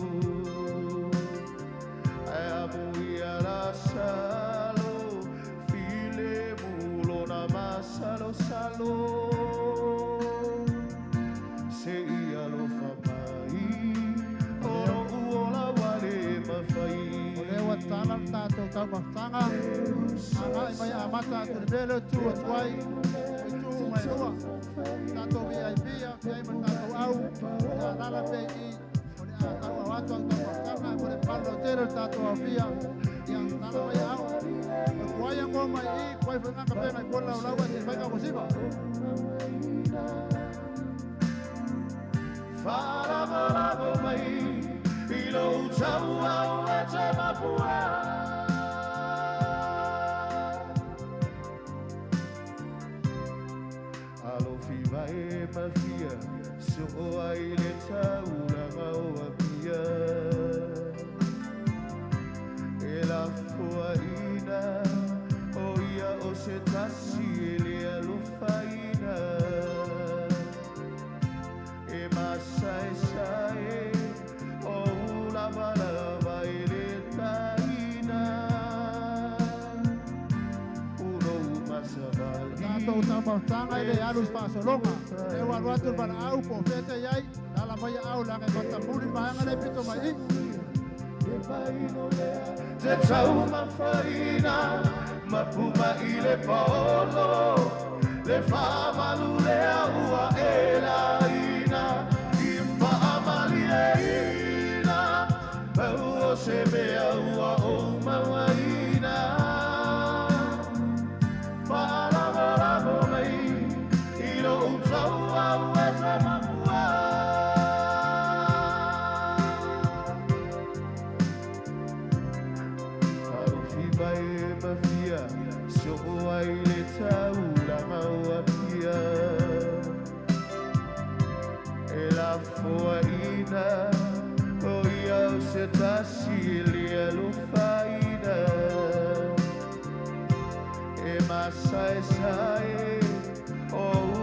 Speaker 19: Ae amu ia la salo file mulo na masalo salo Se i alofa mai o lou ola ua le mafai
Speaker 15: O lea ua tala le tatou taumafataga, agai mai amata atu le mea lea o tu atu ai, o itu uma e lua. Tatou VIP afia ai ma le tatou au, ia alala pea i i, o le a tauau atu au taumafataga mo le malu lautele o le tatou aofia. Ia tala mai au, o kuai angoa mai i, kuai foi ngaka pea ngai kola o lau e te whainga ko siva.
Speaker 19: Faalagolago mai i lou tauau e te mapua Alofi vai e mafia Soo ai le taulaga o Apia. E lafoaina o ia o se tasi e le alofaina. E masaesae o ulavalava e le taina. Ulou masavali.
Speaker 15: Tatou taumafataga i le alu i se faasologa. E ua alu atu le valaau po o fea e te i ai, lala mai aao leaga e matamuli le vaega lea e pito mai i i.
Speaker 19: Le vaino lea te taumafaina mapuma'i le paolo le faamalu lea ua e laina i faamalieina pau o se mea ua ou mauaina faalagolago mai i lou tauau e te mapua. Talofi mai e mafia soo ai le taulaga o Apia. E lafoaina o ia o se tasi e le alofaina. E masaesae o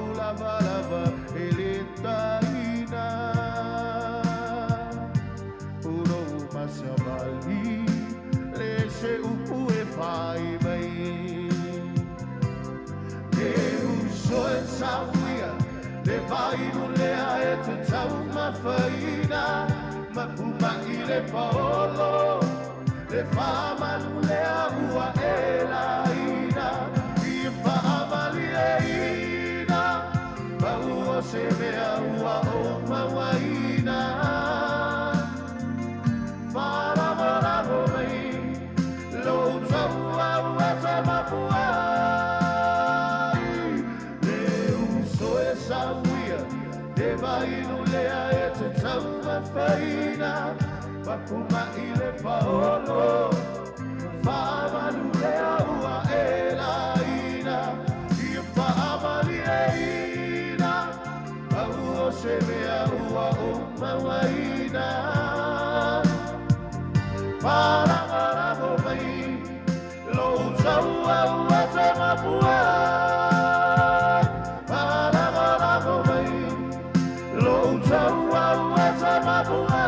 Speaker 19: ulavalava e le taina. Ulou masavali le se upu e fai mai. E uso e sauia le vainu lea e te taumafaina mapuma'i le paolo le faamalu lea ua e laina i faamalieina pau o se mea ua ou mauaina faalagolago mai lou tauau e te mapua. Le uso e sauia le vainu lea e te taumafaina mapuma'i le paolo faamalu lea ua e laina i faamalieina pau o se mea ua ou mauaina faalagolago mai lou tauau e te mapua. Faalagolago mai lou tauau e te mapua.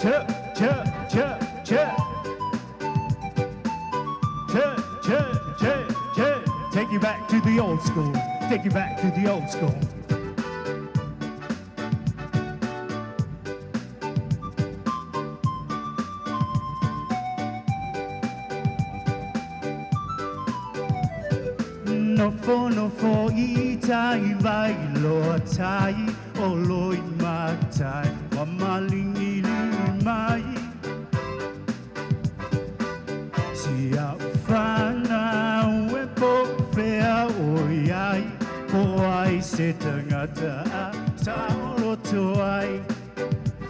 Speaker 16: Chip, chip, chip, chip. Chip, chip, chip, chip. Take you back to the old school. Take you back to the old school. Nofo nofo i tai vai loa tai o loi matai wa malingi li mai Si au whanau e po whea o iai Po ai se tangata a saoroto ai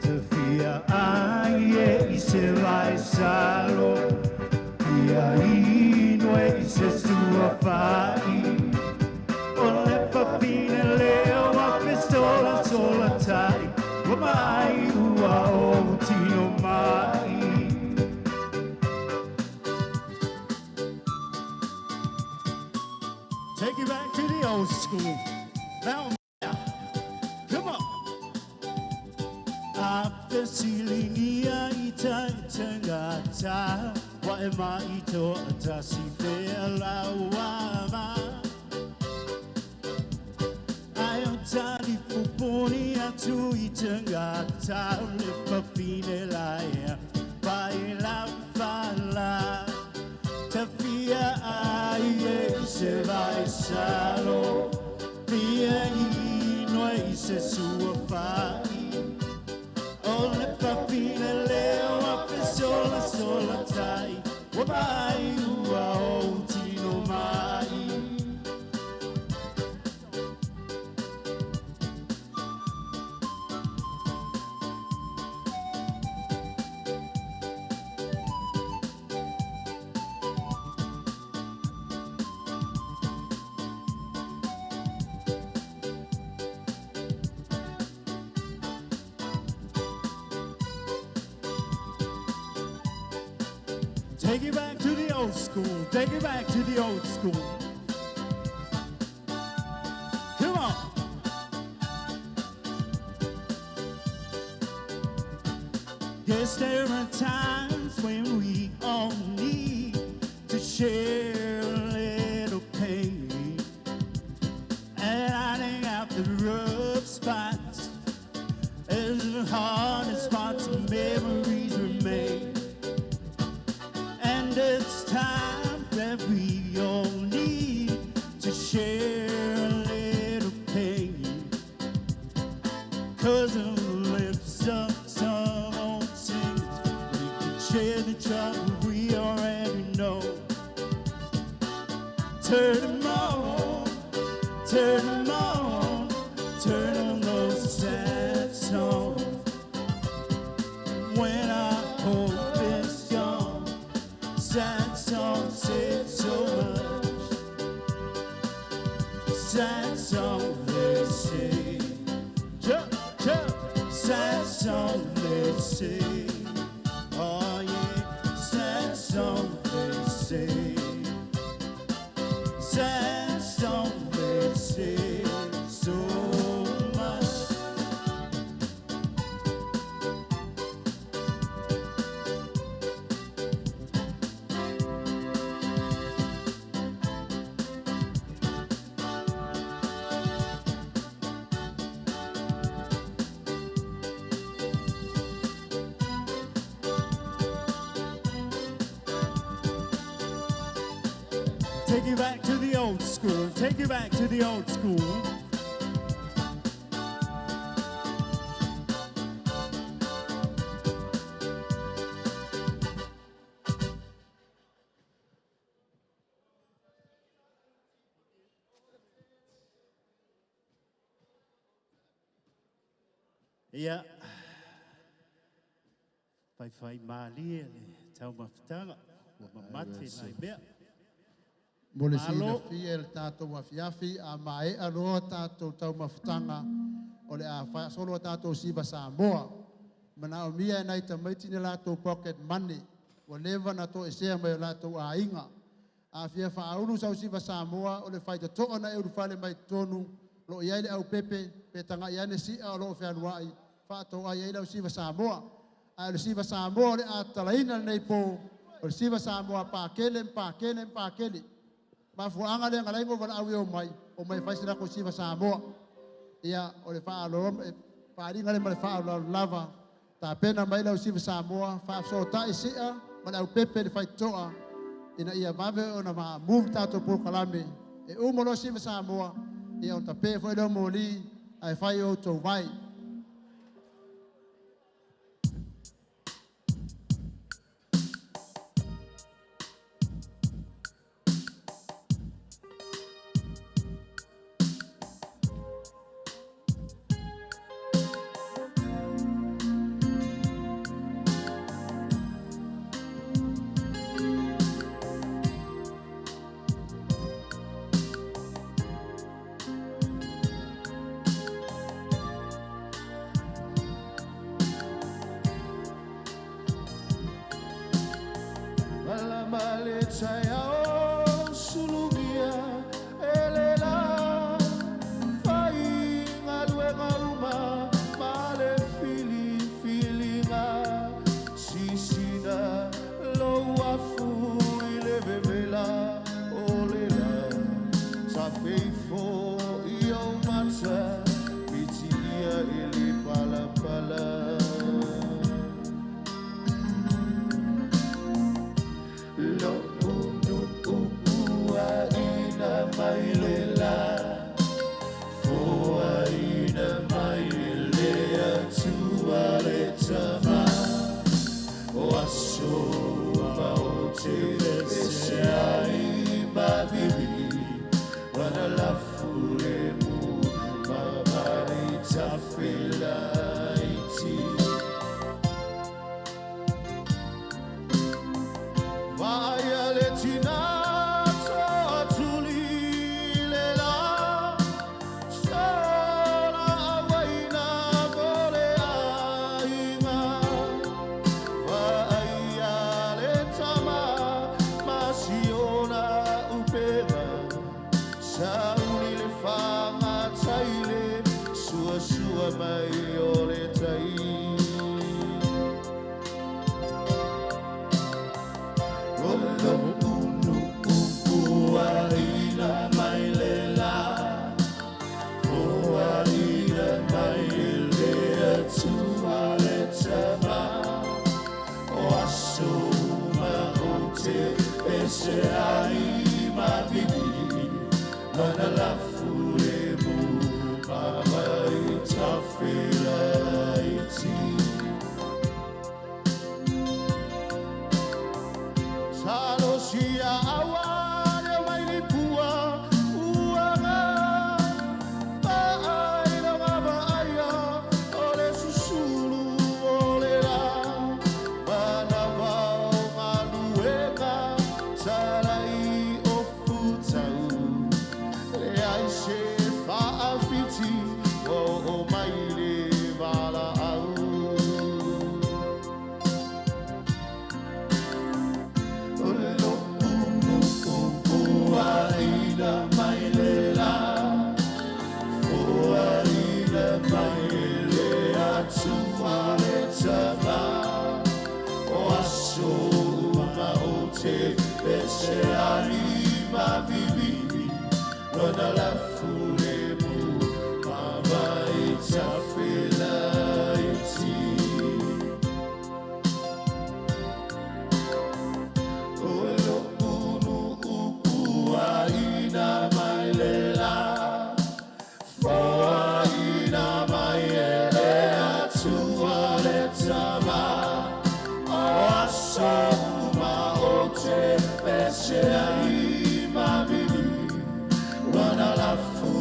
Speaker 16: Te whia ai e i se vai salo Fia inue i se sua whai O le papine leo a pistola sola tai Ua mai ua o tino mai. Take you back to the old school. Now, come on. A fesilingia i tai tangata Wa e mai to atasi whea laua ma Ai o tali pupuni atu i tangata Le papine laia Pai lau whala Te whia ai e i se vai salo Fia inua i se sua whai O le papine leo a sola sola tai Wa mai ua o tino mai. Take it back to the old school. Take it back to the old school. Come on. Yes, there are times when we all need to share a little pain. And hiding out the rough spots is the hardest parts of memories remain. And it's time that we all need to share a little pain. Because the lips of some old singers, we can share the trouble we already know. Turn them on, turn them on, turn on those sad songs. When our hope is gone, sad songs say so much. Sad song they say, jump, jump. Sad song they say, oh yeah. Sad song they say, sad song they say so much. Take you back to the old school. Take you back to the old school. Ia, faifai malie le taumafataga ua mamate nai mea.
Speaker 15: Mo le
Speaker 17: Malo.
Speaker 15: silafia e le tatou afiafi a mae'a loa tatou taumafataga o le a faasolo a tatou siva Samoa. Manaomia e nai tamaiti ni latou pocket money ua leva na to'esea mai o latou aiga. A fia faaulu sau siva Samoa o le faitato'a na e ulufale mai totonu lo'o i ai le aupepe pe taga'i ane si'a o loo fealua'i faatou'ai ai lau siva Samoa. Ae o le Siva Samoa o le a tatalaina lenei po, o le Siva Samoa a Pakele ma Pakele ma Pakele. Mafuaaga lea na ala ai ona ou valaau e omai, omai e fai se latou Siva Samoa. Ia, o le faaaliga lea ma le faaaloalo lava, tapena mai lau Siva Samoa, faafesootai Sia ma Leaupepe i le faitotoa ina ia vave ona move le tatou polokalame. E uma loa Siva Samoa, ia ona tape foi lea o moli ae fai o outou vai.
Speaker 19: Malama le taeao sulugia e le la fai galuega uma ma le filifiliga sisina lou afu i le vevela o le la tafeifo i ou mata mitilia e le palapala. Lo'u nu'u ina mai le la foaina mai e le Atua le Tama o aso uma ou te pese ai mavivi wana lafu le mu mamai tafelaiti. Vaia le tina toatuli le la sola auaina mo le aiga. Vaia le tama ma siona upega sauli le fagataile suasua mai o le tai. O lo'u nu'u ina mai le la foaina mai e le Atua le Tama o aso uma ou te pese ai mavivi mana lafu le mu mamai tafelaiti. Talosia aua le mai le pua uaga paai la vavaia o le susulu o le la manava o galuega talai o futau le ai se faafiti ua oo mai le valaau. O lo'u nu'u ina mai le la foaina mai e le Atua le Tama o aso uma ou te pese ai mavivi lona lafu le mu mamai tafelaiti. O lo'u nu'u ina mai le la foaina mai e le Atua le Tama o aso uma ou te pese ai mavivi lona lafu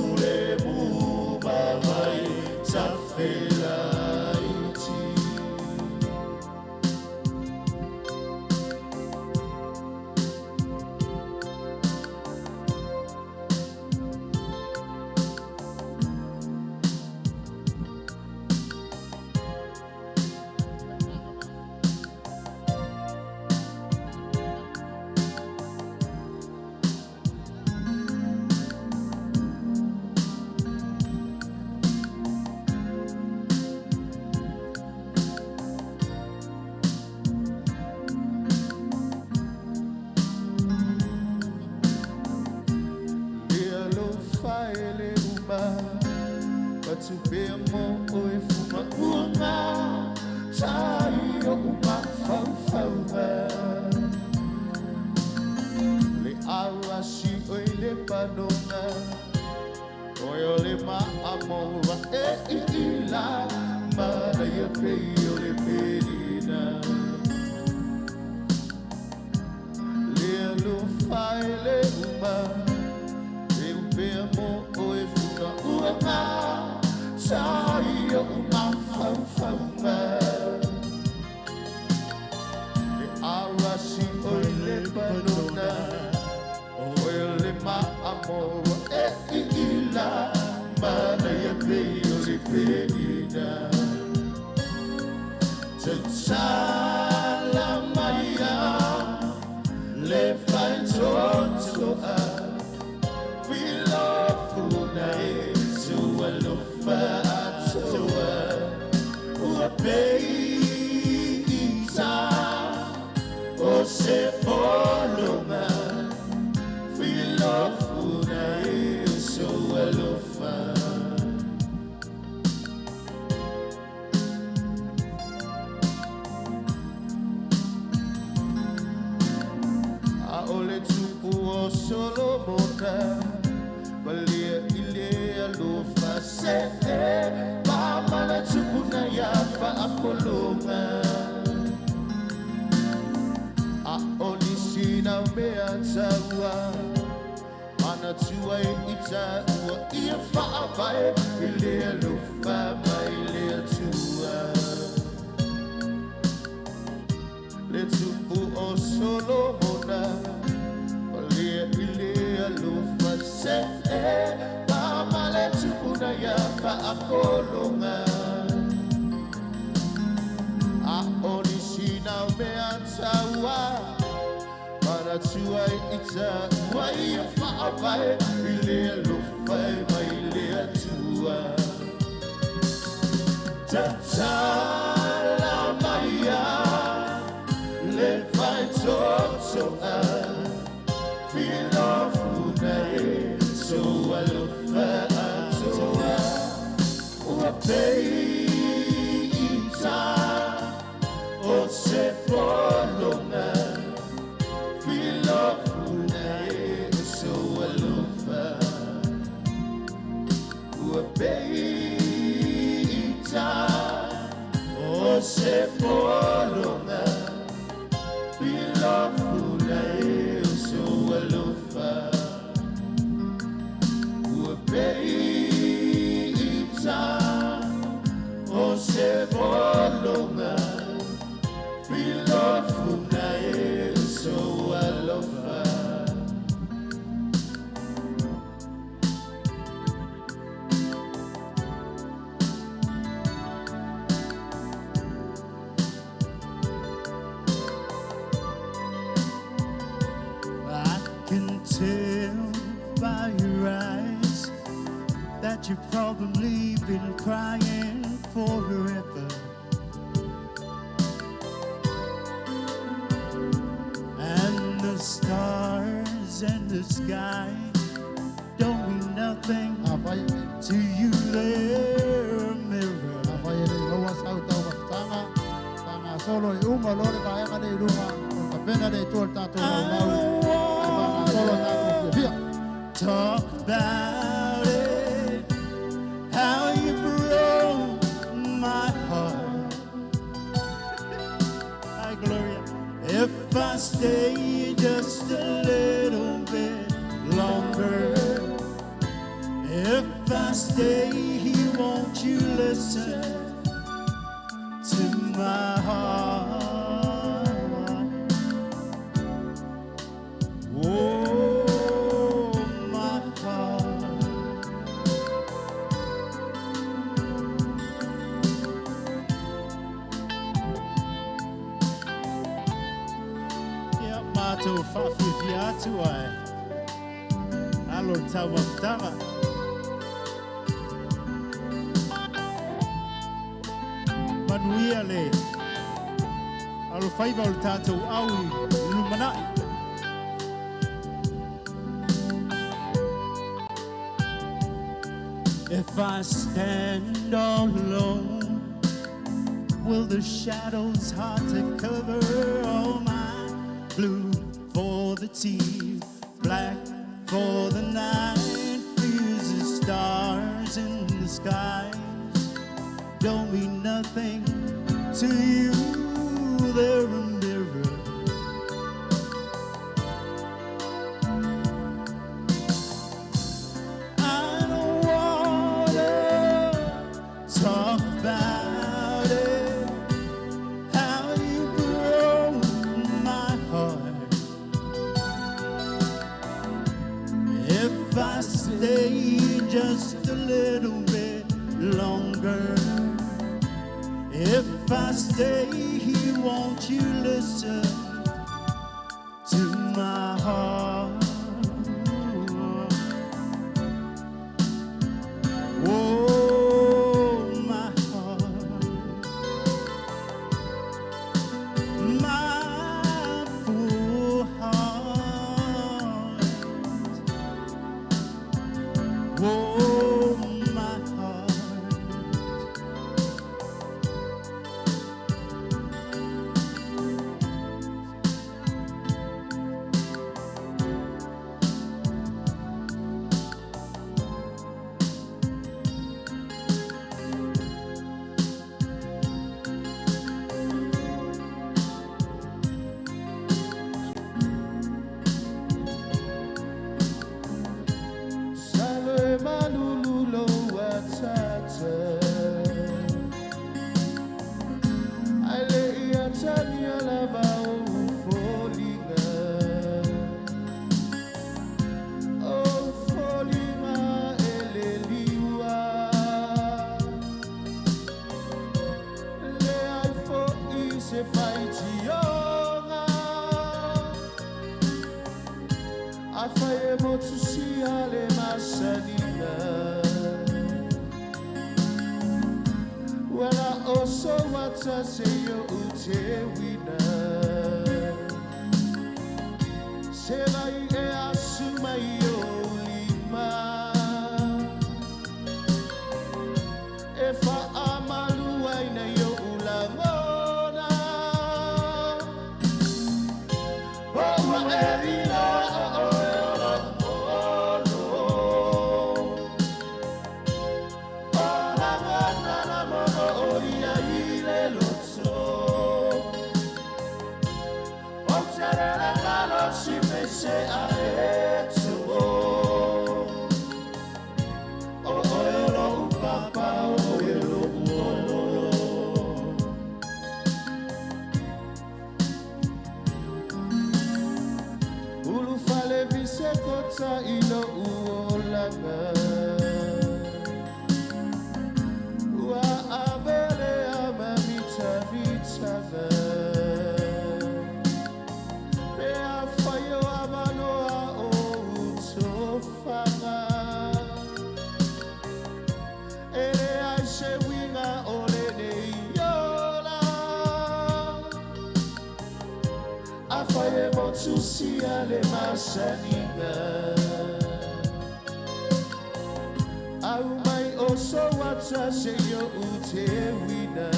Speaker 19: manatu pea mo oe fumauaga tai oʻu mafaufauga le auasi oi le panoga oe o le maamoa e iila manaia pei o le pelina le alofa e le uma e upea mo oe funauaga tai oʻu mafaufauga le auasi oi le panona oe o le maamoa e iila manaia pei o le pelina tatala maia le faitotoa filofuna e sualofa atoa ua peita o se pologa filofuna e sualofa. A o le tupu o Solomona Malia i le alofa se e Pamana tupuna ia faapologa A o nisi na mea taua Manatua e i taua Ia faavae i le alofa mai le Atua Le tupu o Solomona Malia i le alofa se e Pamale tupuna ia faapologa A o nisi na mea taua Manatua e i taua Ia faavae i le alofa e mai le Atua Tatala maia le faitotoa Filofuna e sualofa atoa Ua peita o se pologa Filofuna e sualofa Ua peita o se pologa Filofuna e sualofa Ua peita o se pologa Filofuna e sualofa.
Speaker 16: I can tell by your eyes that you've probably been crying forever. And the stars in the sky don't mean nothing to you, they're a mirror.
Speaker 15: Afai e le i maua sau taumafataga faagasolo e uma loa le vaega nei i luga o tapena le atua le tatou laulau ae faagasolo tatou fiafia.
Speaker 16: Talk about it, how you broke my heart. Hi, Gloria. If I stay just a little bit longer, if I stay here, won't you listen to my heart? Oh, my heart.
Speaker 20: Ia, matou faafiafia atu ae alo le taumafataga. Manuia le alofaiva o le tatou au i lumanai.
Speaker 16: If I stand all alone, will the shadows hard to cover all my blue for the tea, black for the night, fears the stars in the skies don't mean nothing to you. They're a mirror. I don't wanna talk about it, how you broke my heart. If I stay just a little bit longer, if I stay here, won't you listen to my heart? Oh, my heart, my full heart. Oh, my heart.
Speaker 19: Salo e malulu lo atata Ai le ia tania lava o foliga O foliga e le liua Le ai fo i se faitioga A fai e motu si ale masanina Wala oso wata se yo ute wina Se vai e asuma i o lima E fa amalu aina i o ulangona O ua e ila o oe o olo O langona na mono o ia i le loto O te rere malo si me se a e tō O oe o lo upapa o oe o lo uolo Ulu fale vise kota ilo uolanga Ua avele ama mita mitaga Pe a whaio avanoa o utofanga E le ai se winga o le nei ola A fai e motu sia le masaninga Au mai o so wata se yo ute wina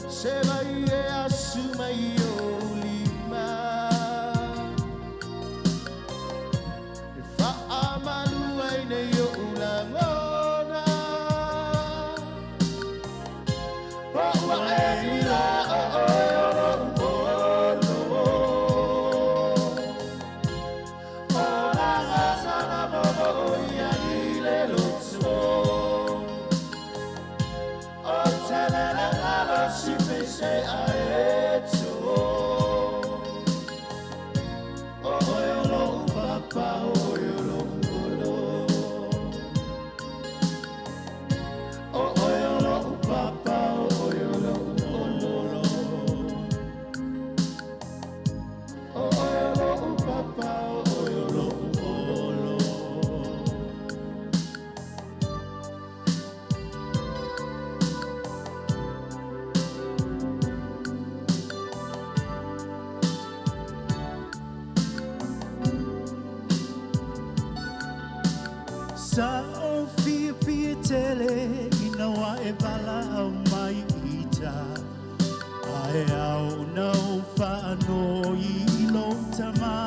Speaker 19: Se vai e asuma i o lima E fa amalu ai nei o ulangona O ua e ila o oe o lo olo O la gasa na mono o ia i le loto O te lele ngalo si pese a e tō O oe o lo upapa o oe o lo olo O oe o lo upapa o oe o lo olo O oe o lo upapa o oe o lo olo
Speaker 16: Sa ou fiafia tele ina ua e valaau mai ita, Ae ao ona ou faanoi i lou Tama.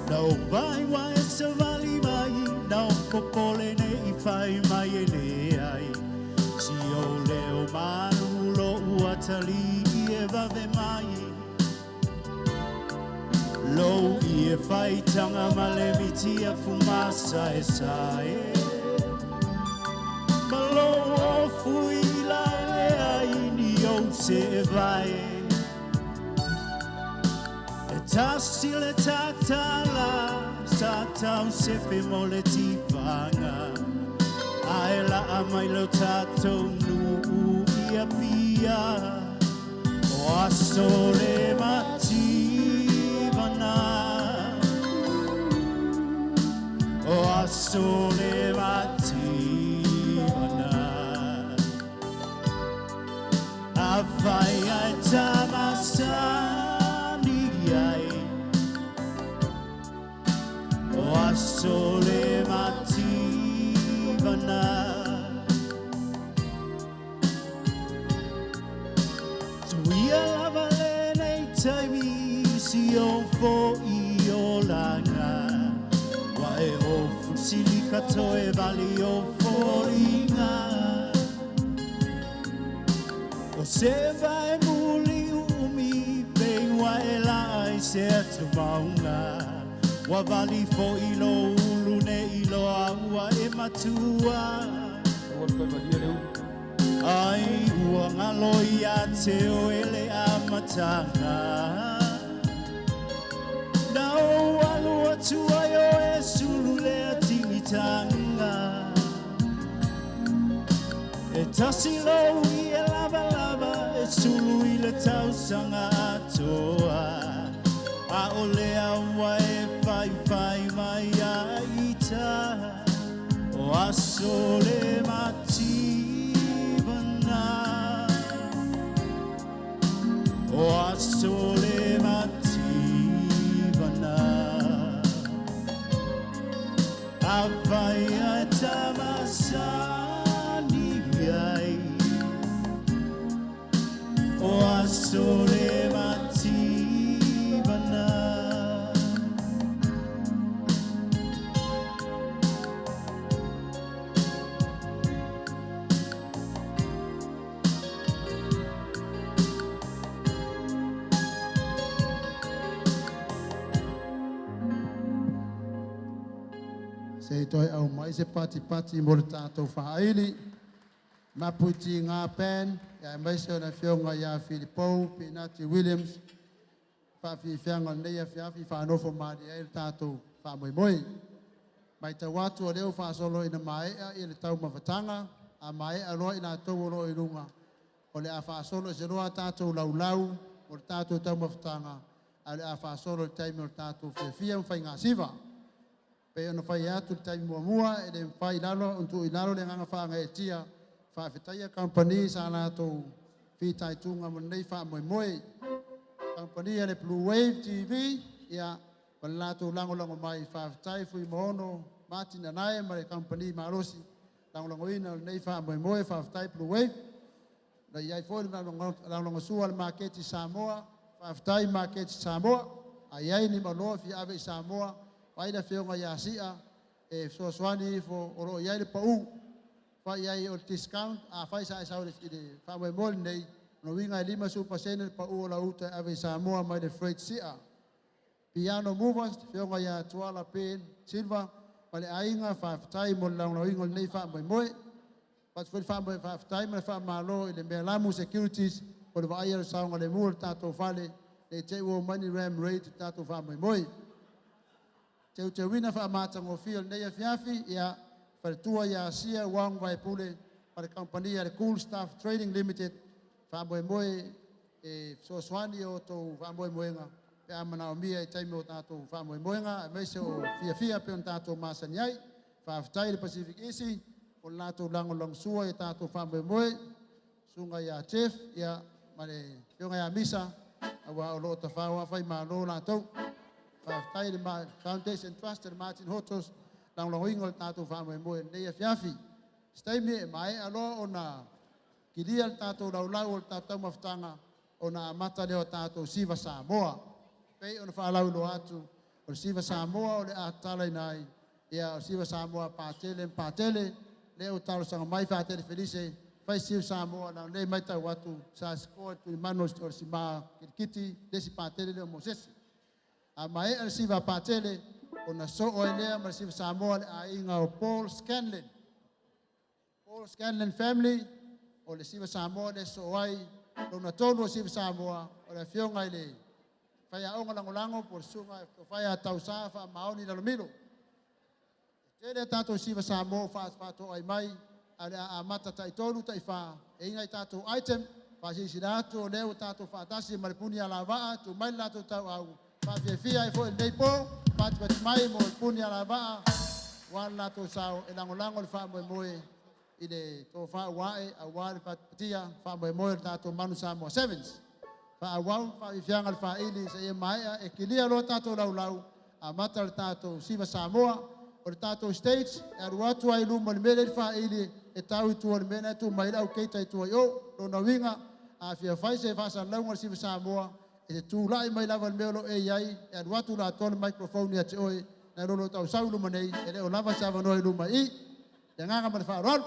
Speaker 16: Na ou vaai ua e savali mai, Na ou popole ne i fai mai e leai, Si ou leo malu lo'u atalii e vave mai. Lou ie faitaga ma le mitia fumasaesae, Ma lou ofu i laelea i ni ou seevae. E tasi le tatala sa tau sefe mo le tifaga, Ae laa mai lo tatou nuu i Apia. O aso le mativana, O aso le mativana, Afai ae tamasani ai, O aso le mativana. Tuia lava lenei taimi si ou fo'i olaga, Ua e ofu silika toe vali o foliga. O se vae muli umi pei ua e laa i se atumauga, Ua vali fo'i lou ulu nei iloa ua e matua. Ai ua galo ia te oe le amataga, Na ou alu atu ai o e sulu lea tigitaga. E tasi lou ie lavalava e sulu i le tausaga atoa, A o lea ua e faifai mai ia ita, O aso le mativana, O aso le mativana, Afai ae tamasani ai, O aso le mativana.
Speaker 15: Se i toe aumai se patipati mo le tatou faaili. Mapuiti Ngā Band, aemaise o le afioga ia Filipou Pinati Williams, faafiafiaga o lenei afiafi faanofo malie ai le tatou faamoemoe. Matau atu o lea ua faasolo ina maea le taumafataga, a maea loa i latou o lo o i luga, o le a faasolo ese loa tatou laulau o le tatou taumafataga, ae o le a faasolo i le taimi o le tatou fiafia ma faigasiva. Pei ona fai atu le taimi muamua, e le mafai i lalo ona tuu i lalo le agaga faagaeetia faafetaia kamupani sa latou fitaituga mo lenei faamoemoe. Kamupani a le Blue Wave TV, ia, ma le latou lagolago mai, faafetai Fuimaono Martin Anae ma le kamupani malosi lagolagoina o lenei faamoemoe, faafetai Blue Wave. Na i ai foi le lagolagosua a le Maketi Samoa, faafetai Maketi Samoa. A i ai ni maloa fia ave i Samoa, vaai le afioga ia Sia e fesoasoani ifo o lo o i ai le pau. Fai i ai o le discount, afai sa e sau i le faamoemoe lenei, lona uiga e 50% le pau o lau uta e ave i Samoa mai le Freight Sia. Piano Movers, afioga ia Tuala Ben Silva ma le aiga, faafetai mo le lagolagoina o lenei faamoemoe. Avatu foi le faafetai ma le faamalo i le Mealamu Securities mo le vaaia o le saogalemu o le tatou fale, ne i te i ua omai ni ram raid i le tatou faamoemoe. Teuteuina faamatagofie o lenei afiafi, ia, faletua ia Asia Wong Vaepule ma le kamupani a le Cool Staff Trading Limited, faamoemoe e fesoasoani i o outou faamoemoega pe a manaomia i taimi o tatou faamoemoega aemaise o fiafia pei ona tatou masani ai. Faafetai i le Pacific Easy mo le latou lagolagosua i tatou faamoemoe, susuga ia Jeff, ia, ma le afioga ia Misa, aua o lo o tafao lava faimalo latou. Faafetai i le Foundation Trust e le Martin Hotos lagolagoina o le tatou faamoemoe i lenei afiafi. Se taimi e maea loa ona kilia le tatou laulau o le tatou taumafataga ona amata lea o tatou Siva Samoa. Pei ona faalauiloa atu, o le Siva Samoa o le a tatalaina ai, ia o le Siva Samoa a Patele ma Patele, lea ua talosaga mai Patele Felise, fai Siva Samoa, leaga o lea e matau atu sa score e Tuimano o le sima kilikiti le isi Patele lea o Mosese. A maea le siva a Patele, ona soo ai lea ma le siva Samoa a le aiga o Paul Scanlon. Paul Scanlon family, o le siva Samoa lea e soo ai, lona tolu o siva Samoa, o le afioga i le faiaoga lagolago po o le susuga e Tofaia Tausa Faamaoni Lalomilo. E tele a tatou siva Samoa ua faatoai mai, ae o le a amata taitolu taifa, e i ai nai tatou item, faasilasila atu o lea ua tatou faatasi ma le puni alavaa, tuu mai le latou tauau, faafiafia ai foi i lenei po, patipati mai mo le puni alavaa, aua le latou sao e lagolago le faamoemoe i le tofa ua ae aua le patipatia faamoemoe o le tatou Manu Samoa Sevens. Faaauau le faafiafiaga o le faili seia maea e kilia loa tatou laulau, amata le tatou Siva Samoa. O le tatou stage e alu atu lava i luma i le mea lea e i ai le faili e tau i tua i le mea lena e tu mai ai le au keita i tua i o. Lona uiga, a fia fai se faasalalauga a le Siva Samoa, e te tulai mai lava i le mea o lo o e i ai, e alu atu i le atoa le microphone ia te oe, nai lo lou tau sau i luma nei, e le o lava se avanoa i luma i i. Le agaga ma le faaaloalo.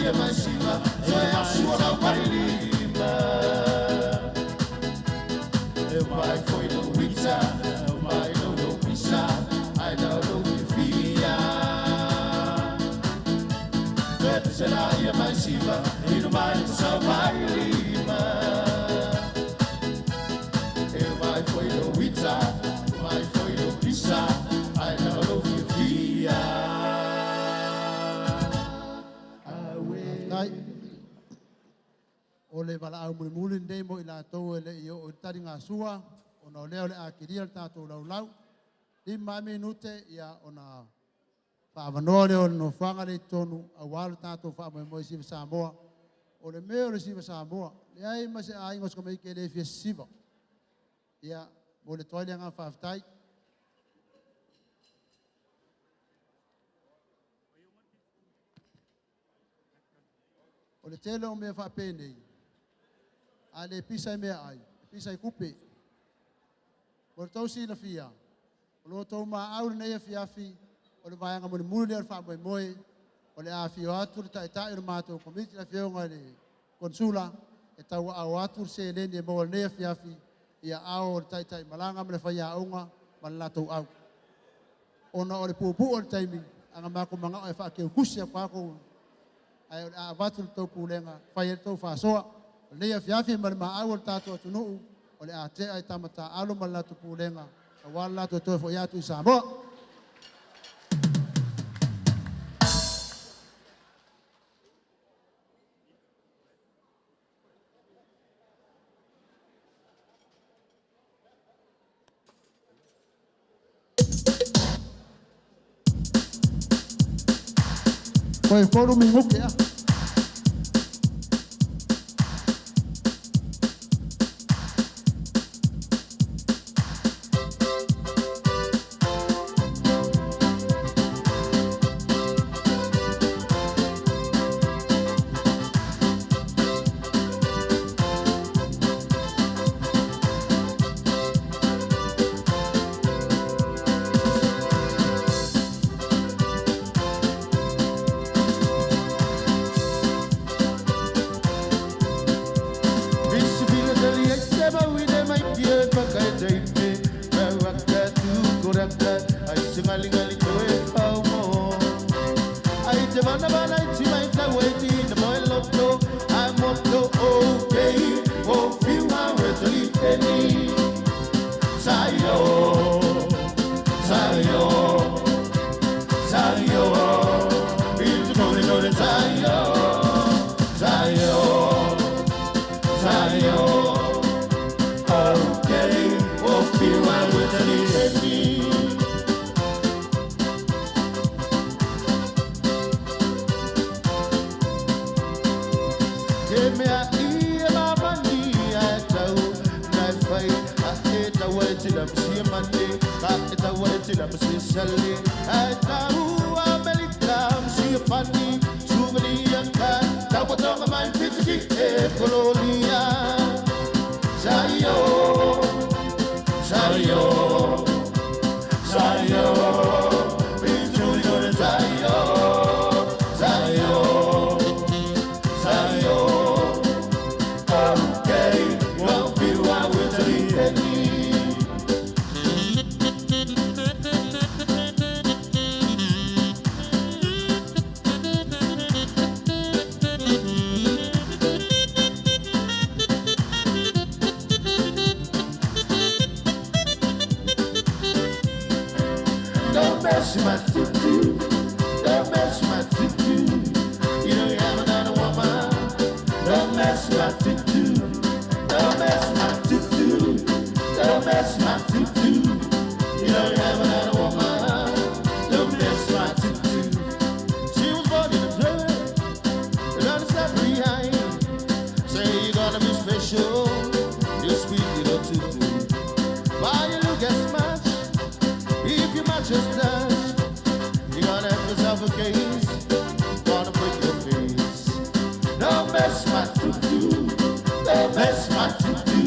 Speaker 19: ia mai siva, toe asu o lau vai lima. E mai foi lau ita, e mai lau lau pisa, ai lau lau fifia. Toe pese la ia mai siva, inu mai te sau vai lima. E mai foi lau ita, mai foi lau pisa, ai lau lau fifia.
Speaker 15: Faafetai. O le valaau mulimuli lenei mo i latou e le i oo i le taligasua, ona o lea o le a kilia le tatou laulau. 5 minute ia ona faaavanoa lea o le nofoaga lea i totonu aua le tatou faamoemoe i Siva Samoa. O le mea o le Siva Samoa, leai ma se aiga o si tamaiti e le fia sisiva. Ia, momoli atu ai le agaga faafetai. O le tele o mea faapenei, a le pisa i meaai, e pisa i tupe. Mo le tou silafia, o lo outou maau i lenei afiafi, o le vaega mulimuli lea o le faamoemoe, o le a afio atu le taitai o le matou komiti, le afioga i le Konesula, e tauaao atu le seleni e maua i lenei afiafi i aao o le taitai malaga ma le faiaoga ma le latou au. Ona o le puupuu o le taimi, a na matou manao e faateutusi atu lava tou, ae o le a avatu i le tou pulega e fai ai le tou faasoa. O lenei afiafi ma le maau o le tatou atunuu, o le a tea i tama taaalo ma le latou pulega aua le latou toe foi atu i Samoa. Toe 3 minute a.
Speaker 19: Visibile deli ai se mau i le mai pie paka e teipe Raka tu koraka ai se ngali ngali toe whau mo Ai te mana mana i ti mai tau e ti na moe loto Ai moto okay o whiua we toli eni Saio, saio, saio I te nore nore saio, saio, saio Okay, o whiua we toli eni Ke mea i e mamani a e tau Nai whai a e tau e tila msi e mane Ka e tau e tila msi e sale A e tau Amerika msi e pani Suvalia ka Tau patonga mai pitiki e kolonia Saio, saio, saio Pituli kore saio, saio, saio Okay, won't be one with the eni. Don't mess with my tutu. Don't mess with my tutu. You know you have another woman. Don't mess with my tutu. Don't mess with my tutu. Don't mess with my tutu. You know you have another woman. Don't mess with my tutu. She was born in a dream. And on the step behind. Say you're gonna be special. You sweet little tutu. Why you look as much? If you match your touch, you gonna have yourself a case. Gonna break your face. Don't mess my tutu. Don't mess my tutu.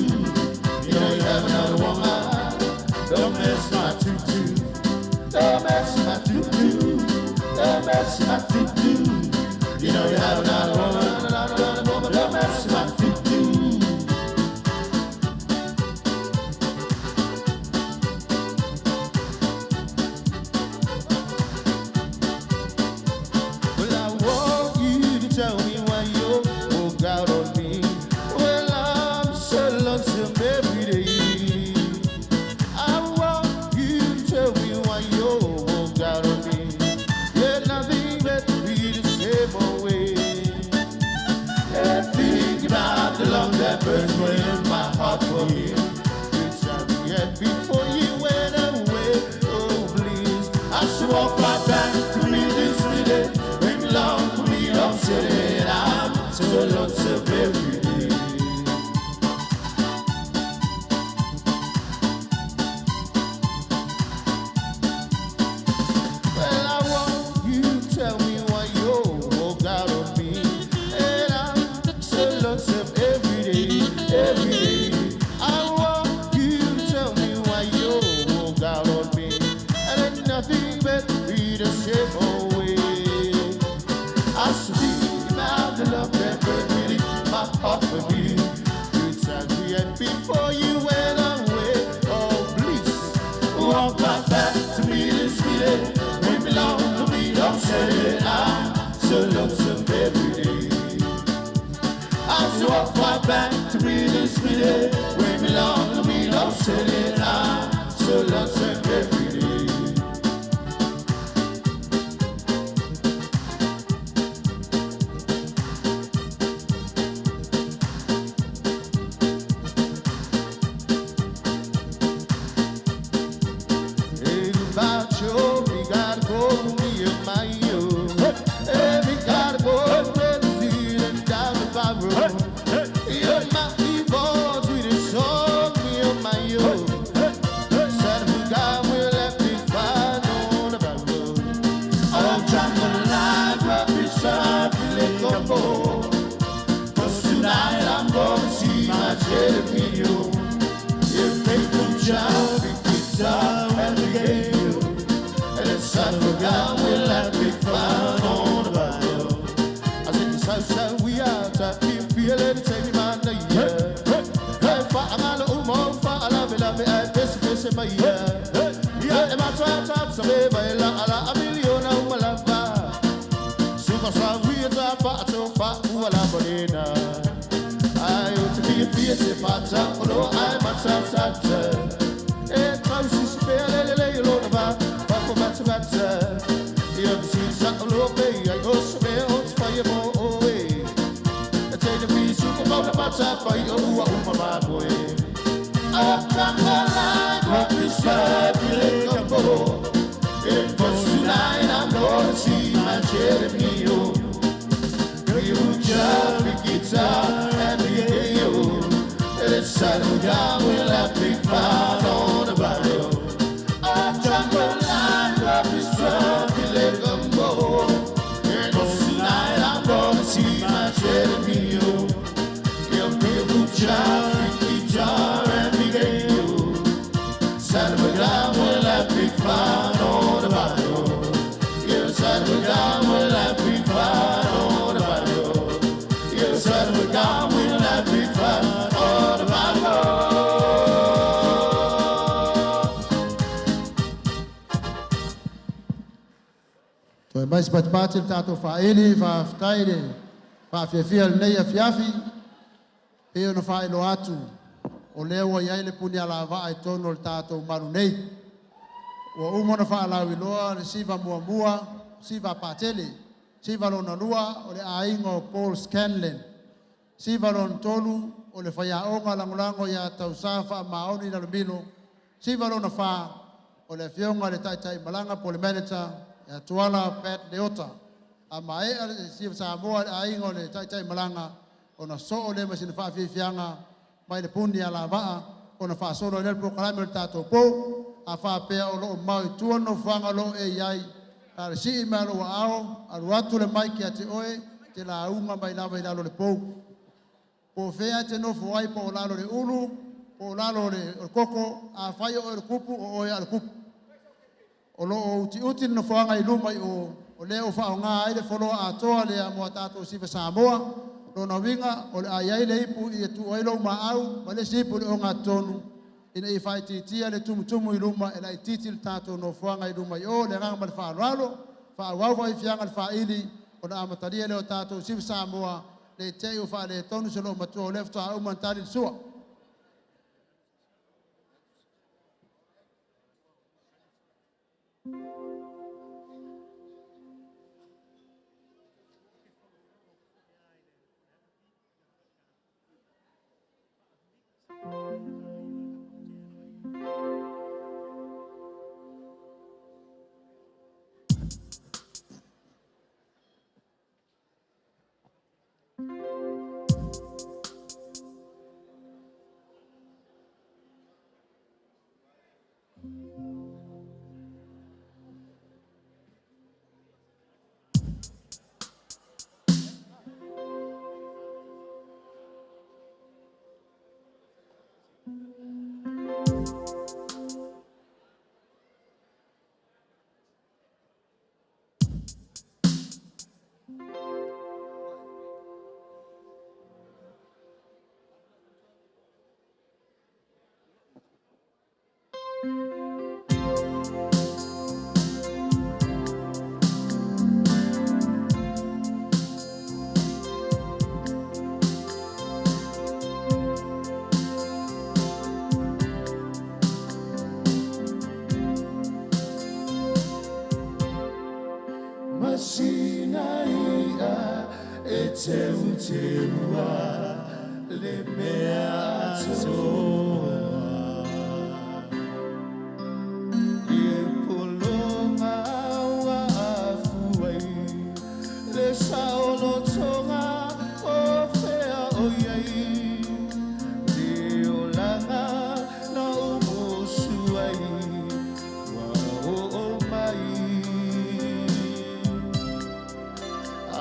Speaker 19: You know you have another woman. Don't mess my tutu. Don't mess my tutu. Don't mess my tutu. You know you have another Walk right back to me this minute. We belong to me, love city. And I'm so lonesome every day. Well, I want you to tell me why you walk out on me. And I'm so lonesome every day, every day. I want you to tell me why you walk out on me. And ain't nothing but be the same old way. I speak about the love that burns within my heart for you. Good times we had before you went away. Oh, please, walk right back to me this minute. We belong to me, don't say it. I'm so lonesome every day. I say walk right back to me this minute. We belong to me, don't say it. I'm so lonesome every day. Hey, goodbye, Joe. We gotta go, me and my yo. Hey, we gotta go, let the sea and down the road. You're my evil, sweetest song, me and my yo. Said we got, we'll let me find on the road. Oh, jambalaya, rubbish, sorry, let go. 'Cause tonight I'm gonna see my Jeremy. If they come down, guitar and the game. And it's son of God, we'll have big fun on the bayou. I said, so, so, we are to feel it, take me my yeah. Hey, fa, I'm all fa, I love it, love it, I this, my yeah. Yeah, and I try, try, so, baby, la, la, a million, oh, my love. Super, so, we are, fa, so, fa, ooh, la, bonina. I ought to be a fierce if I tap, oh, I'm a tap, tap, tap. Eh, close to spare, le, le, le, lo, ba, ba, ba, ba, ba, ba. You ever see something, lo, be, I go, so, be, oh, it's fire, oh, oh, eh. I take the piece, super, ba, ba, ba, ba, oh, oh, my, my boy. Up from the line, what we serve, you lick a bowl. It was tonight, I'm gonna see my Jeremy, oh. You jump, the guitar, and the yo. And it's son of God, we'll have big fun on the barrio. Up from the line, what we serve, you lick a bowl. It was tonight, I'm gonna see my Jeremy, oh. You jump, the guitar, and the yo. Son of God, we'll have big fun on the barrio. You son of God, we'll have big fun on the barrio. You son of God, we'll have big fun on the barrio.
Speaker 15: Toe mai se patipati le tatou faaili faafetai le faafiafia lenei afiafi pei ona faailoa atu o lea ua iai le puni alavaa i totonu o le tatou malu nei. Ua uma ona faalauiloa le siva muamua, siva patele, siva lona lua o le aiga o Paul Scanlon, siva lona tolu o le faiaoga lagolago iā Tausā Faamaoni Lalomilo, siva lona fā o le afioga le taitai malaga po le manager ia Tuala Pat Leota. A maea le siva Samoa le aiga o le taitai malaga ona soo lea ma sina faafiafiaga mai le puni alavaa ona faasolo ai lea le polokalame o le tatou pou a faapea o loo mau i tua nofoaga o loo e iai a le sii mai lou aao alu atu le maiki ia te oe te lauga mai lava i lalo le pou po o fea e te nofo ai po o lalo le ulu po o lalo le o le koko afai o oe le kupu o oe a le kupu o loo utiuti le nofoaga i luma i o o lea o faaaogā ai le foloa atoa lea mo a tatou siva Samoa. Lona uiga o le a iai le ipu i e tuu ai lou maau ma le isi ipu i le ogatotonu ina ia faaitiitia le tumutumu i luma e laitiiti le tatou nofoaga i luma i o le agaga ma le faaaloalo faaauau faafiafiaga le faaili ona amatalia lea o tatou siva Samoa le te i ua faaletonu se loo matua o lea faatoa uma ona tali le sua.
Speaker 19: Masina i'a e teuteua le mea atoa. Le pologa ua afu ai, le saolotoga o fea o i ai. Le olaga na ou musu ai, ua oo mai.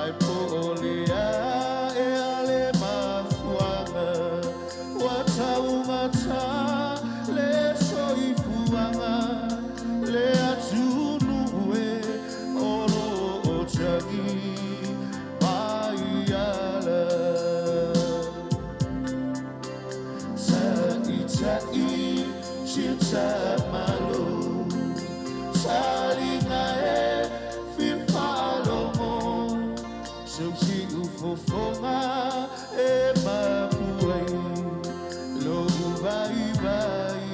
Speaker 19: Ai po o le ae a le mafuaga, ua taugata le soifuaga, le atunuu e o loo tagi mai ala. Taʻitaʻi si o tamalo, taliga e fifaalogo, sau siufofoga e mapu ai lou vaivai.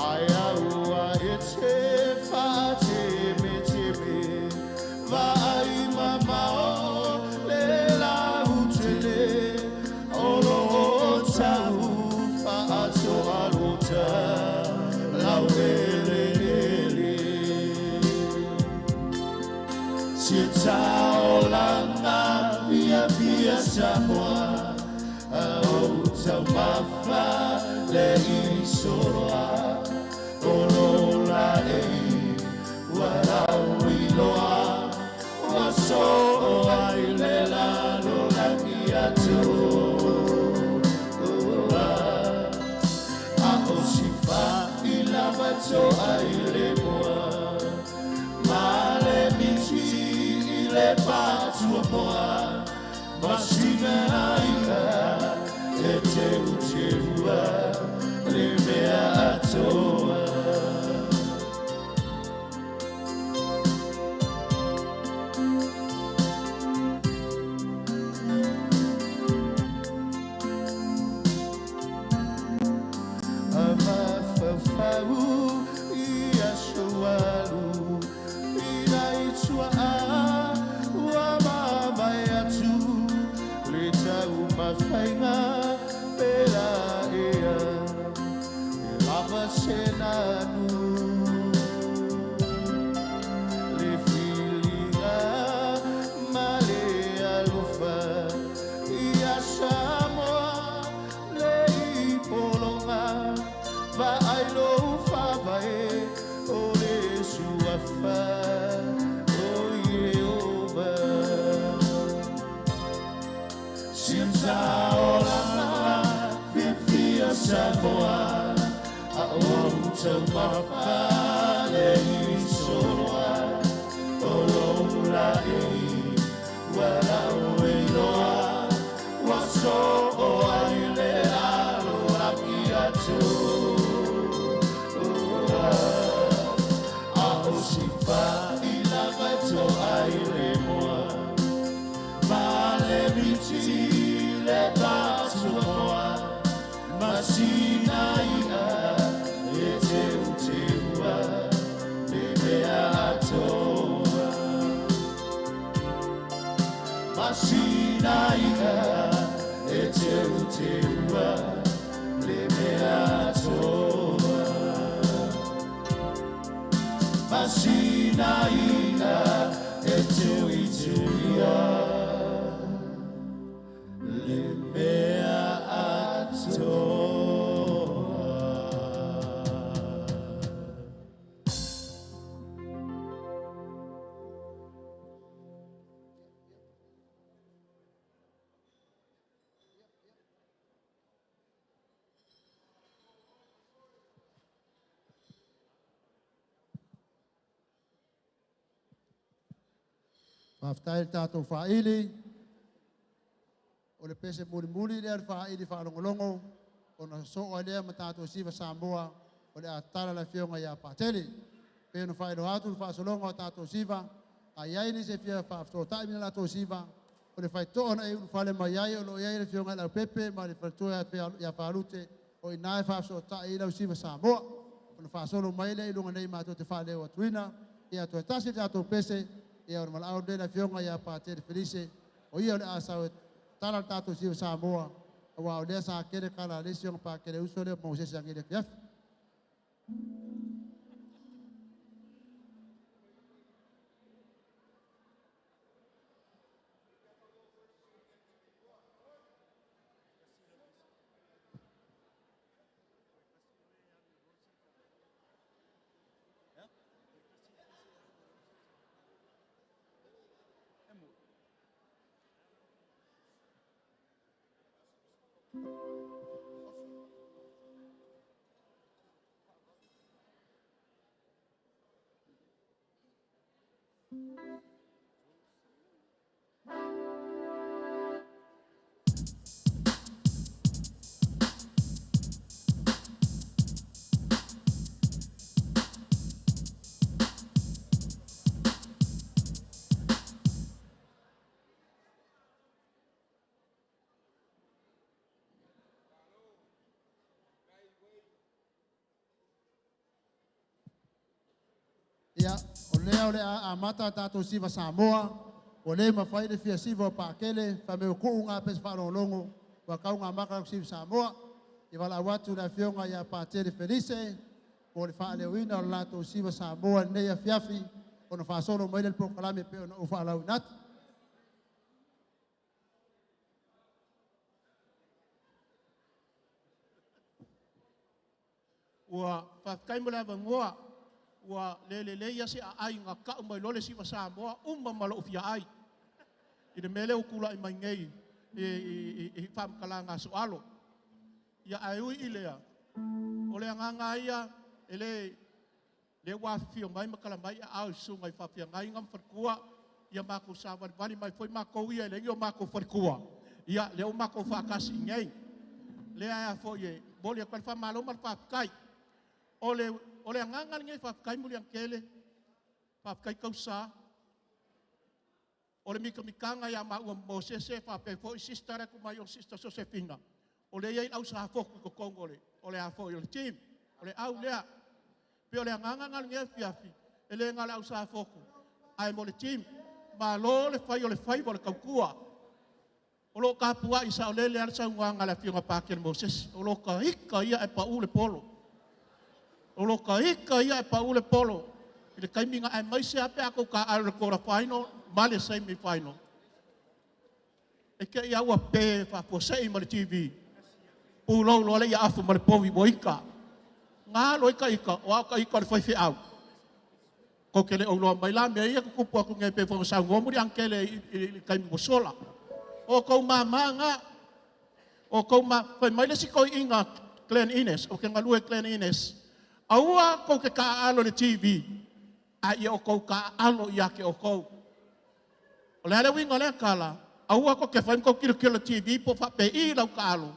Speaker 19: Ae aua e te faatemeteme, vaai mamao le lautele, o loo tau faatoalota laueleele. Sia taolaga fiafia Samoa, a ou taumafa le isoloa, o lo laei ua lauiloa, ua soo ai le lalolagi atoa. A o sifa'i lava to'a i le moa, ma le miti i le patuamoa, masina i'a e teuteua le mea atoa. Amafaufau i aso alu, i nai tua'a ua mavae atu, le taumafaiga pela ea, e lava se nanu. Le filiga ma le alofa, ia Samoa le ipologa, vaai lou faavae o le suafa o Ieova. Sia taolaga fiafia Samoa, a ou taumafa le isoloa, o lou laei ua lauiloa, ua soo ai le lalolagi atoa. A o sifa'i lava to'a i le moa, ma le miti le patuamoa, masina i'a e teuteua le mea atoa. Masina i'a e teuteua le mea atoa. Masina i'a e tuituia le mea atoa.
Speaker 15: Faafetai le tatou faaili. O le pese mulimuli lea le faaili faalogologo ona soo ai lea ma tatou siva Samoa o le a tatala le afioga ia Patele. Pei ona faailoa atu le faasologa o tatou siva, a i ai nisi e fia faafesootai ma latou siva, o le faitoa na e ulufale mai ai o lo o i ai le afioga i Leaupepe ma le faletua ia Falute, o i ina e faafesootai ai lau siva Samoa. Ona faasolo mai lea i luga nei matou te faaleo atuina. Ia toe tasi le tatou pese, ia o le valaau lenei i le Afioga ia Patele Felise, o ia o le a sau e tala le tatou siva Samoa, aua o lea sa kele kala a le isi ona Pakele uso lea o Mosese anei i le afiafi. Ia, o lea o le a amata a tatou siva Samoa, ua le mafai le fia siva o Pakele, fai mai ua tuu gā pese faalogologo, ua tau ona amata lau siva Samoa. E valaau atu i le Afioga ia Patele Felise mo le faaleoina o le latou siva Samoa i lenei afiafi, ona faasolo mai lea o le polokalame e pei ona ou faalauina atu.
Speaker 18: Ua faafetai mo le avanoa, ua le lelei lava se aai na tau mai loa le siva Samoa uma ma lou fia ai i le mea lea ua tulai mai nei i faamatalaga a Sooalo. Ia ae ui i lea, o le agaga lava ia, e le lea ua afifio mai ma tala mai aao i susuga i faafeagaiga ma faletua, ia matou savalivali mai foi matou ia e leai ni o matou faletua, ia lea ua matou faatasi i inei. Lea a foi e momoli atu ai le faamalo ma le faafetai. O le o le agaga lenei faafetai Muliagatele, faafetai Tausa, o le mitamitaga ia maua ma Mosese faapea foi sister lea e tuu mai o Sister Sosefina, o lea e i ai le au Safotu i totonu o le o le a foi o le team, o le au lea. E pei o le agaga lena i lenei afiafi, e le na o le au Safotu, ae mo le team. Malo le fai o le faiva o le tautua. O lo o tapuai saolele lava le saunoaga a le Afioga ia Patele Mosese, o lota ita ia ae pau le polo. O lota ita ia ae pau le polo i le taimi aemaise lava pe a outou taaalo i le quarter final ma le semi final. E te i lava ua pe faafuasei mai le TV, pulou loa le afu ma le povi ua ita. Na alu ai ita, o au o ita o le faifeau. Tou te le o iloa mai la mea ia e tutupu atu nei pei foi ona saunoa Muliagatele i le taimi ua sola. O outou mama na. O outou mama. Fai mai le isi toeaina Glen Innes, ou te galue i Glen Innes, aua tou te taaalo i le TV, a ia outou taaalo ia te outou. O le a le uiga o lea tala? Aua tou te fai ma tou tilotilo i le TV po o faapei lau taalo,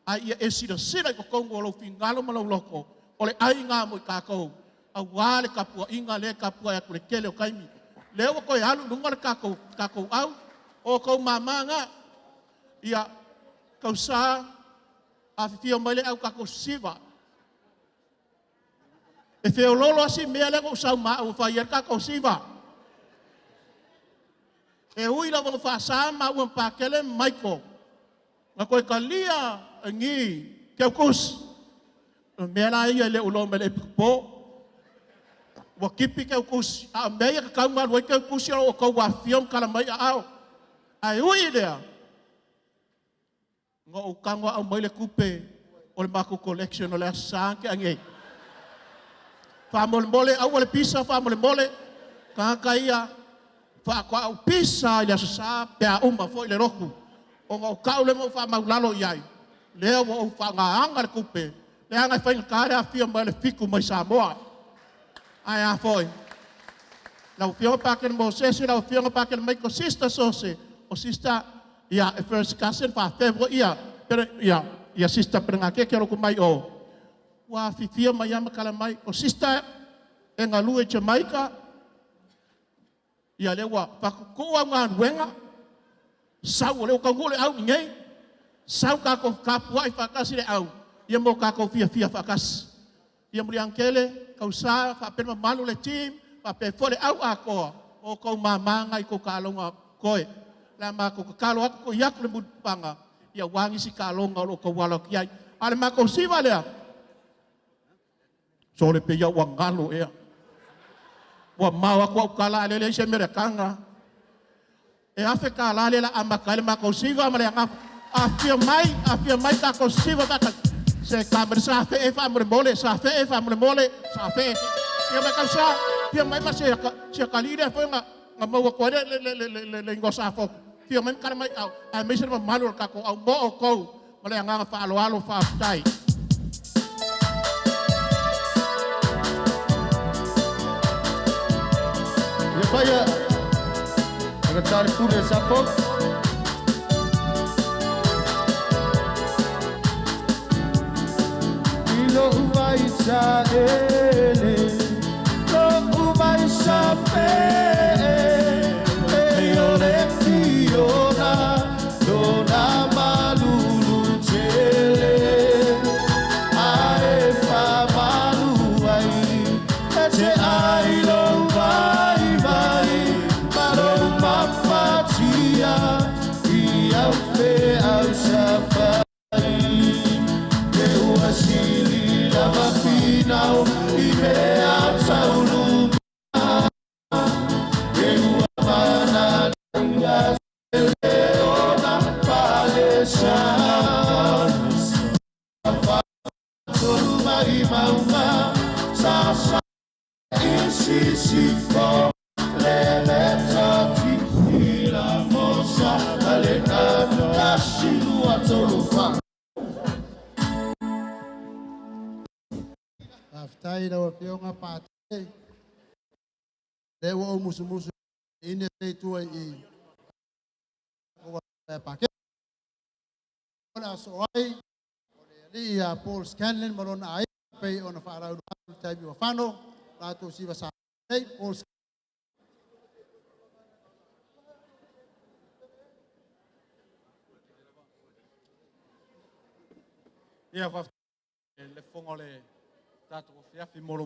Speaker 18: a ia e silasila i totonu o lou finagalo ma lou loto, o le ai lena mo i tatou, aua le tapuaiga lea e tapuai atu i le tele o taimi. Lea ua toe alu i luga le tatou, tatou au, o outou mama na. Ia, tausa, afifio mai le au tatou sisiva. E feoloolo lava si mea lea na ou sau ma au e fai ai le tatou siva. E ui lava ina faasa maua ma Pakele ma Michael, na toe talia e ni Keukusi. O mea la ia e le o iloa mai e le epikopo. Ua tipi Keukusi, a o mea ia e tatau ona alu ai Keukusi o lo o outou afifio ma tala mai aao. Ae ui i lea, Na ou tago lava aumai le tupe o le matou collection o le Aso Sa na tea nei. Faamolemole aua le pisa faamolemole, tagata ia faatoa ou pisa lava i le Aso Sa pe a uma foi le lotu. Ona o tau lea na ou faamaulalo i ai, lea ua ou faagaaga le tupe, leaga e faigata le aafia mai o le Fitu mai Samoa. Ae a foi? Lau Afioga Pakele Mosese, lau Afioga Pakele Maiko, Sister Sose, o Sister ia e first cousin faafefea foi ia pere ia ia Sister Peregatete o loko mai o ua afifio mai lava ma tala mai o Sister e galue i Jamaica ia lea ua avatu tuu au galuega sau o lea ua taunuu le au i inei sau tatou tapuai faatasi le au ia mo tatou fiafia faatasi. Ia Muliagatele, Tausa faapea le mamalu o le team,
Speaker 17: Faapea foi le au atoa, o outou mamā na i tou taaloga totoe. O le a matou tatalo atu, tui atu le mulipapaga aua nisi taaloga o lo o taualo atu i ai. A o le matou siva lea, sole pei lava ua galo ea. Ua mao atu au tala ae o lea e leai se mea o le ataga. E $1,000 lea o le a amata ai le matou siva ma le agaga. Afifio mai, afifio mai tatou siva faatasi. Se ta safee faamolemole, safee faamolemole, safee. Afio mai tausa, afio mai ma se atalii lea foi na maua atu ai le igoa Safotu. Afio mai ma tala mai au, aemaise le mamalu o le tatou au mo outou ma le agaga faaaloalo faafetai.
Speaker 19: Ia paia, aga tali pule sapo. I lo vai sa ele, lo vai sa pe, e o le fiona, lona malulu tele. Ae fa malu ai, e te ai lo vai vai, ma lo mafatia, i au fe au sa fai. E ua sili lava finau i mea taulu. E ua mana ia se leo na palesa. Tolu mai maunga, sa sa i sisifo. Le le tati i la mosa, ale na tasi lua tolu fa.
Speaker 15: Faafetai lau Afioga Pate. Lea ua ou musumusu ine sei tua i pake. O le aso ai, o le alii ia Paul Scanlon ma lona aiga pei ona faalaulu atu le taimi ua fano, latou siva sa nei, Paul Scanlon.
Speaker 21: Ia, faafetai le fofoga o le tatou afiafi mo lo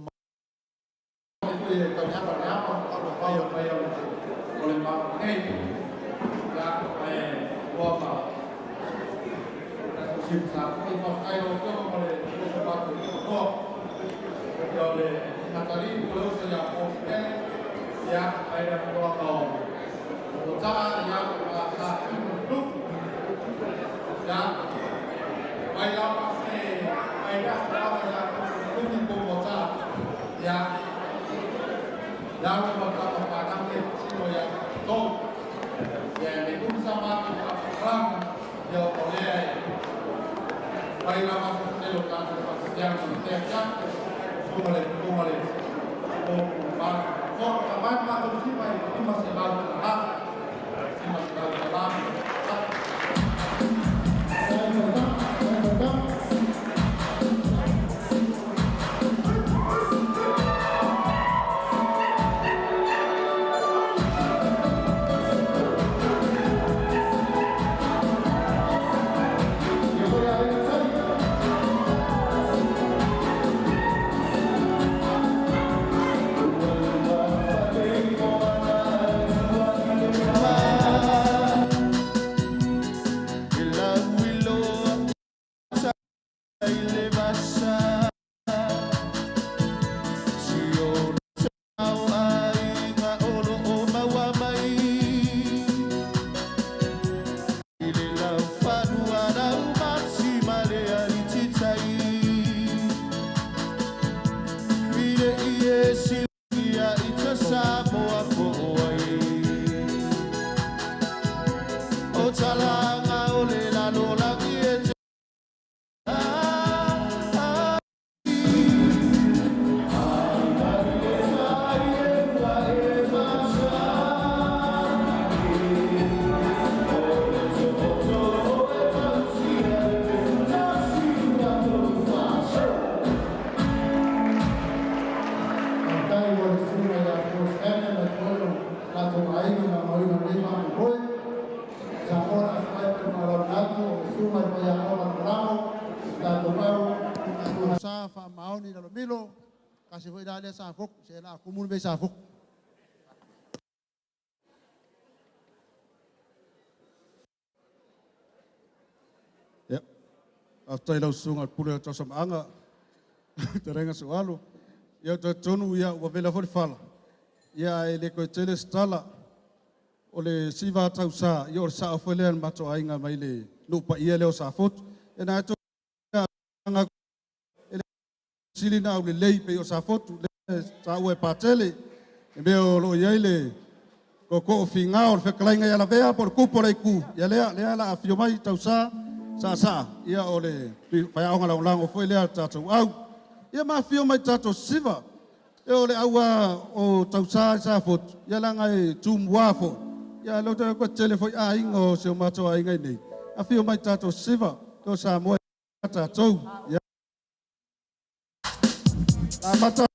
Speaker 15: Faafetai ua le susuga ia Paul Scanlon ma foi lo latou aiga ma mauina lenei faamoemoe. Samoa na aso ai ma le faaaloalo atu o le susuga i le faiaoga lagolago i tatou au sa faamaoni i Lalomilo, tasi foi la lea sa foku se E la tumu le mea i Safotu.
Speaker 21: Ia, faafetai i lau susuga i le Pule o Tausamaaga, fetalaiga Sualu. Ia, ou te talitonu ia ua vela foi le fala, ia ae le toe tele se tala. O le siva a tausa, ia o le sao foi lea o le matou aiga mai le nuu paia lea o Safotu. Ia na e le sili ona aulelei pei o Safotu, lea e taua e Patele, le mea o lo o i ai le tootoo finao o le fetalaiga ia Lavea po o le tupu o le Aitu, ia lea, lea o le a afio mai Tausa Saasaa, ia o le faiaoga lagolago foi lea a le tatou au. Ia ma afio mai tatou Siva, ia o le au lava o Tausa i Safotu, ia leaga e Tumua foi, ia o lea ua tele foi aiga o si o matou aiga i inei, afio mai tatou Siva, o Samoa e tatou. Ia. Amata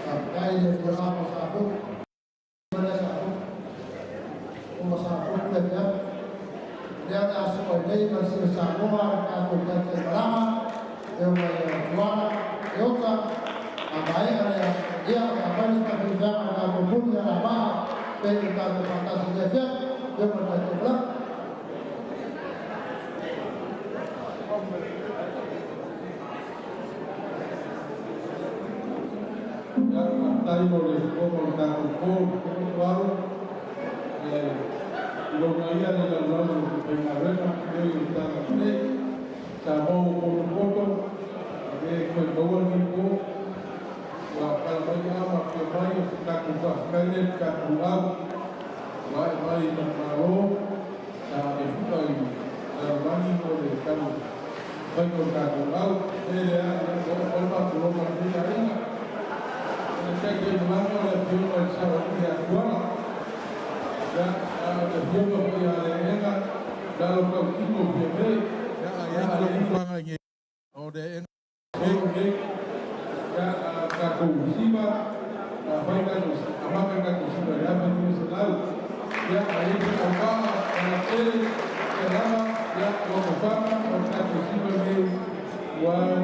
Speaker 15: Faafetai i le afioaga o Safotu. Lea Safotu. Uma Safotu le afiafi. Lea o le a so'o ai nei ma le Sio Samoa le tatou taitai malaga e o mai Tuala Leota a maea lea ia o le a fai le isi tatou feaga o tatou muli alavaa pe i le tatou faatasi i lea afiafi e o mai taitai malaga.
Speaker 21: Ia, faafetai mo le fofoga o le tatou po i le poto alo, ia tulou ia le lalolagi o faigaluega nei o le taga nei. Samoa ua potopoto, e le toe maua lenei po. Ua pala mai a ma afio mai o se tatou faafetai lea i le tatou au. Ua ae mai i manumalo, sa ave fuka i lalolagi mo le tau faiga o le tatou au. E lea, ia, ua oo mai le faapuloma i lenei aiga. O le taitai malaga o le afioga i le Saoalii ia Tuala. Ia, a o le afioga foi ia Leena, lalo tautino o Fiame. Ia, a i ai ni tulaga i o le nei, ia, a tatou siva, a fai tatou, amata tatou siva i le 1900. Ia, a i ai se auvaa, o la tele, ia lava, ia, ua mafana o le tatou siva nei, ua le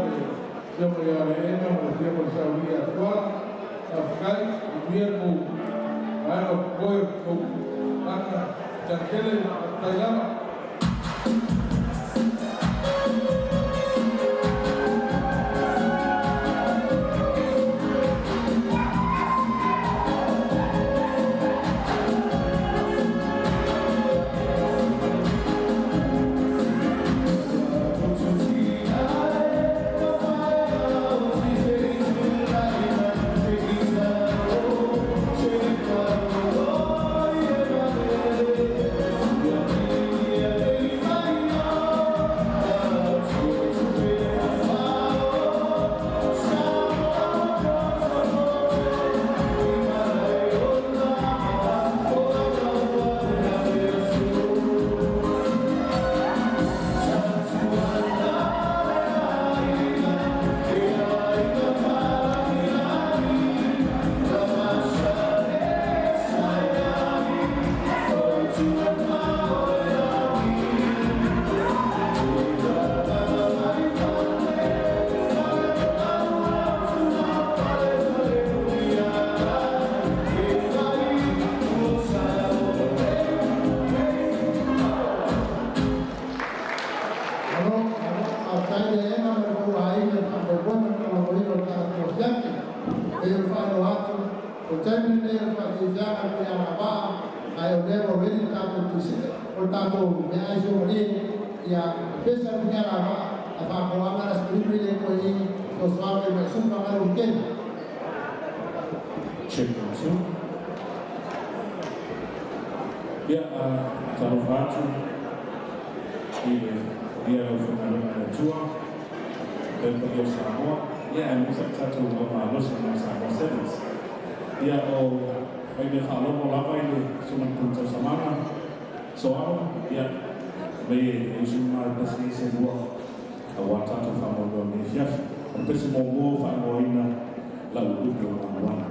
Speaker 21: afioga ia Leena ma le afioga i le Saoalii ia Tuala. Faafetai, manuia le mou vaega o totoe o tou lana tele, faafetai lava.
Speaker 15: Pei ona faailoa atu, o le taimi lenei o le faafiafiaga i le alavaa, ae o lea ua ready le tatou tusiga, o le tatou meaai suamalie, ia pesa le puni alavaa, ae faapoloaga le Aso Faraile lea toe i fesoasoani mai mai suka mai le weekend.
Speaker 3: Check one, two. Ia, talofa atu i le paia o le aufaigaluega a le Atua, le paia o Samoa, ia aemaise o tatou aumalosi mai Samoa Sevens. Ia, o fai mea faalogo lava i le Susuga i le Pule Tausamana, Soalo, ia, mei e usu ma le pese se lua aua tatou faamoemoe i lenei afiafi. O le pese muamua ua faaigoaina Lau Lupe o Maluana.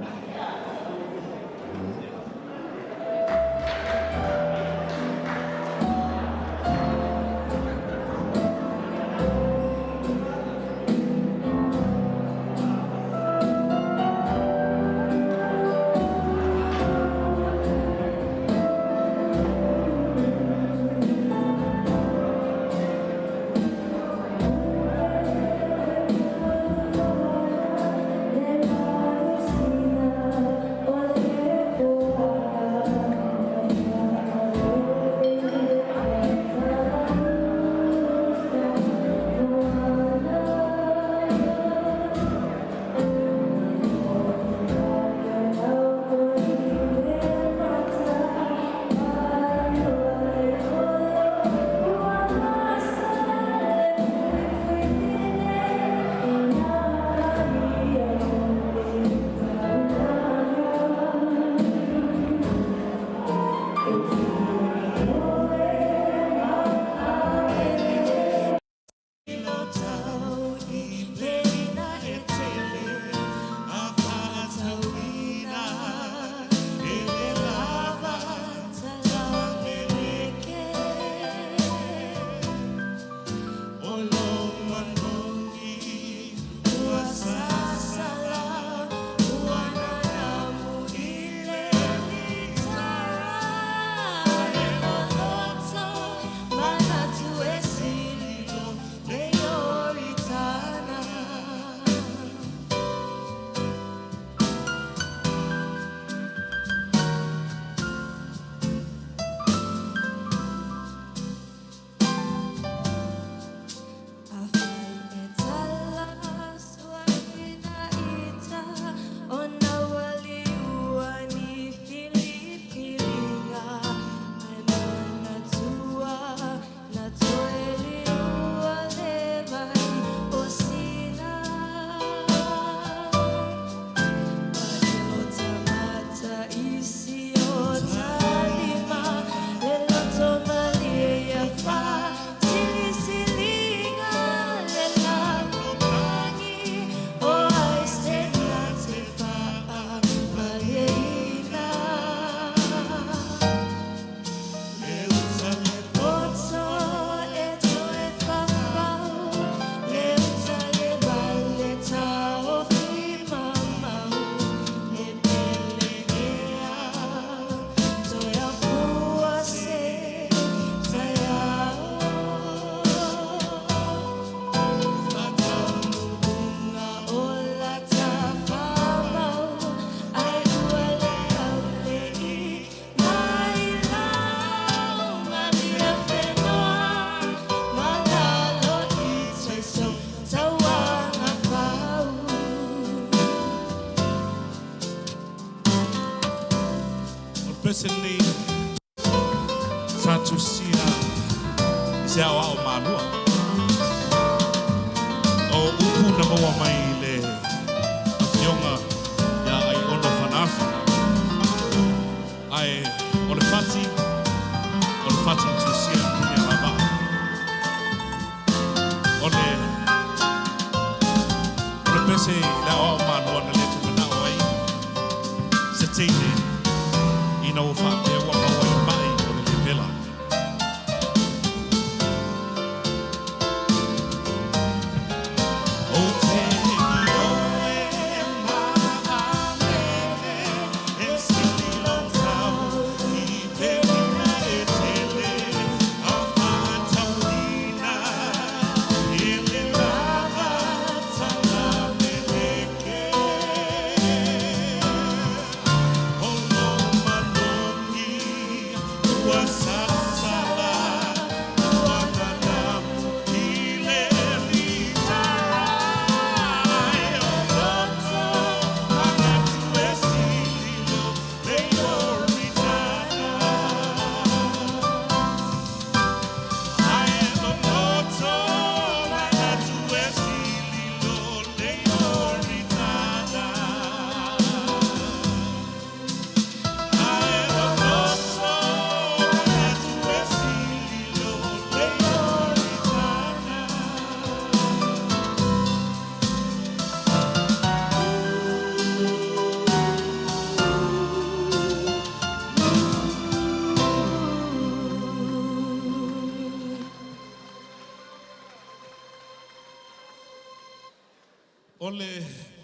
Speaker 22: O le pese lenei sa tusia i se aoao malua. O upu na maua mai i le Afioga ia Aiono Fanaafi. Ae o le fati, o le fati na tusia i le Punialavaa. O le o le pese i le aoao malua na le toe manao ai se teine ina ua faapea ua maua i mai o le levela. Ou te ioe ma amene e sili lou tau i pelina e tele a faatauina e le lava talameleke.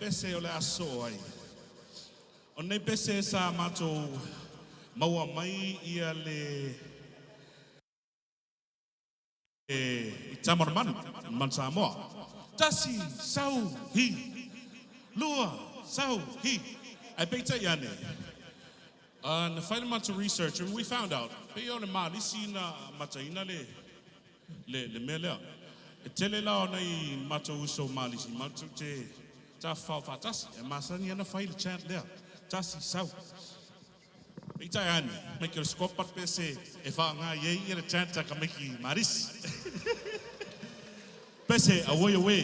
Speaker 22: pese o le a sosoo ai. O lenei pese sa matou maua mai ia le i tama o le manu, le manu Samoa. Tasi, sau, hi. Lua, sau, hi. Ae peitai ane, na fai le matou research and we found out, pei o le Malisi na amataina le, le, le mea lea. E tele la o nai matou uso Malisi, matou te tafafao faatasi, e masani ana fai le chant lea, tasi, sau. Peitai ane, mai ke o le Sikopa pese e faaaoga i ai ia le chant a tamaiti Marisi. Pese, away, away.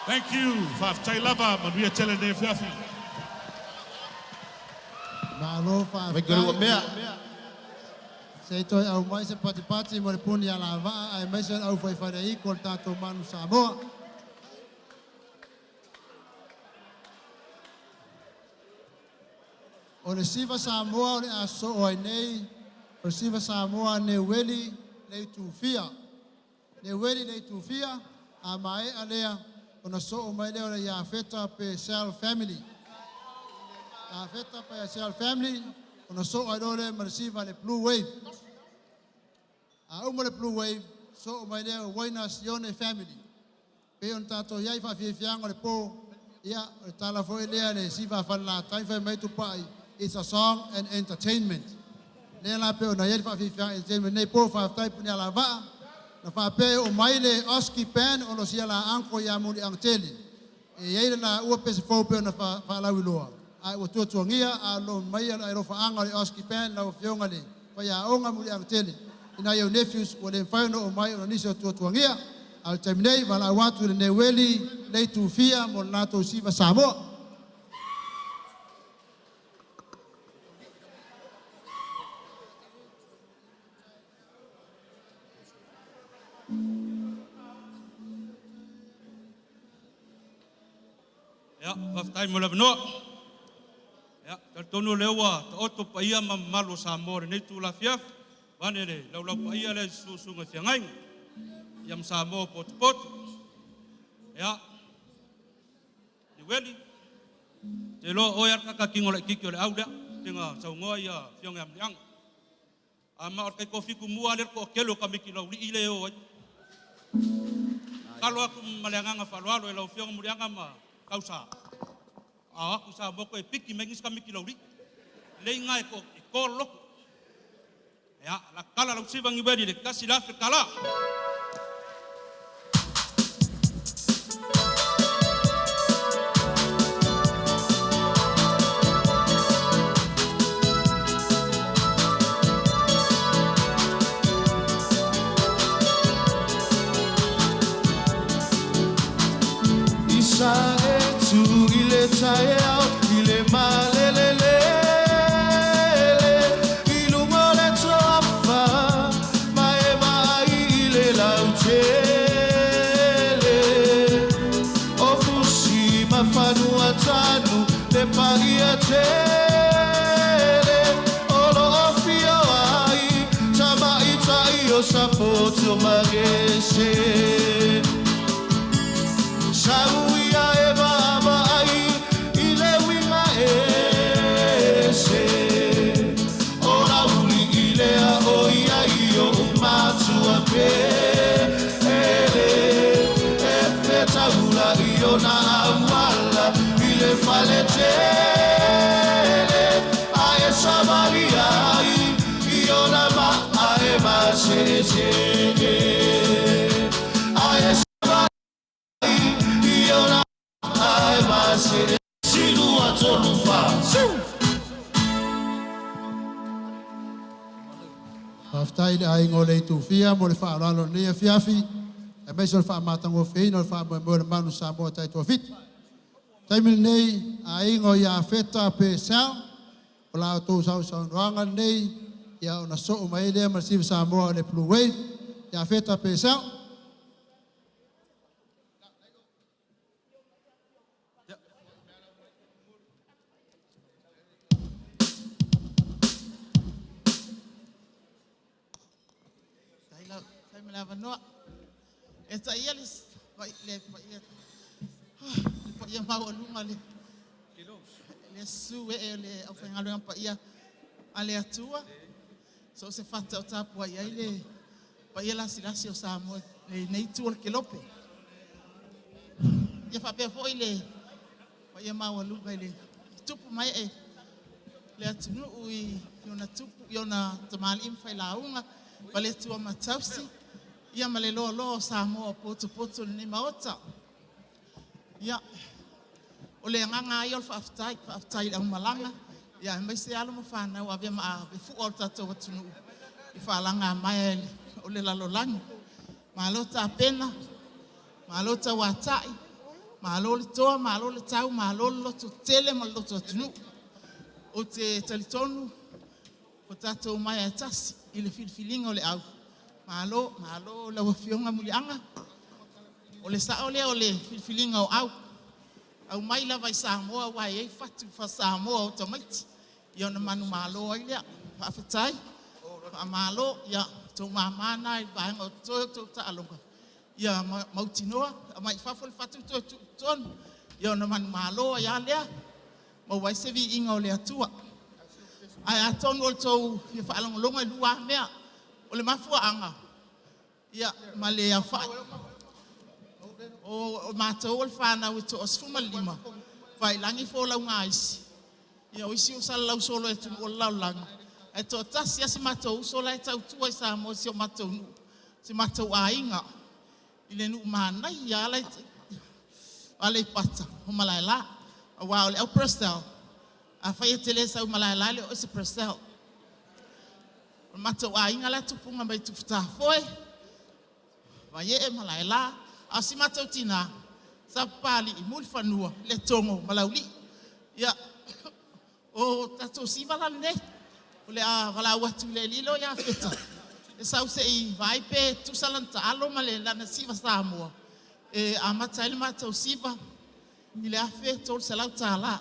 Speaker 22: Thank you. Faafetai lava, manuia tele lenei afiafi.
Speaker 15: Malo faafetai. Se i toe aumai se patipati mo le puni alavaa aemaise o le aufaifaleaitu o le tatou Manu Samoa. O le siva Samoa o le a soo ai nei, o le siva Samoa a Neueli Leitufia. Neueli Leitufia, a maea lea, ona soo mai lea o le Iafeta Purcell Family. Iafeta Purcell Family, ona soo ai loa lea ma le siva a le Blue Wave. A uma le Blue Wave, soo mai lea o Waina Sione Family. Pei ona tatou i ai i faafiafiaga o le po, ia, o le tala foi lea a le siva a Falelatai fai mai Tupai, it's a song and entertainment. Lea la pei ona i ai le faafiafiaga entertainment i lenei po, faafetai Punialavaa. Na faapea e oo mai le Oski Band ona o sia la uncle ia Muliagatele. E i ai le laua pese fou pei ona faalauiloa, ae ua tuatuagia a o lo o maia le alofaaga o le Oski Band lau Afioga i le Faiaoga Muliagatele i nai ou nephews ua le mafai ona oo mai ona o nisi o tuatuagia. A o le taimi nei, valaau atu i le Neueli Leitufia mo le latou siva Samoa.
Speaker 10: Ia, faafetai mo le avanoa. Ia, talitonu o lea ua taoto paia ma mamalu o Samoa i lenei itula afiafi, vaeane le laulau paia lea i susuga i feagaiga, ia ma Samoa potopoto. Ia, Niueli, ou te iloa o oe lava le kakakiga laitiiti o le au lea, pei ona saunoa ia Afioga ia Muliaga. A ma o le taitoafitu mua lava lea o le toatele o tamaiti laulii lea e o ai. Tatalo atu ma le agaga faaaloalo i lau Afioga Muliaga ma Tausa, a o atu i Samoa toe piki mai nisi tamaiti laulii. Lelei na e toa loloto. Ia, o le a tatala lau siva Niueli i le $1,000.
Speaker 19: I sa e tu i le taeao i le malelelele i luga o le toafa ma e vaai i le lautele o fusi ma fanua tanu le paia tele o lo o fio ai tamaitai o Sapoto ma Gese. Sau ia e vaavaai i le uiga ese o Laulii lea ʻoiai oʻu matua pele e fetaula i ona auala i le fale tele a e savali ai i ona maa e maseesee a e
Speaker 15: Faafetai i le aiga o Leitufia mo le faaaloalo i lenei afiafi, aemaise o le faamatagofieina o le faamoemoe o le Manu Samoa Taitoafitu. O le taimi lenei, aiga o Iafeta Purcell, o la outou sausaunoaga lenei, ia ona soo mai ai lea ma le Siva Samoa o le Blue Wave. Iafeta Purcell.
Speaker 17: Faafetai mo le avanoa. E taia le le paia le paia maualuga le le susu ee o le aufaigaluega paia a le Atua. So o se fata o tapuai ai le paia lasilasi o Samoa i lenei itu o le kelope. Ia faapea foi le paia maualuga i le tupu ma ee le atunuu i ona tupu, i ona tamalii ma failauga, faletua ma tausi, ia ma le loaloa o Samoa o potopoto i lenei Maota. Ia, o le agaga lava ia o le faafetai, faafetai i le aumalaga, ia aemaise alo ma fanau ave ma ave fua o le tatou atunuu i faalagamaea o le lalolagi. Malo tapena, malo tauatai,
Speaker 5: Malo le toa, malo le tau, malo le loto tele ma le loto atunuu. Ou te talitonu ua tatou omai a e tasi i le filifiliga o le au. Malo, malo lau Afioga Muliaga. O le sao lea o le filifiliga o au. Aumai lava i Samoa aua e i ai fatu faa-Samoa o tamaiti. Ia ona manumalo ai lea. Faafetai, faamalo, ia tou mama na i le vaega o totoe o tou taaloga. Ia mautinoa, aumai i fafo le fatu toe tuu i totonu. Ia ona manumalo ai lava lea, maua ai se viiga o le Atua. Ae atonu o le tou fia faalogologo e lua lava mea. O le mafuaaga, ia, ma le aofai. O matou o le fanau e toa-15, Vailangi Folauga a isi, ia o isi ua salalau solo i atunuu o le lalolagi, ae toatasi lava si matou uso la e tautua i Samoa i si o matou nuu, si o matou aiga i le nuu manaia lava la o Aleipata, o Malaela. Aua o le au Purcell, afai e te le sau i Malaela e le o oe o se Purcell. O le matou aiga la e tupuga mai Tufutafoe, Vaiee, Malaela, a o si matou tina, Sapapalii, Mulifanua, Letogo ma Laulii. Ia, o tatou siva la lenei, o le a valaau atu i le alii lea ia Feta e sau se i vaai pe tutusa lana taalo ma lana siva Samoa e amata ai le matou siva i le $1,300.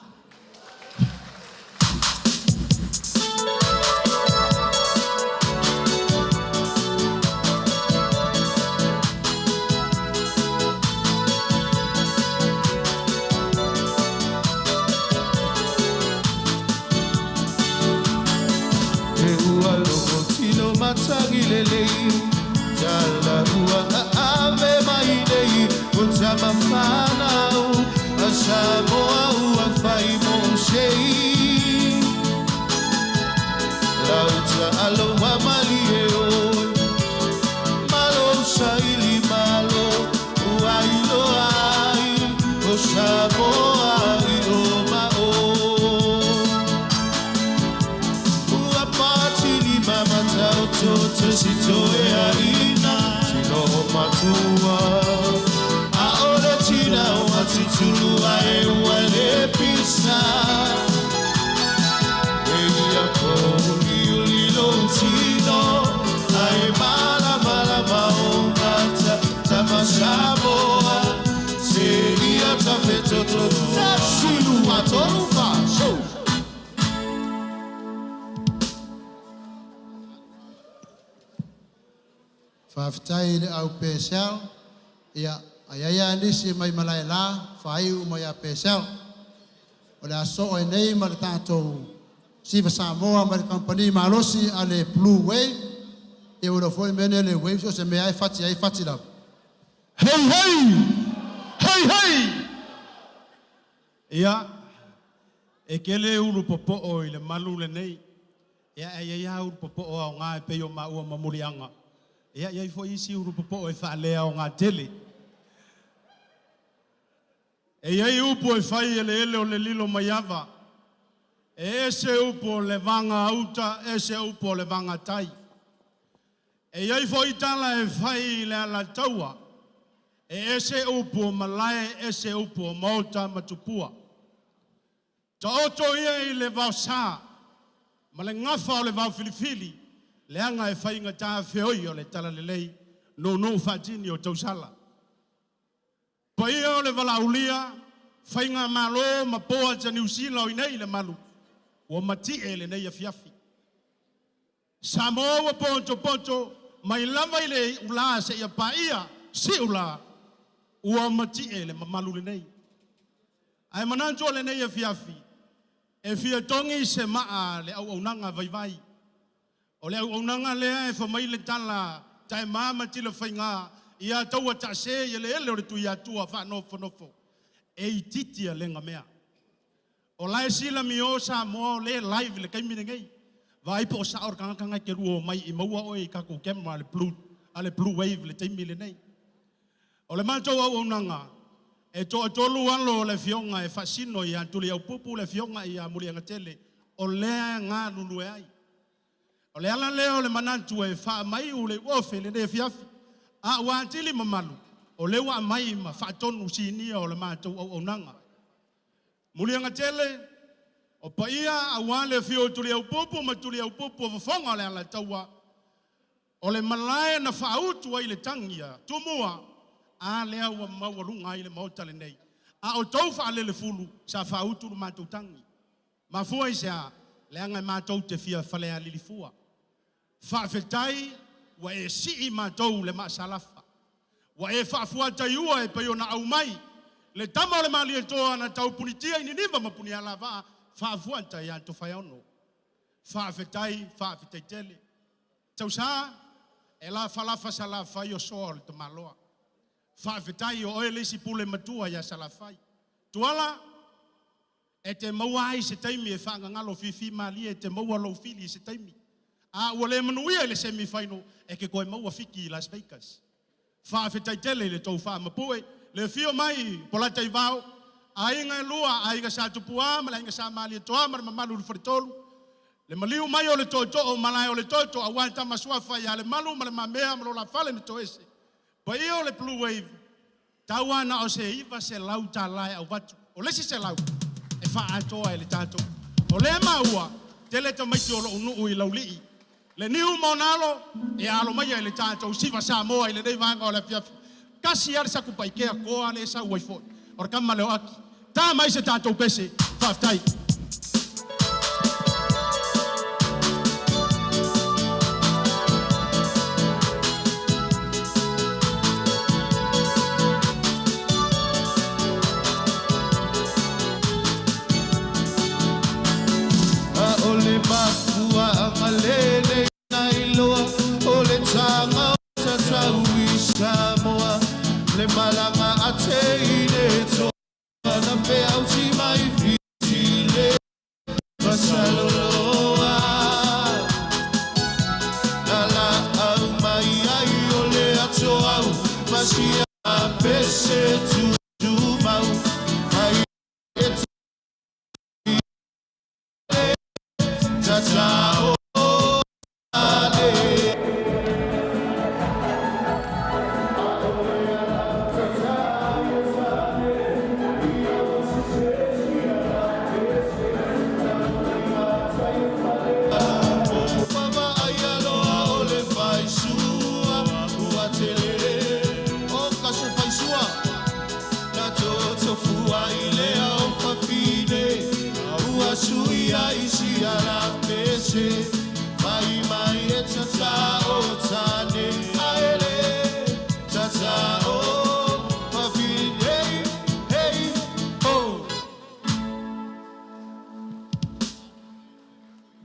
Speaker 19: E ua logo tino matagi lelei Tala ua aave mai nei O tama whanau A Samoa ua whai mo sei Lau taalo wa malie oi Malo saili malo Ua iloa ai O Samoa i o ma o Ua patili mamata o to te sito e aina Tino o matua A o le tina o atitulu a e ua le pisa E ia ko uli uli lo tino Ai mala mala ma o mata Tama Samoa Se ia ta fetoto Tasi lua tolu fa Shoo!
Speaker 15: Faafetai i le au Purcell, ia, a i ai lava nisi mai Malaela, faaiu uma ia Purcell. O le a sosoo ai nei ma le tatou Siva Samoa mai le kamupani malosi a le Blue Wave. Ia ua iloa foi le mea lenei o le wave so o se mea lava e fati ai e fati lava.
Speaker 10: Hei hei! Hei hei!
Speaker 1: Ia, e tele ulu popoo i le malu lenei. Ia, ae i ai lava ulu popoo aoga e pei o maua ma Muliaga. Ia, e i ai foi isi ulu popoo e faaleaoga tele. E i ai upu e fai i eleele o le lilo mai ava. E ese upu o le vaga uta, ese upu o le vaga tai. E i ai foi tala e fai i le Alataua, e ese upu o malae, ese upu o maota ma tupua. Taoto ia i le vaosa ma le gafa o le vaofilifili, leaga e faigata feoi o le talalelei nuunuu faatini o tausala. Paia o le valaaulia, faigamalo ma boards a Niu Sila o i nei i le malu, ua mati'e lenei afiafi. Samoa ua potopoto mai lava i le iulā seia paia siulā, ua mati'e le mamalu lenei. Ae manatu o lenei afiafi, e fia togi se maa le auaunaga vaivai. O le auaunaga lea e fai mai le tala taema ma Tilafaiga ia taua taase i eleele o le Tuiatua faanofonofo e itiiti alega mea. O la e silamio Samoa o lea e live i le taimi lenei. Vaai po o sao le tagata na e te lua omai i maua oe i tatou camera a le blue, a le blue wave i le taimi lenei. O le matou auaunaga, e toatolu alo o le afioga e faasino ia Tuliaupupu le afioga ia Muliagatele, o lea e galulue ai. O le ala lea o le manatu e faamaiu le uofe i lenei afiafi, a ua atili mamalu.
Speaker 10: o lea ua aumai ma faatonu sinia o le matou auaunaga. Muliaga tele, o paia aua le afio o Tuliaupupu ma Tuliaupupu o Fofoga o le Alataua, o le malae na faautu ai le tagi a Tumua, a lea ua maualuga ai le Maota lenei. A outou faalelefulu, sa faautu le matou tagi. Mafua i se a? Leaga e matou te fia falealili fua. Faafetai ua e sii matou le maasalafa. Ua e faafuataiua e pei ona aumai le tama o le Malietoa na taupunitia i Niniva ma Punialavaa, faafuata ia Tofaeono. Faafetai, faafetai tele. Tausa, e lafalafa Salafai o soa o le tamaloa. Faafetai o oe le isi pule matua ia Salafai. Tuala, e te maua ai se taimi e faagagalo fifi malie e te maua lou fili i se taimi. A ua le manuia i le semi final, e te toe maua fiki i Las Vegas. Faafetai tele i le tou faamapue, le afio mai Polataivao, aiga e lua, aiga Sa Tupua ma le aiga Sa Malietoa ma le mamalu i le Faletolu, le maliu mai o le tootoo o Malae o le Toto aua Tama Suafa ia Lemalu ma Le Mamea ma lo la fale na toese. Paia o le Blue Wave, tau lava na o se $900 e avatu. O le isi 100 e faaatoa e le tatou. O lea e maua, tele tamaiti o lou nuu i Laulii. Le niu ma ona alo, e alo maia i le tatou Siva Samoa i lenei vaega o le afiafi. Tasi lava le Satupaitea toa lea e sau ai foi, o le tama lea o Aki. Ta mai se tatou pese. Faafetai.
Speaker 19: ʻAʻole mafuaaga lelei na iloa o le taga o tatau i Samoa le malaga a teine toa na feauti mai Fiti le Masaloloa na laau mai ai o le atoau ma sia pese tumau mai e tatao ale.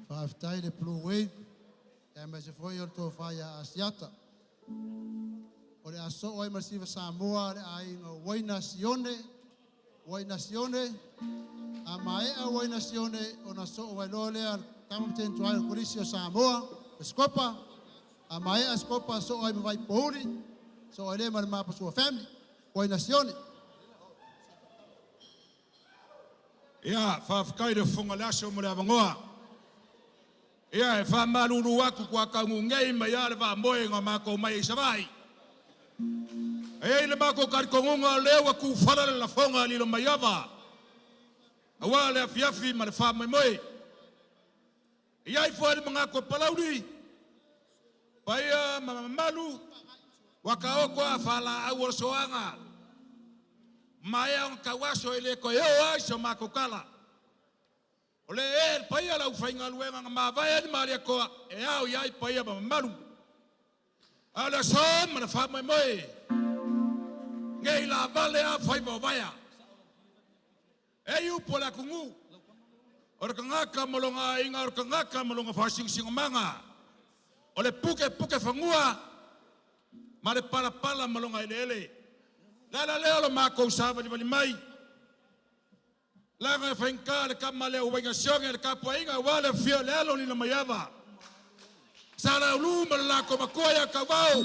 Speaker 15: Faafetai le Blue Wave, aemaise foi o le tofa ia Asiata. O le a soo ai ma le Siva Samoa le aiga o Uaina Sione, Uaina Sione, a maea Uaina Sione ona soo ai loa lea le tama ma teine tuai o le Kolisi o Samoa, o Sikopa, a maea Sikopa soo ai ma Vaipouli, soo ai lea ma le Mapasua Family, Uaina Sione.
Speaker 7: Ia, faafetai i le Fofoga o le Aso mo le avanoa. Ia, e faamalulu atu ua taunuu nei mai lava le vaamoe na matou omai ai i Savaii. E i ai le matou talitonuga o lea ua tuufala le lafoga a Lilomaiava aua le afiafi ma le faamoemoe. E i ai foi le manatu o Palauli, paia ma mamalu ua taoto a faalaau o le soaga, maea ona tauaso e le toe oo ai so matou tala. O le ee le paia o le aufaigaluega na mavae ai le Malietoa e ao i ai paia ma mamalu. A o le aso ma le faamoemoe, nei laavale a faiva o vaea. E ai upu a le atunuu, o le tagata ma lona aiga, o le tagata ma lona faasinosinogamaga, o le pukepuke fanua ma le palapala ma lona eleele. Le ala lea o lo matou savalivali mai, leaga e faigata le tama lea ua sione le tapuaiga aua le afio o le alo o Lilomaiava, Sa Laulu ma le latou matua ia Tauvao,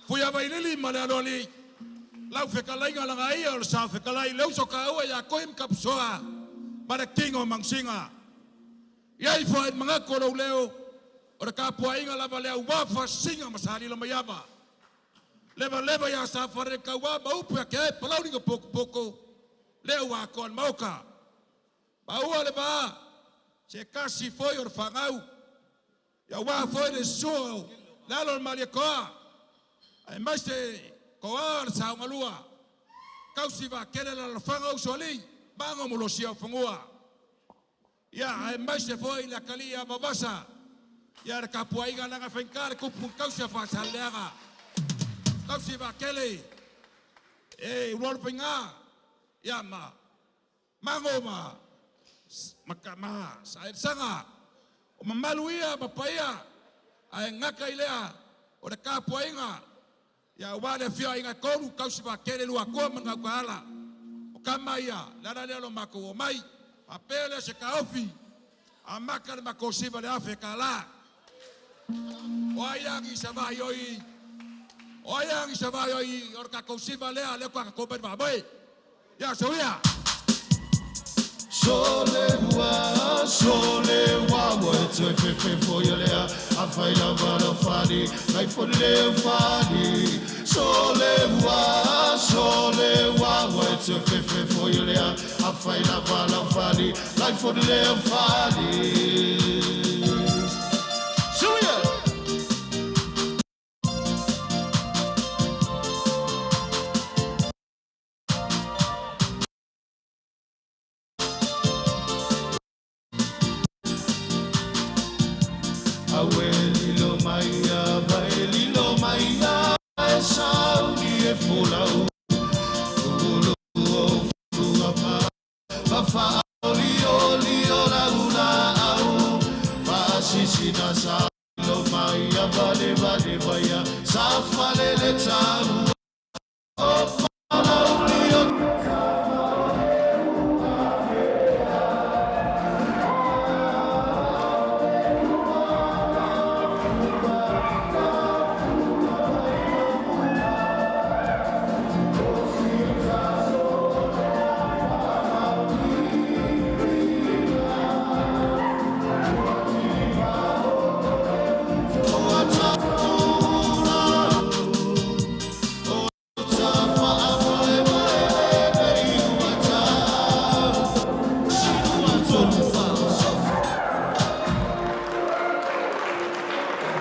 Speaker 7: Fuiavailili ma le Aloalii, lau fetalaiga Lagaia o le Sao Fetalai, le uso taua ia Toi ma Tapusoa ma le tino o Manusina. Ia ifo ai le manatu o lou leo, o le tapuaiga lava lea ua faasina ma Sa Lilomaiava. Levaleva iā Safarerekauā ma upu ia Keae Palauli na Pokopoko, lea ua atoa le maota. Maua le va, se tasi foi o le fanau, ia aua foi le susu o le alo o le Malietoa, aemaise toa o le saogalua, tausi vaatele alaalafaga o usoalii, maga o molosia o fanua. Ia, aemaise foi le atalii ia Vaovasa, ia le tapuaiga leaga e faigata le tupu i tausi a Faasaleleaga, tausi vaatele e Ulualufaiga, ia ma Mago ma ma Saelesaga, o mamalu ia ma paia, ae gata i lea o le tapuaiga ia aua le afio o aiga e tolu, tausi vaatele Luatua ma le Gautaala. O tama ia, le ala lea o lo matou omai. Faapea lea se taofi, amata le matou siva i le $1,000. O ai lava ni savai oi, o ai lava ni savai oi o le tatou siva lea, lea ua tatou omai i le faamoe. Ia, soia!
Speaker 19: Sole ua, sole ua, ua e toe fefe foi o lea, a fai lava lau fali, nai foli leu fali. Sole ua, sole ua, ua e toe fefe foi o lea, a fai lava lau fali, nai foli leu fali. Suia! Aue lilo mai a vai lilo mai a e sauni e folau Ulu o fulua pa pa whaoli oli o laula au Faasisina sa lilo mai a vale vale vaia Sa falele tau o falauli o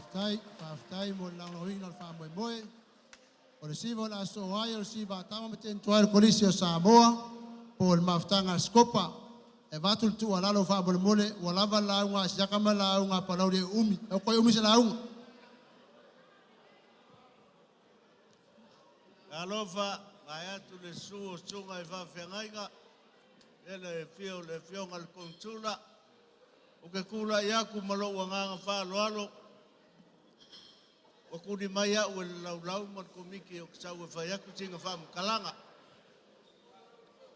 Speaker 15: Faafetai, faafetai mo le lagolagoina o le faamoemoe. O le siva o le a sosoo ai o le siva a Tama ma Tenitua i le Kolisi o Samoa po o le mafutaga a le Sikopa. E avatu le tuualalo faamolemole ua lava le lauga a Siaka ma le lauga a Palauli e uumi. E toe umi se lauga.
Speaker 17: Talofa, vaeatu le susu o susuga i faafeagaiga, ia le afio o le Afioga i le Konesula. Ou te tulai atu ma lou agaga faaaloalo, ua tuli mai au e le Laulau ma le Komiti ou te sau e fai atu sina faamatalaga.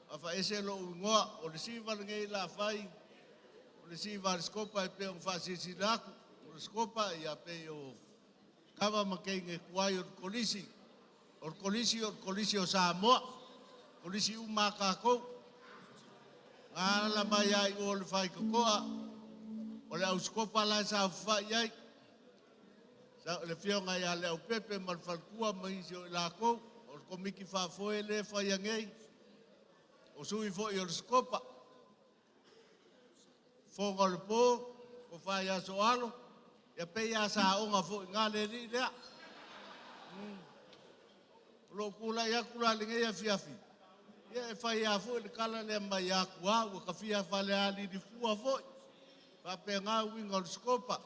Speaker 17: Faafaese lou igoa, o le siva lenei la fai, o le siva a le Sikopa e pei ona faasilasila atu. O le Sikopa, ia pei o Kava ma teine tuai o le Kolisi. O le Kolisi o le Kolisi o Samoa. Kolisi uma a tatou. Na alala mai lava i o le faitotoa, o le ausikopa la e saofafai ai. Le afioga ia Leaupepe ma le faletua ma isi o i latou, o le komiti faafoe lea e faia nei, o sui foi o le Sikopa. Fofoga o le po, tofa ia Sooalo, ia pei lava sa aoga foi i na le alii lea. O lou tulai atu la i lenei afiafi, ia e fai lava foi le tala lea mai Atua, ua tafia falealili fua foi, faapena uiga o le sikopa.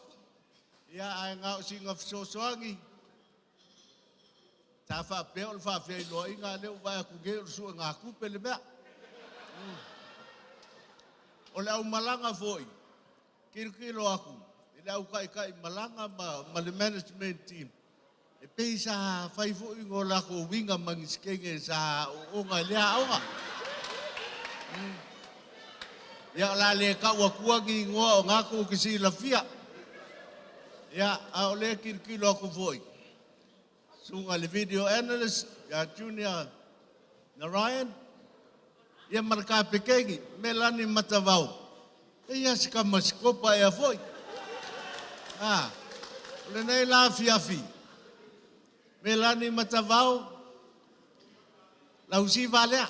Speaker 17: Ia ae na o sina fesoasoani, sa faapea o le faafeiloaiga, a o lea ua vaai atu nei o le suegatupe le mea. O le aumalaga foi, tilotilo atu i le au taitai malaga ma le management team, e pei sa fai foi no latou uiga ma ni sikenge sa aooga i lea aoga. Ia o le a le tau atua ni igoa o na tou te silafia. Ia, a o lea tilotilo atu foi, susuga i le video analyst ia Junior Narayan, ia ma le kapekeni Melani Matavao, e ia se tama sikopa ea foi. Ah, o lenei la afiafi, Melani Matavao, lau siva lea.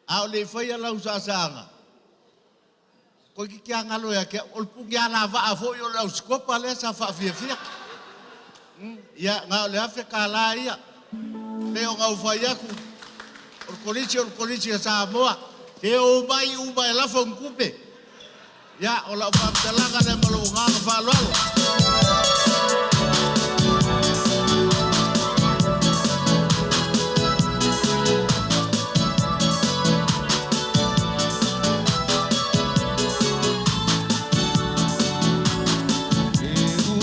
Speaker 17: A o le i faia lau saasaaga, toeitiiti lava galo ia te au, o le puni alavaa foi o le au sikopa lea sa faafiafia. Ia, na o le $1,000 ia. Pei ona ou fai atu, o le Kolisi o le Kolisi a Samoa, se omai uma e lafo ni tupe. Ia, o lau faamatalaga lea ma lou agaga faaaloalo.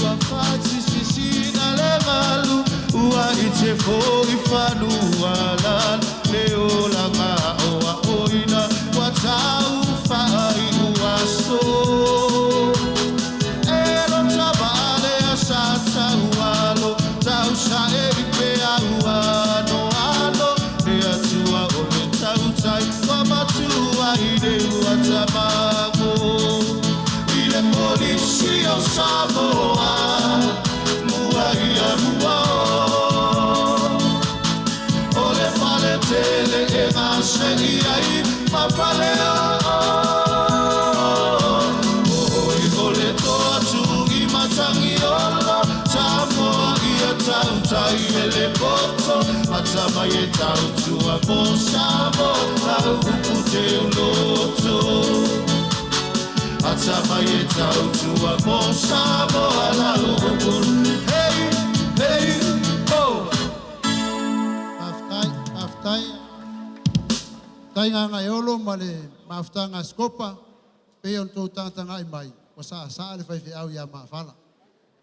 Speaker 19: Ua fatisisina le malu ua ite foi fanua lalo le olaga aoaoina ua tau faaiu aso e lota vale a sa taualo tau sae i pea ua anoano le Atua o le tautai ua matua i le ua tamago i le polisi o Samoa mua ia mua o le fale tele e gasei ai ma fale o oi o le toatu i matangi ola Samoa ia tautai e le poto atamai e tautua mo Samoa lau upu te uloto atamai e tautua mo Samoa lau upu hey hey ho.
Speaker 15: Faafetai, faafetai. Tai Gagaeolo ma le mafutaga a Sikopa, pei o le tou tagatagai mai, ua saasaa le faifeau ia Mafala.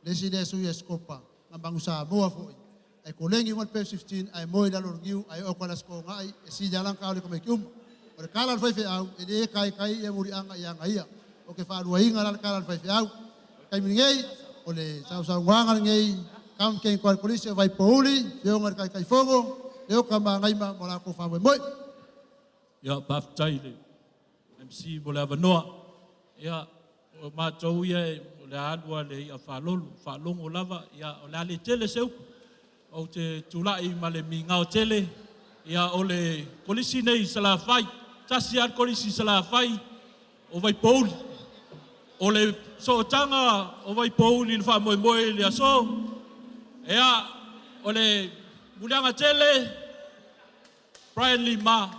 Speaker 15: Le isi lea sui a Sikopa, na manu Samoa foi, ae kolegi uma le Pepsi 15 ae moe i lalo o le niu ae oo atu i le Aso Toonai e sili lava lana taalo i tamaiti uma. O le tala a le faifeau, e le taitai ia muliaga ia aga ia. Ou te faaluaina la le tala a le faifeau. O le taimi lenei, o le sausaunoaga lenei, Kamukeni Toa le Kolisi o Vaipouli, Afioga i le Taitaifono, Leota ma Agaima ma o latou faamoemoe.
Speaker 10: Ia, faafetai i le MC mo le avanoa. Ia, o matou ia o le a alu lava i le i'a faalolo, faalogo lava, ia, o le a le tele se upu. Ou te tulai ma le migao tele, ia, o le Kolisi nei i Salafai, tasi lava le Kolisi i Salafai, o Vaipouli. O le sootaga o Vaipouli i le faamoemoe i le aso, ia, o le muliaga tele, Brian Lee Ma,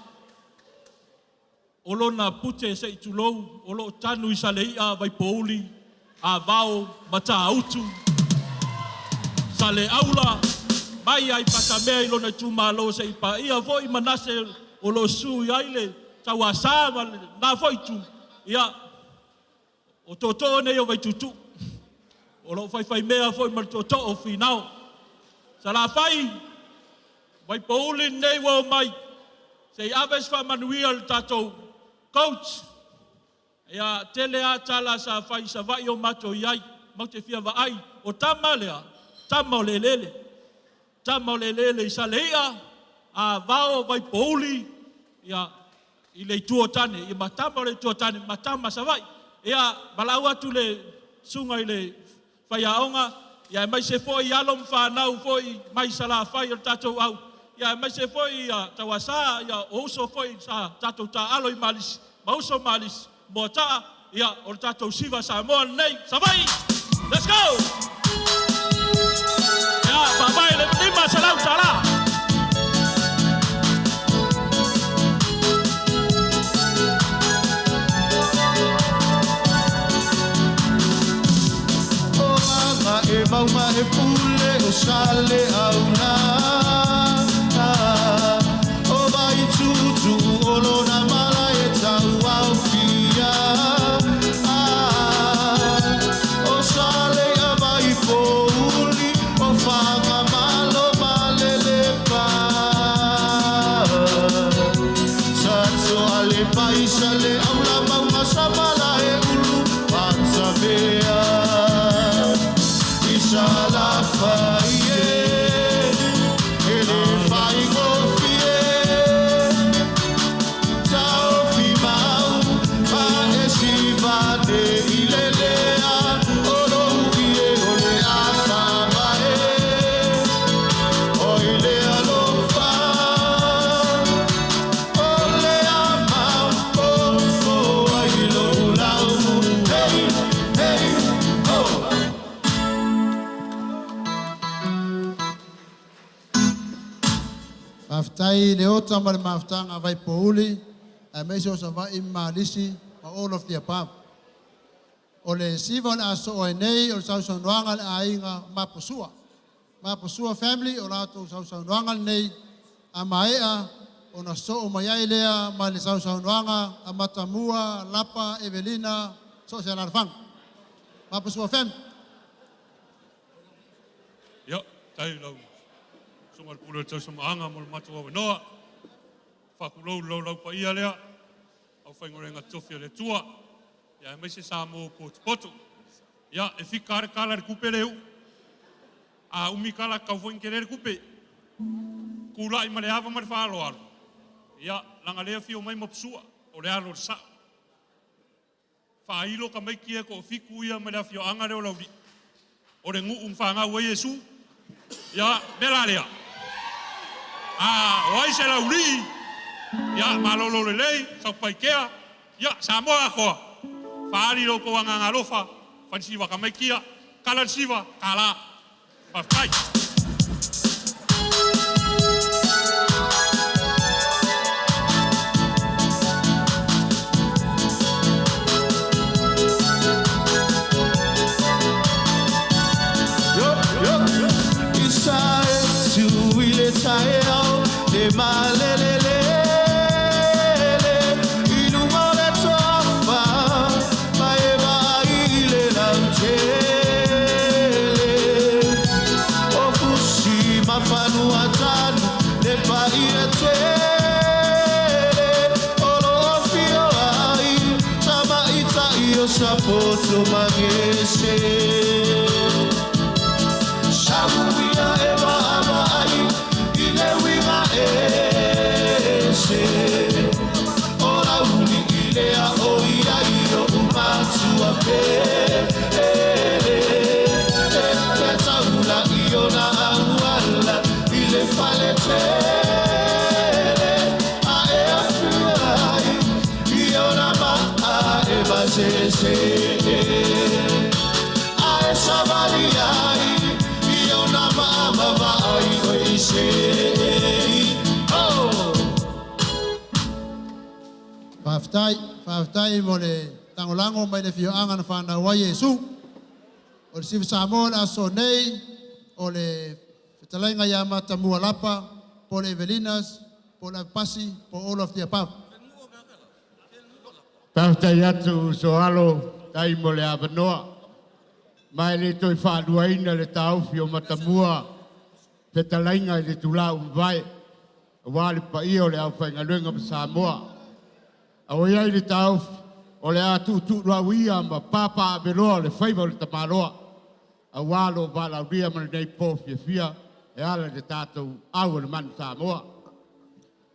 Speaker 10: o lona pute se i tulou o lo o tanu i Salei'a, Vaipouli, Avao, Matautu, Saleaula, mai lava i Patamea i lona itumalo seia paia foi Manase o lo o susu i ai le Tauasa ma lena foi itu, ia, o tootoo nei o Vaituutuu, o lo o faifaimea foi ma le tootoo o Finao. Salafai, Vaipouli lenei ua omai se i ave se faamanuia i le tatou coach. Ia, tele lava tala sa fai i Savaii o matou i ai, matou te fia vaai, o tama lea, tama o le eleele, tama o le eleele i Saleia, Avao, Vaipouli, ia, i le Itu o Tane, ia ma tama o le Itu o Tane, ma tama Savaii. Ia, valaau atu le susuga i le faiaoga, ia aemaise foi alo ma fanau foi mai Salafai o le tatou au, ia aemaise foi ia Tauasa, ia o uso foi sa tatou taaalo i Malisi, ma uso Malisi, Moataa, ia o le tatou Siva Samoa lenei, Savaii! Let's go! Ia, faavae le $500.
Speaker 19: O aga e mauga e pule o Saleaula O Vaituutuu o lona mala e tauaofia O Saleia Vaipouli o Fagamalo ma Lelepa Satoalepa i Saleaula mauga samala e ulu Patamea i Salafai e.
Speaker 15: Faafetai i le ota ma le mafutaga a Vaipouli aemaise o Savaii ma Malisi ma all of the above. O le siva o le a soo ai nei o le sausaunoaga a le aiga Maposua. Maposua family o latou sausaunoaga lenei a maea ona soo mai ai lea ma le sausaunoaga a Matamua Lapa Evelina so o se alaalafaga. Maposua family.
Speaker 10: Ia, faafetai i lau Susuga i le Pule o le Tausamaaga mo le matou avanoa. Faatulou i le laulau paia lea, aufaigaluega totofi a le Atua, ia aemaise Samoa ua potopoto. Ia, e fika lava le tala i le tupe lea e uu. A umi tala, e tatau foi ona tele le tupe. Tulai ma le ava ma le faaaloalo, ia, leaga o lea e afio mai Maposua, o le alo o le sao. Faailo tamaiti ia e toafitu ia mai le afioaga lea o Laulii, o le nuu na fanau ai Iesu. Ia, o le mea la lea, a o ai se Laulii, ia malolo lelei, Satupaitea, ia Samoa atoa, faaali lo outou agaga alofa, fai le siva a tamaiti ia, tala le siva, $1. Faafetai.
Speaker 19: Sapoto magese Sauia e maavaai i le uiga ese O laulii lea o ia i o'u matua pele E taula i ona auala i le faletele Ae afio ai i ona maa e masese Ae savali ai i ona maa ma vaai oe i sei Oh!
Speaker 15: Faafetai, faafetai mo le lagolago mai le afioaga na fanau ai Iesu. O le Siva Samoa o le aso nei, o le fetalaiga ia Matamua Lapa, po o le Evelinas, po o le Avepasi, po o all of the above.
Speaker 8: Faafetai atu Soalo tai mo le avanoa. Ma e le toe faaluaina le taofi o Matamua fetalaiga i le itula ua mavae, aua le paia o le aufaigaluega ma Samoa. A ua i ai le taofi, o le a tuutuulau ia ma papaaveloa le faiva o le tamaloa, aua lou valaaulia ma lenei po fiafia e ala i le tatou au o le Manu Samoa.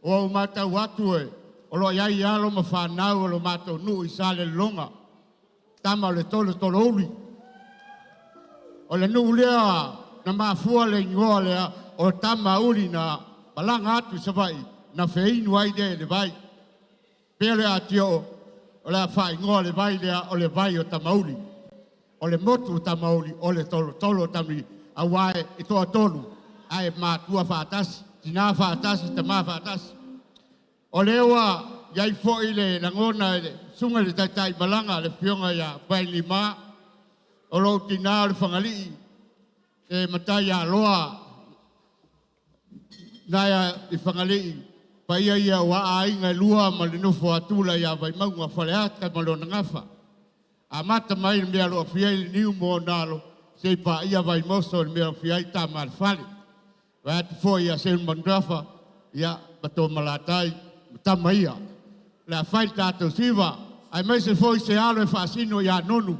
Speaker 8: Ua ou matau atu e o lo o i ai alo ma fanau o lo matou nuu i Salelologa, tama o le Tolotolouli. O le nuu lea na mafua le igoa lea o tama uli na malaga atu i Savaii na feinu ai lea i le vai. Pei o le atio o le a faaigoa le vai lea o le vai o Tamauli. O le motu o Tamauli o le tolotolo o Tamili aua e toatolu ae matua faatasi, tina faatasi, tama faatasi. O lea ua i ai foi le lagona i le susuga i le taitai malaga le afioga ia Vailima, o lou tina o le Fagalii e matai aloa naia i Fagalii, paia ia ua aiga e lua ma le nofo a Tula ia Vaimauga Faleata ma lona gafa. Amata mai le mea o lo o afio ai le niu ma ona alo, seia paia Vaimoso i le mea o afio ai Tama a le Fale. Vae atu foi ia Seu Manugafa, ia, ma Tomalatai, ma tama ia. O le a fai le tatou siva, aemaise foi se alo e faasino ia Nonu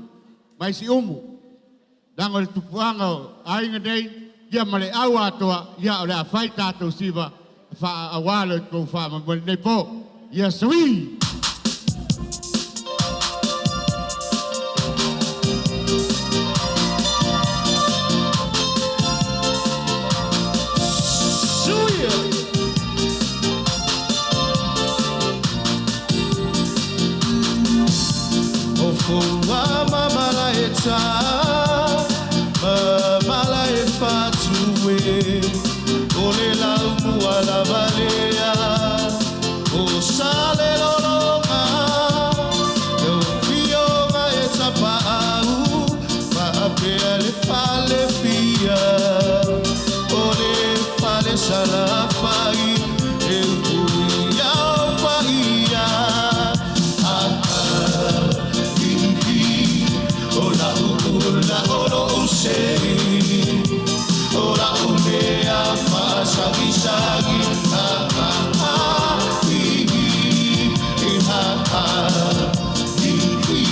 Speaker 8: mai Siumu. Leaga o le tupuaga o aiga nei, ia ma le au atoa, ia o le a fai le tatou siva aua lo outou faamoemoe i lenei po. Ia sui!
Speaker 19: O fua ma malaeta ma malae fatu e O le laumua lava le sei O la'u mea fa'asagisagi Ha ha ha hi hi Ha ha hi hi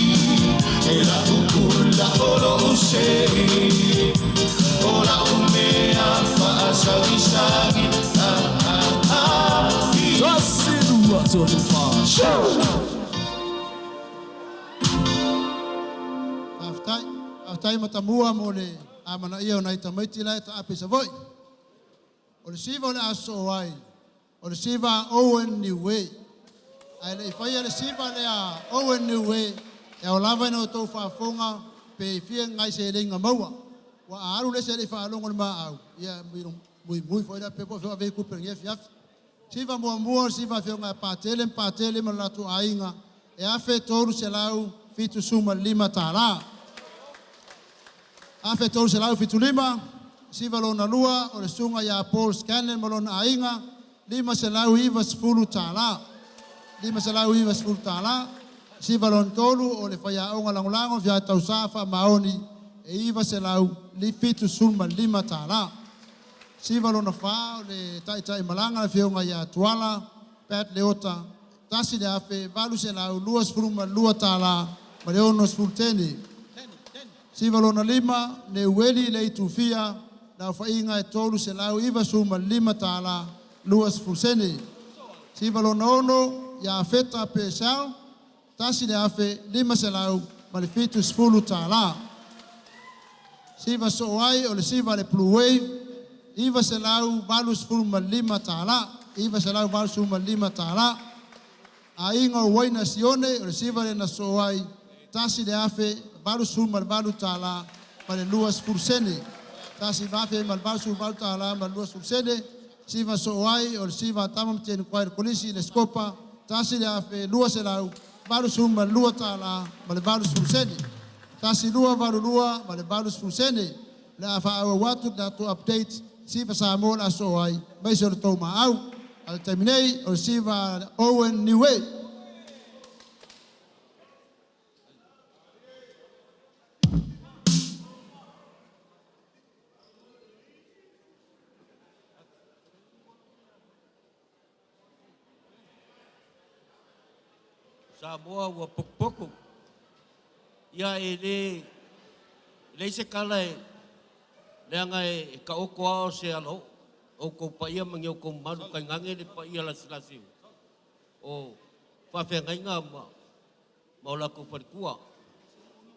Speaker 19: E la'u ula o lo'u sei O la'u mea fa'asagisagi Ha ha ha hi
Speaker 9: Tasi, lua, tolu, fa.
Speaker 15: Faafetai. Faafetai Matamua mo le amanaia o nai tamaiti la e taape i Savaii. O le siva o le a sosoo ai, o le siva a Owen Niue. Ae le i faia le siva lea a Owen Niue, e ao lava ina outou faafofoga pe fia ni nai seleni na maua. Aua a alu le isi ae le i faalogo i le maau, ia e muimui foi la pe po o fea o ave i ai tupe i lenei afiafi. Siva muamua o le siva a Afioga ia Patele ma Patele ma le latou aiga e $1,375. 1375, siva lona lua o le susuga ia Paul Scanlan ma lona aiga, $590. $590. Siva lona tolu o le faiaoga lagolago le Afioga ia Tausa Faamaoni e $975. Siva lona fa o le taitaimalaga le Afioga ia Tuala Pat Leota, $1,822 ma le 60 sene. Siva lona lima, Neueli Leitufia, le aofaiga e $395 20 sene. Siva lona ono, ia Feta Purcell, $1,570. Siva sosoo ai o le siva a le Blue Wave, $985, $985. Aiga o Uaina Sione, o le siva lea na sosoo ai, $1,088 ma le 20 sene. $1,088 ma le 20 sene. Siva sosoo ai o le siva a Tama ma Teine Choir a le Kolisi i le Sikopa, $1,282 ma le 80 sene. 1282 ma le 80 sene. O le a faaauau atu le tatou update siva Samoa o le a sosoo ai aemaise o le tou maau. A o le taimi nei o le siva a Owen Niue.
Speaker 11: Samoa ua potopoto. Ia e le leai se tala e leaga e taoto a o se alaoo. Outou paia ma ni outou mamalu tainane le paia lasilasi o faafeagaiga ma o latou faletua.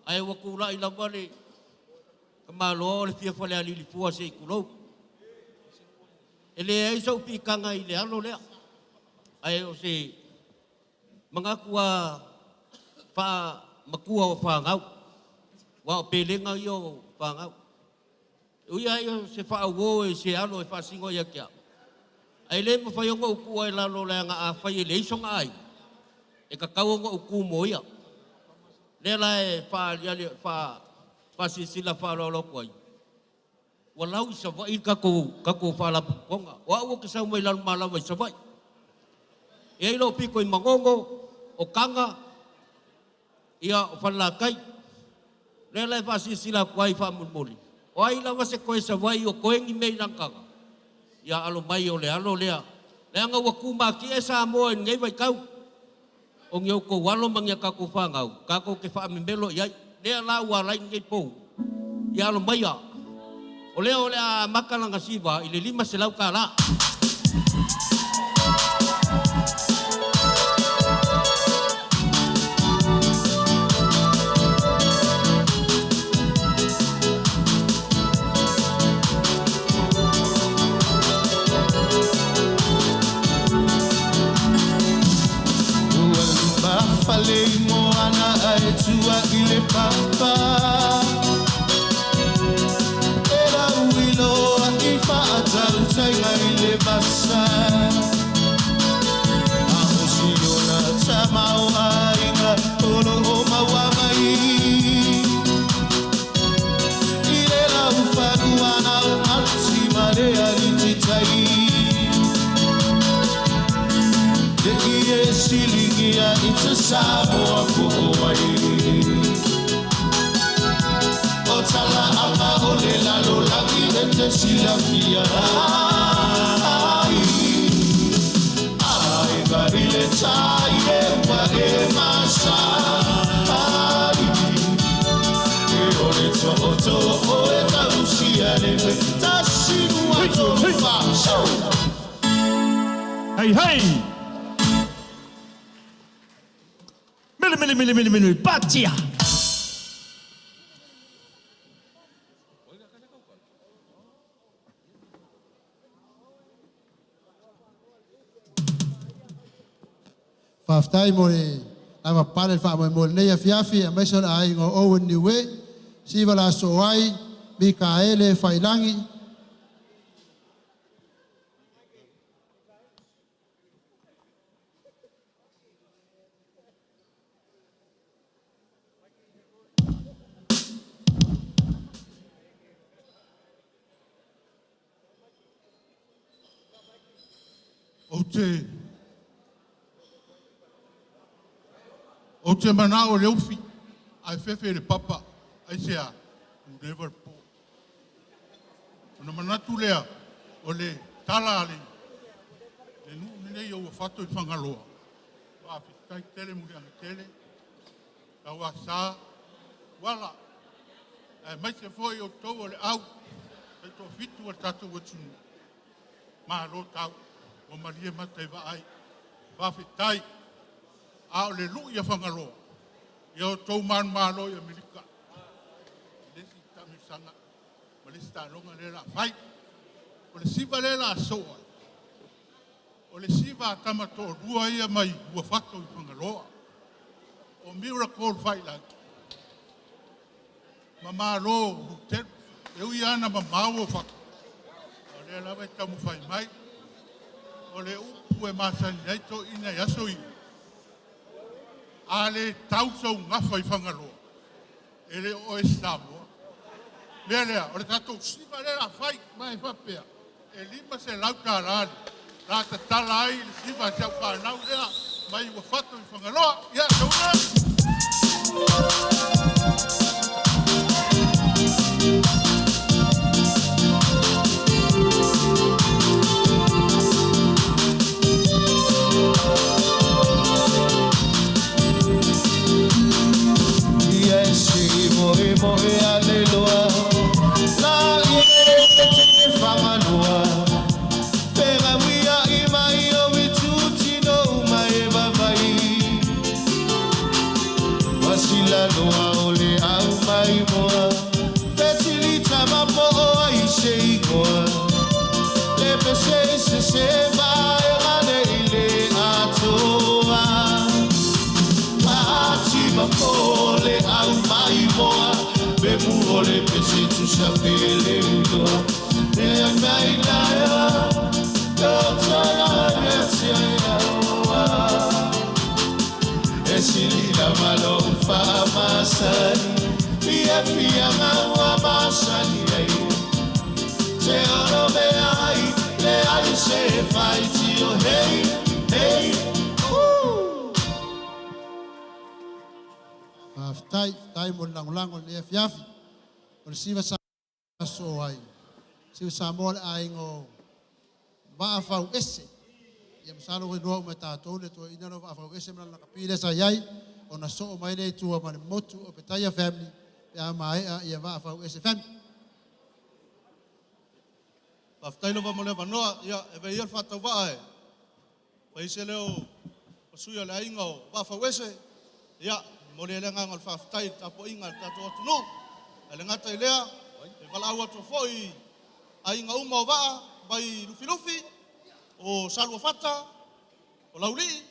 Speaker 11: Ae ua tulai lava le tamaloa o le fia falealili fua se i tulou. E leai sou piitaga i le alo lea, ae o se manatu lava faa-matua o fanau, aua o pelega ia o fanau. E ui lava ia o se faauo i se alo e faasino ia te au, ae le mafai ona ou tuua i lalo leaga afai e leai sona aiga, e tatau ona ou tu mo ia. Lea la e faaaliali faasilasila faaaloalo atu ai, ua lau i Savaii le tatou Faalapotopotoga. O au ou te sau mai Lalomalava i Savaii. E i ai lou pito i Manono, o Taga, ia, o Falelatai. O lea la e faasilasila atu ai faamolemole, o ai lava se toe Savaii o toe ni mea i lana taga, ia alo mai o le alo lea. Leaga ua tumatie Samoa i lenei vaitau, o ni outou alo ma ni a tatou fanau tatou te faamemelo i ai. Lea la ua ala ai lenei pou, ia alo maia. O lea o le a amata lana siva i le $500.
Speaker 19: Ua lumafale i moana ae tua i le papa E lauiloa i faatautaiga i le vasa A o siona tamaoaiga o lo o maua mai I le laufanuana o Ati ma le Alititai Ne i e siligia i te Samoa po o ai O talaaga te silafia ai. Aiga i le tai e ua e masani. E o le tootoo e tausia le fai. Tasi, lua, tolu, fa.
Speaker 7: Hey, hey! Mele, mele, mele, mele, mele, patia!
Speaker 15: Faafetai mo le lavapapale le faamoemoe i lenei afiafi aemaise o le aiga o Owen Niue, Siva Lasoai, Mikaele Failagi.
Speaker 21: Ou te Ou te manao le ufi ae fefe i le papa aisea ua leva le po. Ona manatu lea o le tala a le nuu lenei o Uafato i Fagaloa, faafetai tele Muliaga tele, Tauasa, Tuala, aemaise foi outou o le au taitoafitu a le tatou atunuu, malo tau, ua malie mata i vaai, faafetai. A o le lui a Fagaloa, ia outou manumalo i Amerika, i le isi taamilosaga ma le isi taaloga lea o le a fai. O le siva lea o le a sosoo ai, o le siva a tama toalua ia mai Uafato i Fagaloa, o Miracle Failagi ma Malo Lutelu. E ui lava ina mamao Uafato, a o lea lava e taumafai mai. O le upu e masani ai toeaiina i aso ia, a le tau sou gafa i Fagaloa, e le o oe se Samoa. O le mea lea, o le tatou siva lea o le a fai, ma e faapea, e $500 le a tatala ai le siva a si au fanau lea mai Uafato i Fagaloa. Ia, taua!
Speaker 19: Ia e se moemoe ane loa la i le tine Fagaloa Fegawia'i mai o itutino uma e vavai Masilaloa o le au maimoa Fetilita ma po'o ai se igoa Le pese i se seva e gane i le atoa Pati ma po le au maimoa Me mu o le pese tusa pele uloa Le mai la ea Totona e tia oa E sili lava lou faamasani Fia fia maua masani ai Te olo mea ai le ai se faitio Hey, hey, ooh.
Speaker 15: Faafetai, faafetai mo le lagolago i lenei afiafi. O le siva sa sosoo ai, siva Samoa le aiga o Vaafau Ese. Ia masalo ua iloa uma e tatou le toeaina lea o Vaafau Ese ma lana lakapi lea sa i ai, ona soo mai lea i tua ma le motu o Petaia Family pe a maea ia Vaafau Ese Family.
Speaker 10: Faafetai lava mo le avanoa. Ia, e avea ia le faatauvaa e fai ai se leo o sui o le aiga o Vaafauese. Ia, e momoli ai le agaga o le faafetai i le tapuaiga a le tatou atunuu. Ae le gata i lea, e valaau atu foi i aiga uma o Vaa mai Lufilufi, o Saluafata, o Laulii,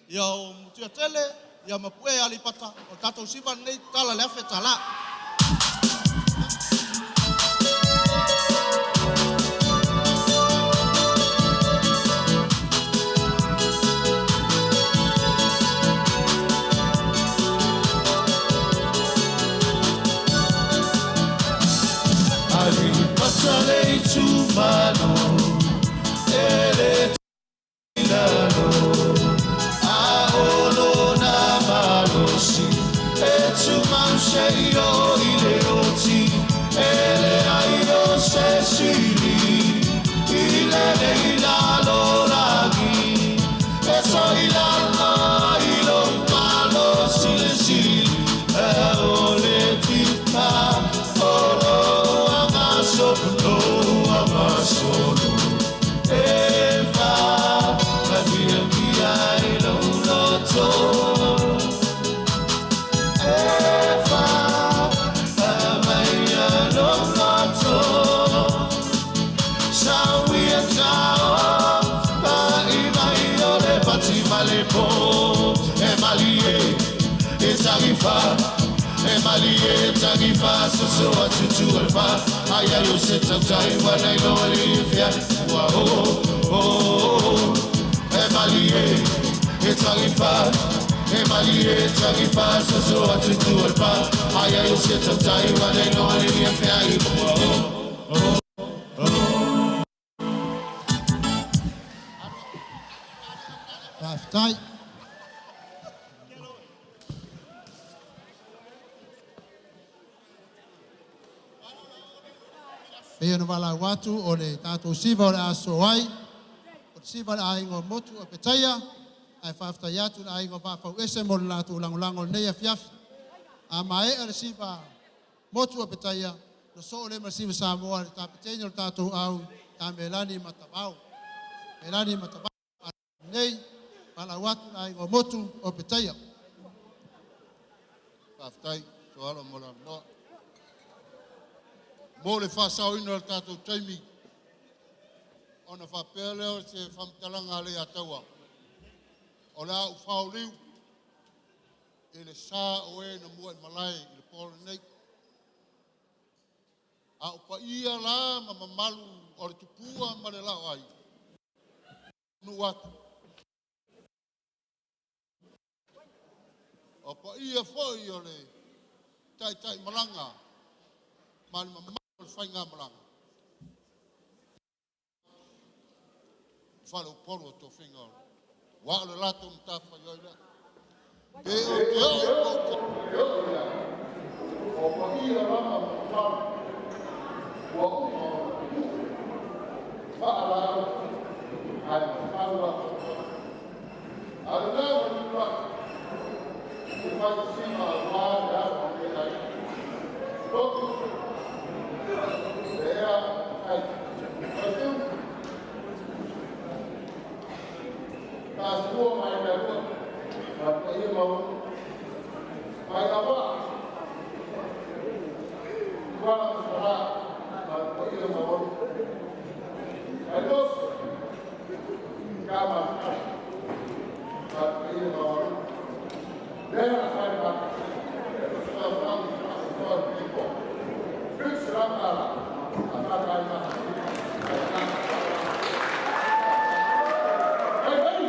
Speaker 10: ia o Mutiatele, ia ma Pue Aleipata, o le tatou siva lenei tala le $1,000.
Speaker 19: Aleipata le itumalo e le lalo a o lona malosi e tumau seia oo i le oti e leai o se sili i lenei lalolagi e soilalo i lou malosi le sili e o le tika o lou agasolo agasolo e faafiafia ai lou loto
Speaker 15: Faafetai. Pei ona valaau atu o le tatou siva o le a sosoo ai, o le siva a le Aiga o Motu o Petaia, ae faafetai atu i le Aiga o Vaafauese mo le latou lagolago i lenei afiafi. A maea le siva Motu o Petaia, ona sosoo lea ma le siva Samoa a le Kapeteni o le tatou au ia Melani Matavao. Melani Matavao, a lenei, valaau atu i le Aiga o Motu o Petaia.
Speaker 8: Faafetai Tuala mo le avanoa. Mo le faasaoina o le tatou taimi, ona faapea lea o se faamatalaga a Leiataua, o le a ou faoliu i le sa o e na muaimalae i le po lenei. A o paia la ma mamalu o le tupua ma le laoai, nu'u atu. O paia foi o le taitaimalaga ma le mamalu o le faigamalaga, faleupolu o tofiga aua o le latou matafaioi lea. Pe ou te oo po o
Speaker 21: O paia lava ma mamalu ua uma ona tu'u faalaau ae mafau atoatoa. A o lena ua tulai e fai siva aua le ao o lenei aiga. Lotu le ea ai. Faitū. Tasua mai le lua. Ma paia maua. Mai awa. Kuala masala. Ma paia maua. Mai loso. Kama. Ma paia maua. Lea fai ma. Sa fai ma people. 700 tala. Ata kai ma. Hey, hey!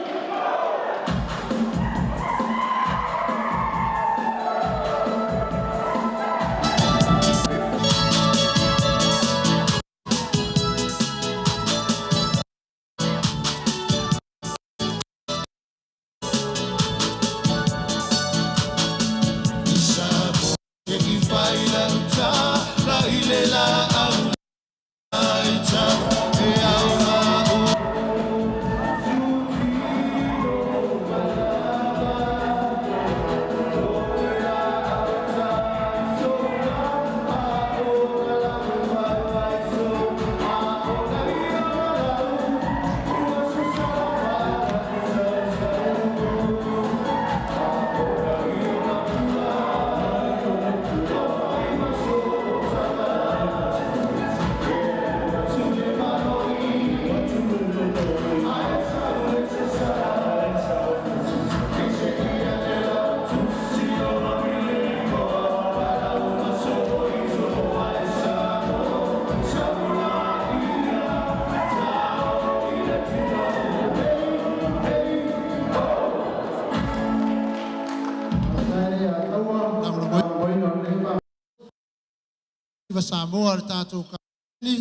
Speaker 15: Siva Samoa le tatou kapeteni,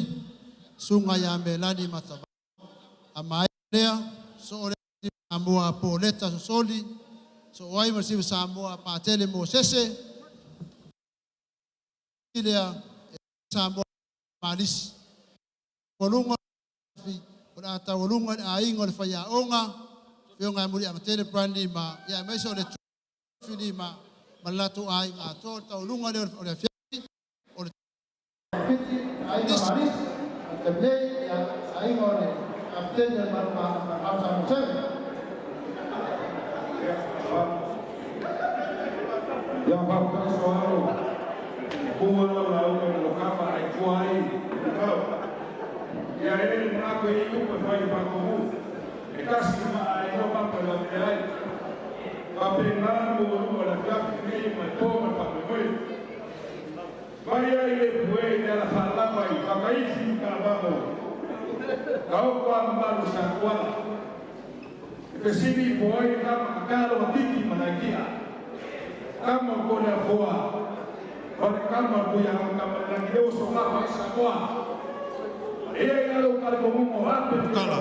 Speaker 15: susuga ia Melani Matavao. A maea lea, sosoo lea ma le siva Samoa a Poleta Sosoli, sosoo ai ma le siva Samoa a Patele Mosese, lea e Samoa Malisi. Taualuga o le a taualuga i le aiga o le faiaoga, Afioga ia Muliagatele Brian Lima, ia aemaise o le Lima ma le latou aiga atoa. O le taualuga lea o le afiafi o le aiga Marisi, o le taimi nei, ia, aiga o le Kapeteni o le Manu Samoa Seven.
Speaker 21: Ia faafetai Soalo, pua lau lauga i lo kapa ai tua ai i kau. Ia e le manatu e i upa fai i pakomu. E kasi ma ai no mapa lau e ai. Ka pe ngā mo lua la fiafi nei mai pō ma pakomu. Mai ai le pue i le ala whaalapa i whakaifi i ka mamo. Ka oko a mamalu sa kuala. E fesili po ai kama kakalo matiki manaikia. Kama ko le afoa. O le kama ko ia kama le langi leo so ngā mai sa koa. E ia i alo kare ko mungo ape ni kala.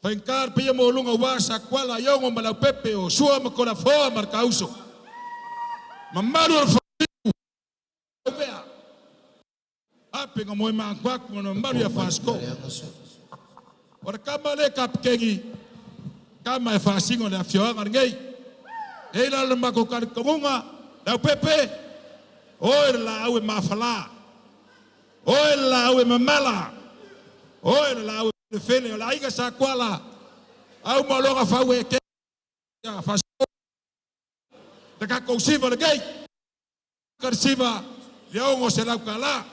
Speaker 7: Whaingar pia mo lunga wa sa kuala iongo malau pepe o sua ma kola foa mar kauso. Mamalu o whaiku. Ape nga moe maa kwaku nga mamalu ia whasko. O le kama le kapikengi. Kama e whasingo le afioanga ngei. E ila le mako kare kongunga. Lau pepe. Oe le la au e mawhala. Oe le la au e mamala. Oe le la au e fele. O la aiga sa kuala. Au ma fau e ke. Ia whasko. Te kako siva le gei. Kar siva. Le ongo se lau kala.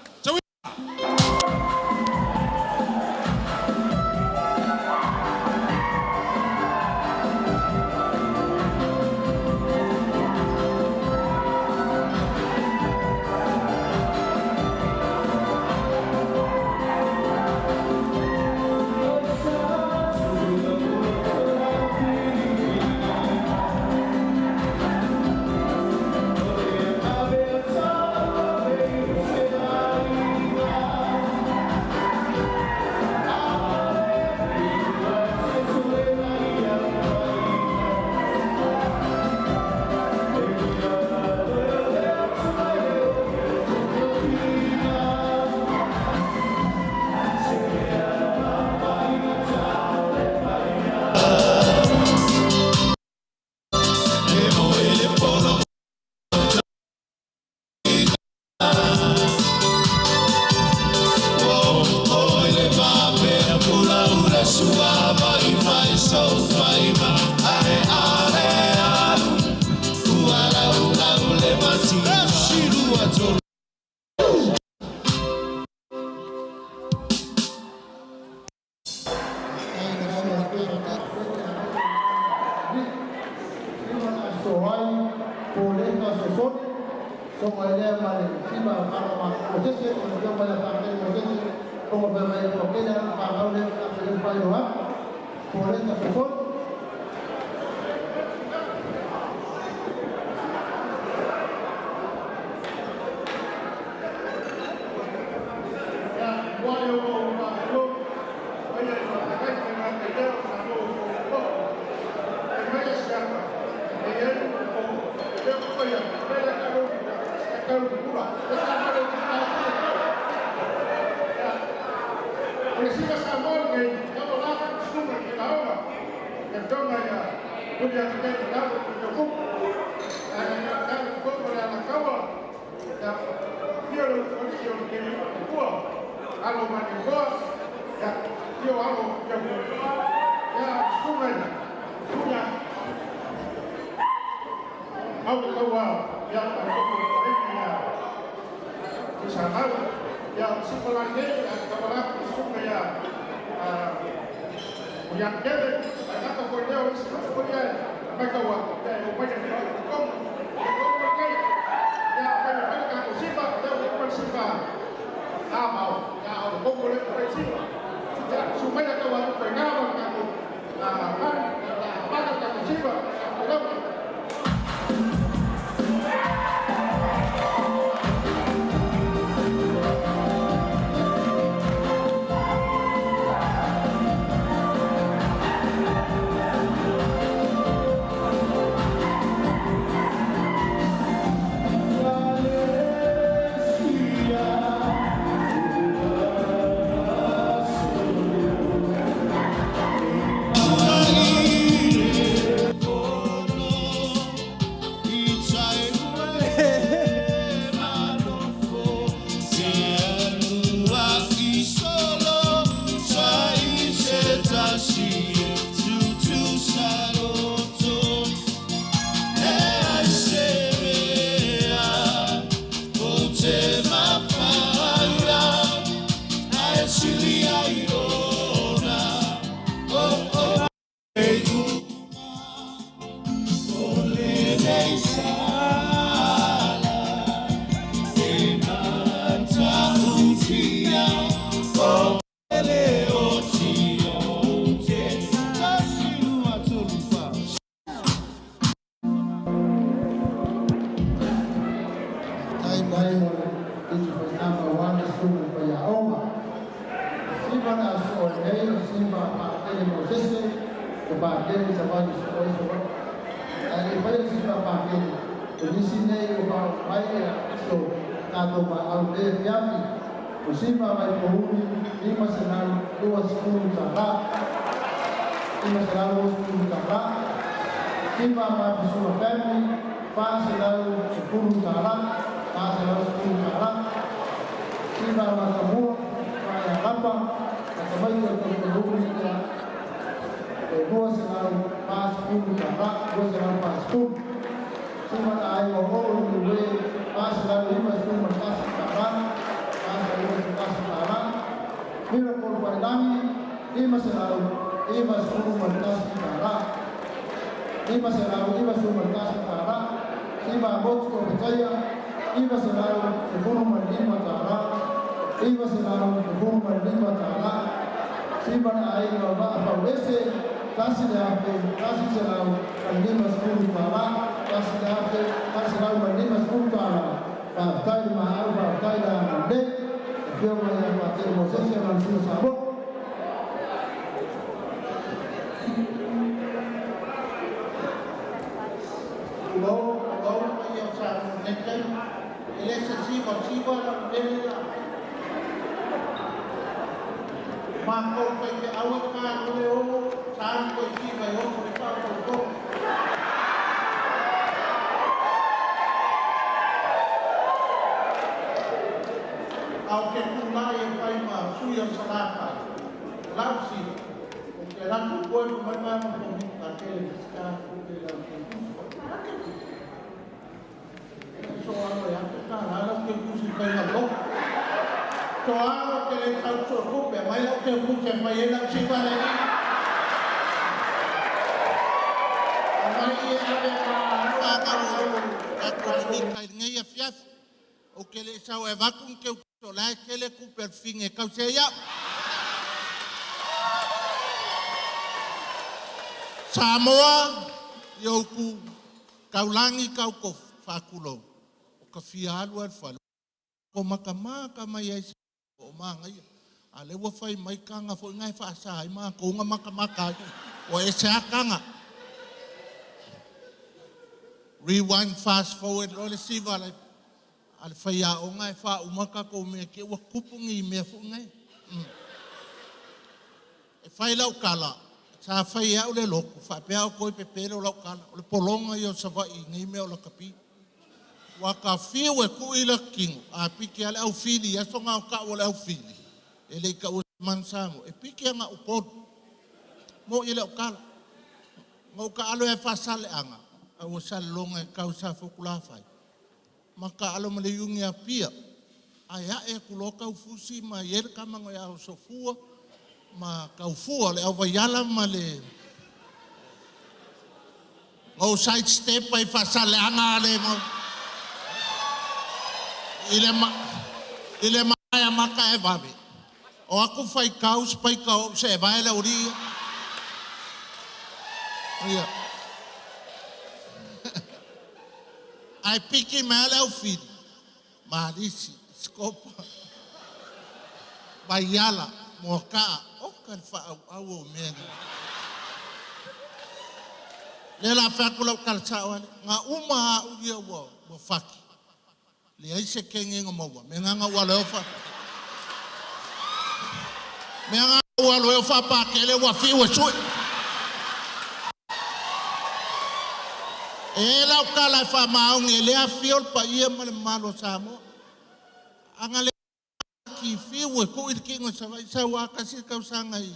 Speaker 15: Faafetai mo le isi faigama aua le susuga i le faiaoga. O siva le aso o lenei o siva a Patele Mosese o Patele Savali Sooe Savaii. Ae le i faia le siva a Patele, o nisi nei ua faaoo mai ia aso tatou valaau i lenei afiafi. O siva a Vaipouli, $520 tala. $520 tala. Siva a Mapisua Family, $410 tala. $410 tala. Siva a Matamua, Faaealapa, Matamaiti o le Taupoleuli, ia, e $240 tala. $240. Siva a Aiga o Olo i Niue, $491 tala. $491. Miracle Failangi, $591. $591. Siva a Motu o Petaia, $915. $915. Siva le Aiga o Vaa Faulese, $1,150. $1,150. Faafetai le maau, faafetai le agalelei. Afioga ia Patele Mosese ma le Sui o Samoa.
Speaker 17: Tulou, tulou le paia o Samoa i lenei taimi. E le se siva siva lau lele la. Matou faifeau e talo le oo, sa ni koe siva e oso le faafofoga. A o ke tulai e fai ma sui o Salafai, o lau siva, ou te alu atu i koe ma mai vaega o Komiti Patele Minisita tupe lau ke tusi pa a ke tusi. E le so alo e ake ka la lau ke tusi fai ma lo. So alo ke le tau so tupe mai lau ke tusi e fai e lau siva le i. Mai i e ave ma
Speaker 5: Whāngau o tatou Minita i lenei afiafi. Ou te le i sau e avatu ni teutusi o la e tele tupe a le fafine e tausi ai au. Samoa, i ou tu taulagi tautofu, faatulou, o ka fia alu lava i le fale, ua matamata mai ai se o manaia. A o lea ua fai mai taga foi na e faasa ai matou ona matamata ai. Ua ese lava taga. Rewind fast forward loa le siva a le faiaoga e faauma tatou mea te i ua tupu ni mea foi nei. E fai lau tala, sa fai e au le lotu, faapea au toi pepelo lau tala, o le pologa ia o Savaii i nei mea o lakapi. Ua ta fiu e tui la tino, a piki a le au fili, aso na o tau o le au fili, e le i taua se manu Samoa, e piki a na Upolu. Mo'i e le o tala. Na ou taalo ai faasaleaga, a ua saleloga e tau i Safotulafai. Ma taalo ma le iuni Apia, ae ae atu loa Taufusi ma i ai le tama na ia Sofua ma Taufua o le auvaiala ma le no side step ai faasaleaga le mau i le ma i le maea maka e vave. O aku faitau spaika o'u se'evae le aualii ia. Ia. Ae piki mai lava le aufili, malisi, sikopa, vaiala, moakaa, oka le faaauau o mea nei. Lea o le a fai atu lau tala sao lava lea, na uma lava au ia ua faki. Leai se kege na maua. Mea na na ou alo ai o fa Mea na ou alo ai o faapakele ua fiu e sui. E lau tala e faamaoni e le afio le paia ma le mamalu o Samoa. Ana le ki fiu e kui le kino i Savaii sau a tasi le tausaga i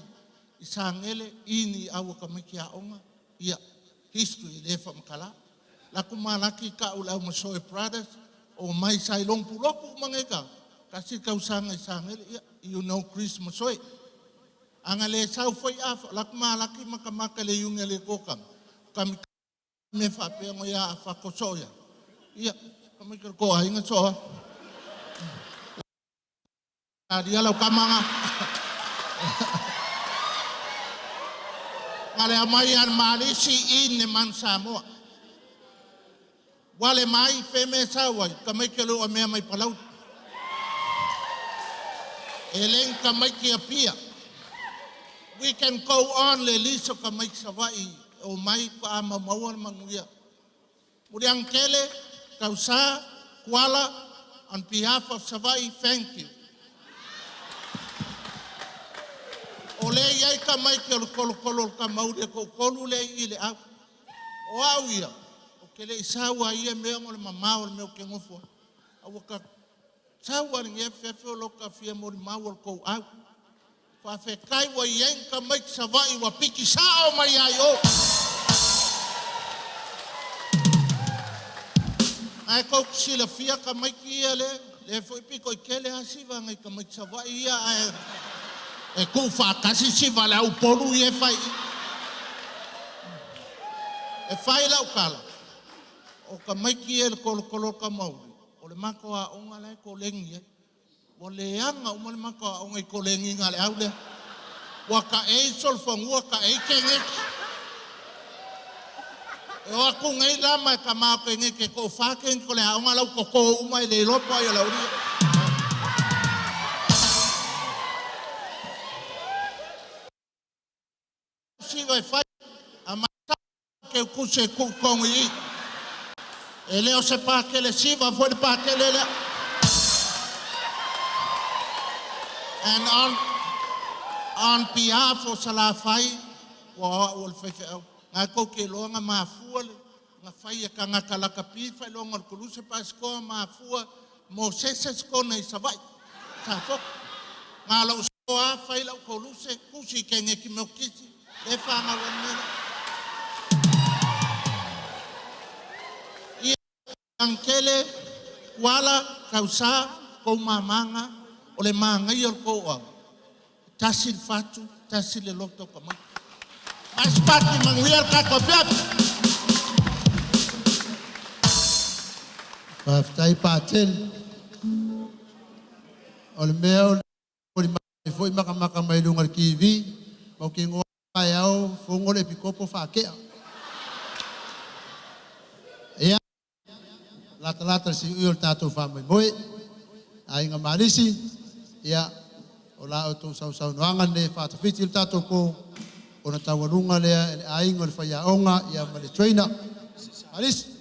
Speaker 5: i Sagele i ni au a tamaiti aoga ia history e le faamatala. Laku malaki ka'u le au Masoe Brothers o mai Sailong Puloku uma nei ka tasi le tausaga i Sagele ia you know Chris Masoe. Ana le sau foi a laku malaki makamaka le iuni a le kokama kami mea faapea ngo ia a whakoso ia. Ia, kami ke ko ainga soa. Alia lau kamanga. Nga le amai al malisi i ne man Samoa.
Speaker 17: Wale mai fe me sau ai, tamaiti o le uamea mai Palauli. E le ni tamaiti Apia. We can go on le lisi o tamaiti Savaii e omai faatoa maua le manuia. Muliagatele, Tausa, Tuala, on behalf of Savaii, thank you. O lea e i ai tamaiti o le tolotolo o le tamauli e toatolu lea e i i le au. O au ia, ou te le i sau lava i ia mea ona o le mamao o le mea ou te nofo ai. Ae ua ta sau lava i lenei afiafi o lo ta fia molimau o le tou au. Faafetai ua i ai ni tamaiti Savaii ua piki sao mai lava i o. Ae tou te silafia tamaiti ia lea, lea foi e pito i tele lava siva a nai tamaiti Savaii ia ae e tuufaatasi siva a le au Upolu ia e fai i i. E fai lau tala, o tamaiti ia i le tolotolo o le tamauli, o le matou aoga la e koleni ai. Ua leaga uma le matou aoga i koleniga a le au lea. Ua taei solofanua, taei keneti. E o atu nei la ma e tama o keneti e toafa keneti o le aoga la ua toto uma e le iloa po o ai o le aualii ia. Siva e fai a Keukusi e tuu tonu i i. E le o se pakele siva foi le pakele lea. And on behalf o Salafai, ua o au o le faifeau. Na tou te iloa na mafua le na fai e tagata lakapi faailoga o le koluse pasikoa mafua Mosese Sikona i Savaii, Safotu. Na lou soa fai lau koluse, tusi i keneti meotisi, le fanau ai le mea lea. Ia Agitele, Tuala, Tausa, tou mamaga, o le manaia o le tou au, e tasi le fatu, tasi le loto o tamaiti. Nice party, manuia le tatou afiafi.
Speaker 15: Faafetai Patele. O le mea o le mai foi makamaka mai luga o le TV, ma ou te igoa taeao fono le epikopo faatea. Ia, latalata le siui o le tatou faamoemoe. Aiga Malisi, ia, o la outou sausaunoaga lenei e faatafiti le tatou po, ona taualuga lea e le aiga o le faiaoga ia ma le trainer. Malisi.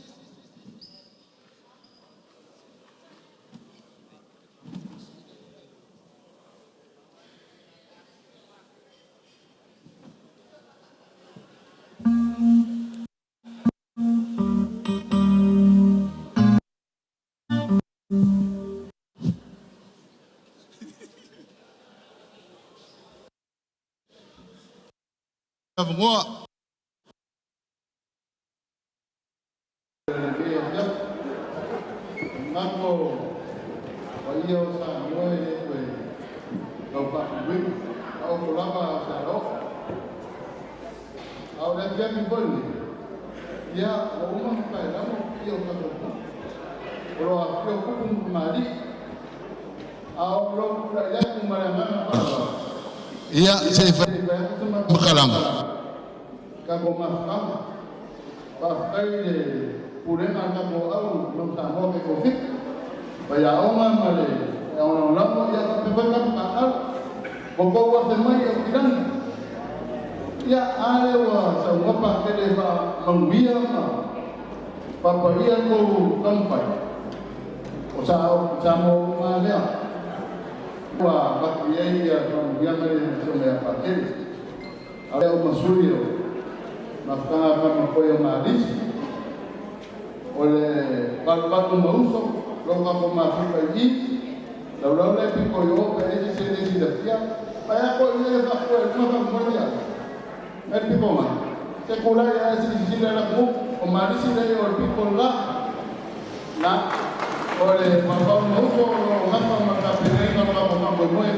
Speaker 15: Avanoa. Manatu o paia o Samoa e le toe tau faafuluina, a o ko lava sa oo. A o le afiafi foi lenei, ia ua uma ona paelago paia o tatou nuu. O lo o afifio tupu ma tamalii, a o lou tulai atu ma le agaga faaaloalo,
Speaker 8: Ia, se i
Speaker 15: fai atu se matou
Speaker 8: Makalama.
Speaker 15: Tatou mafutaga. Faafetai i le Pulega a le tatou Au Manu Samoa Taitoafitu, Faiaoga ma le Lagolago, ia faapea foi tatou taaalo. Ua tou afe mai i Aukilani, ia a lea ua saunoa Patele e faamanuia ma faapaia le tou taumafai, o Samoa uma lava lea ua avatu i ai faamanuiaga lea i le Afioga ia Patele. A o ma sui o mafutaga faamoemoe o Malisi, o le valuvatu ma uso, lo tatou mafuta i i, laulau le pito i o pe ese se le silafia, ae a ko i le faapua e luma faamoemoe ia, mai le pito mai, se kulai ae silisili la ku, o Malisi le o le pito la, na, o le valuvatu ma uso o lo o gafa ma tapenaina o lo tatou faamoemoe.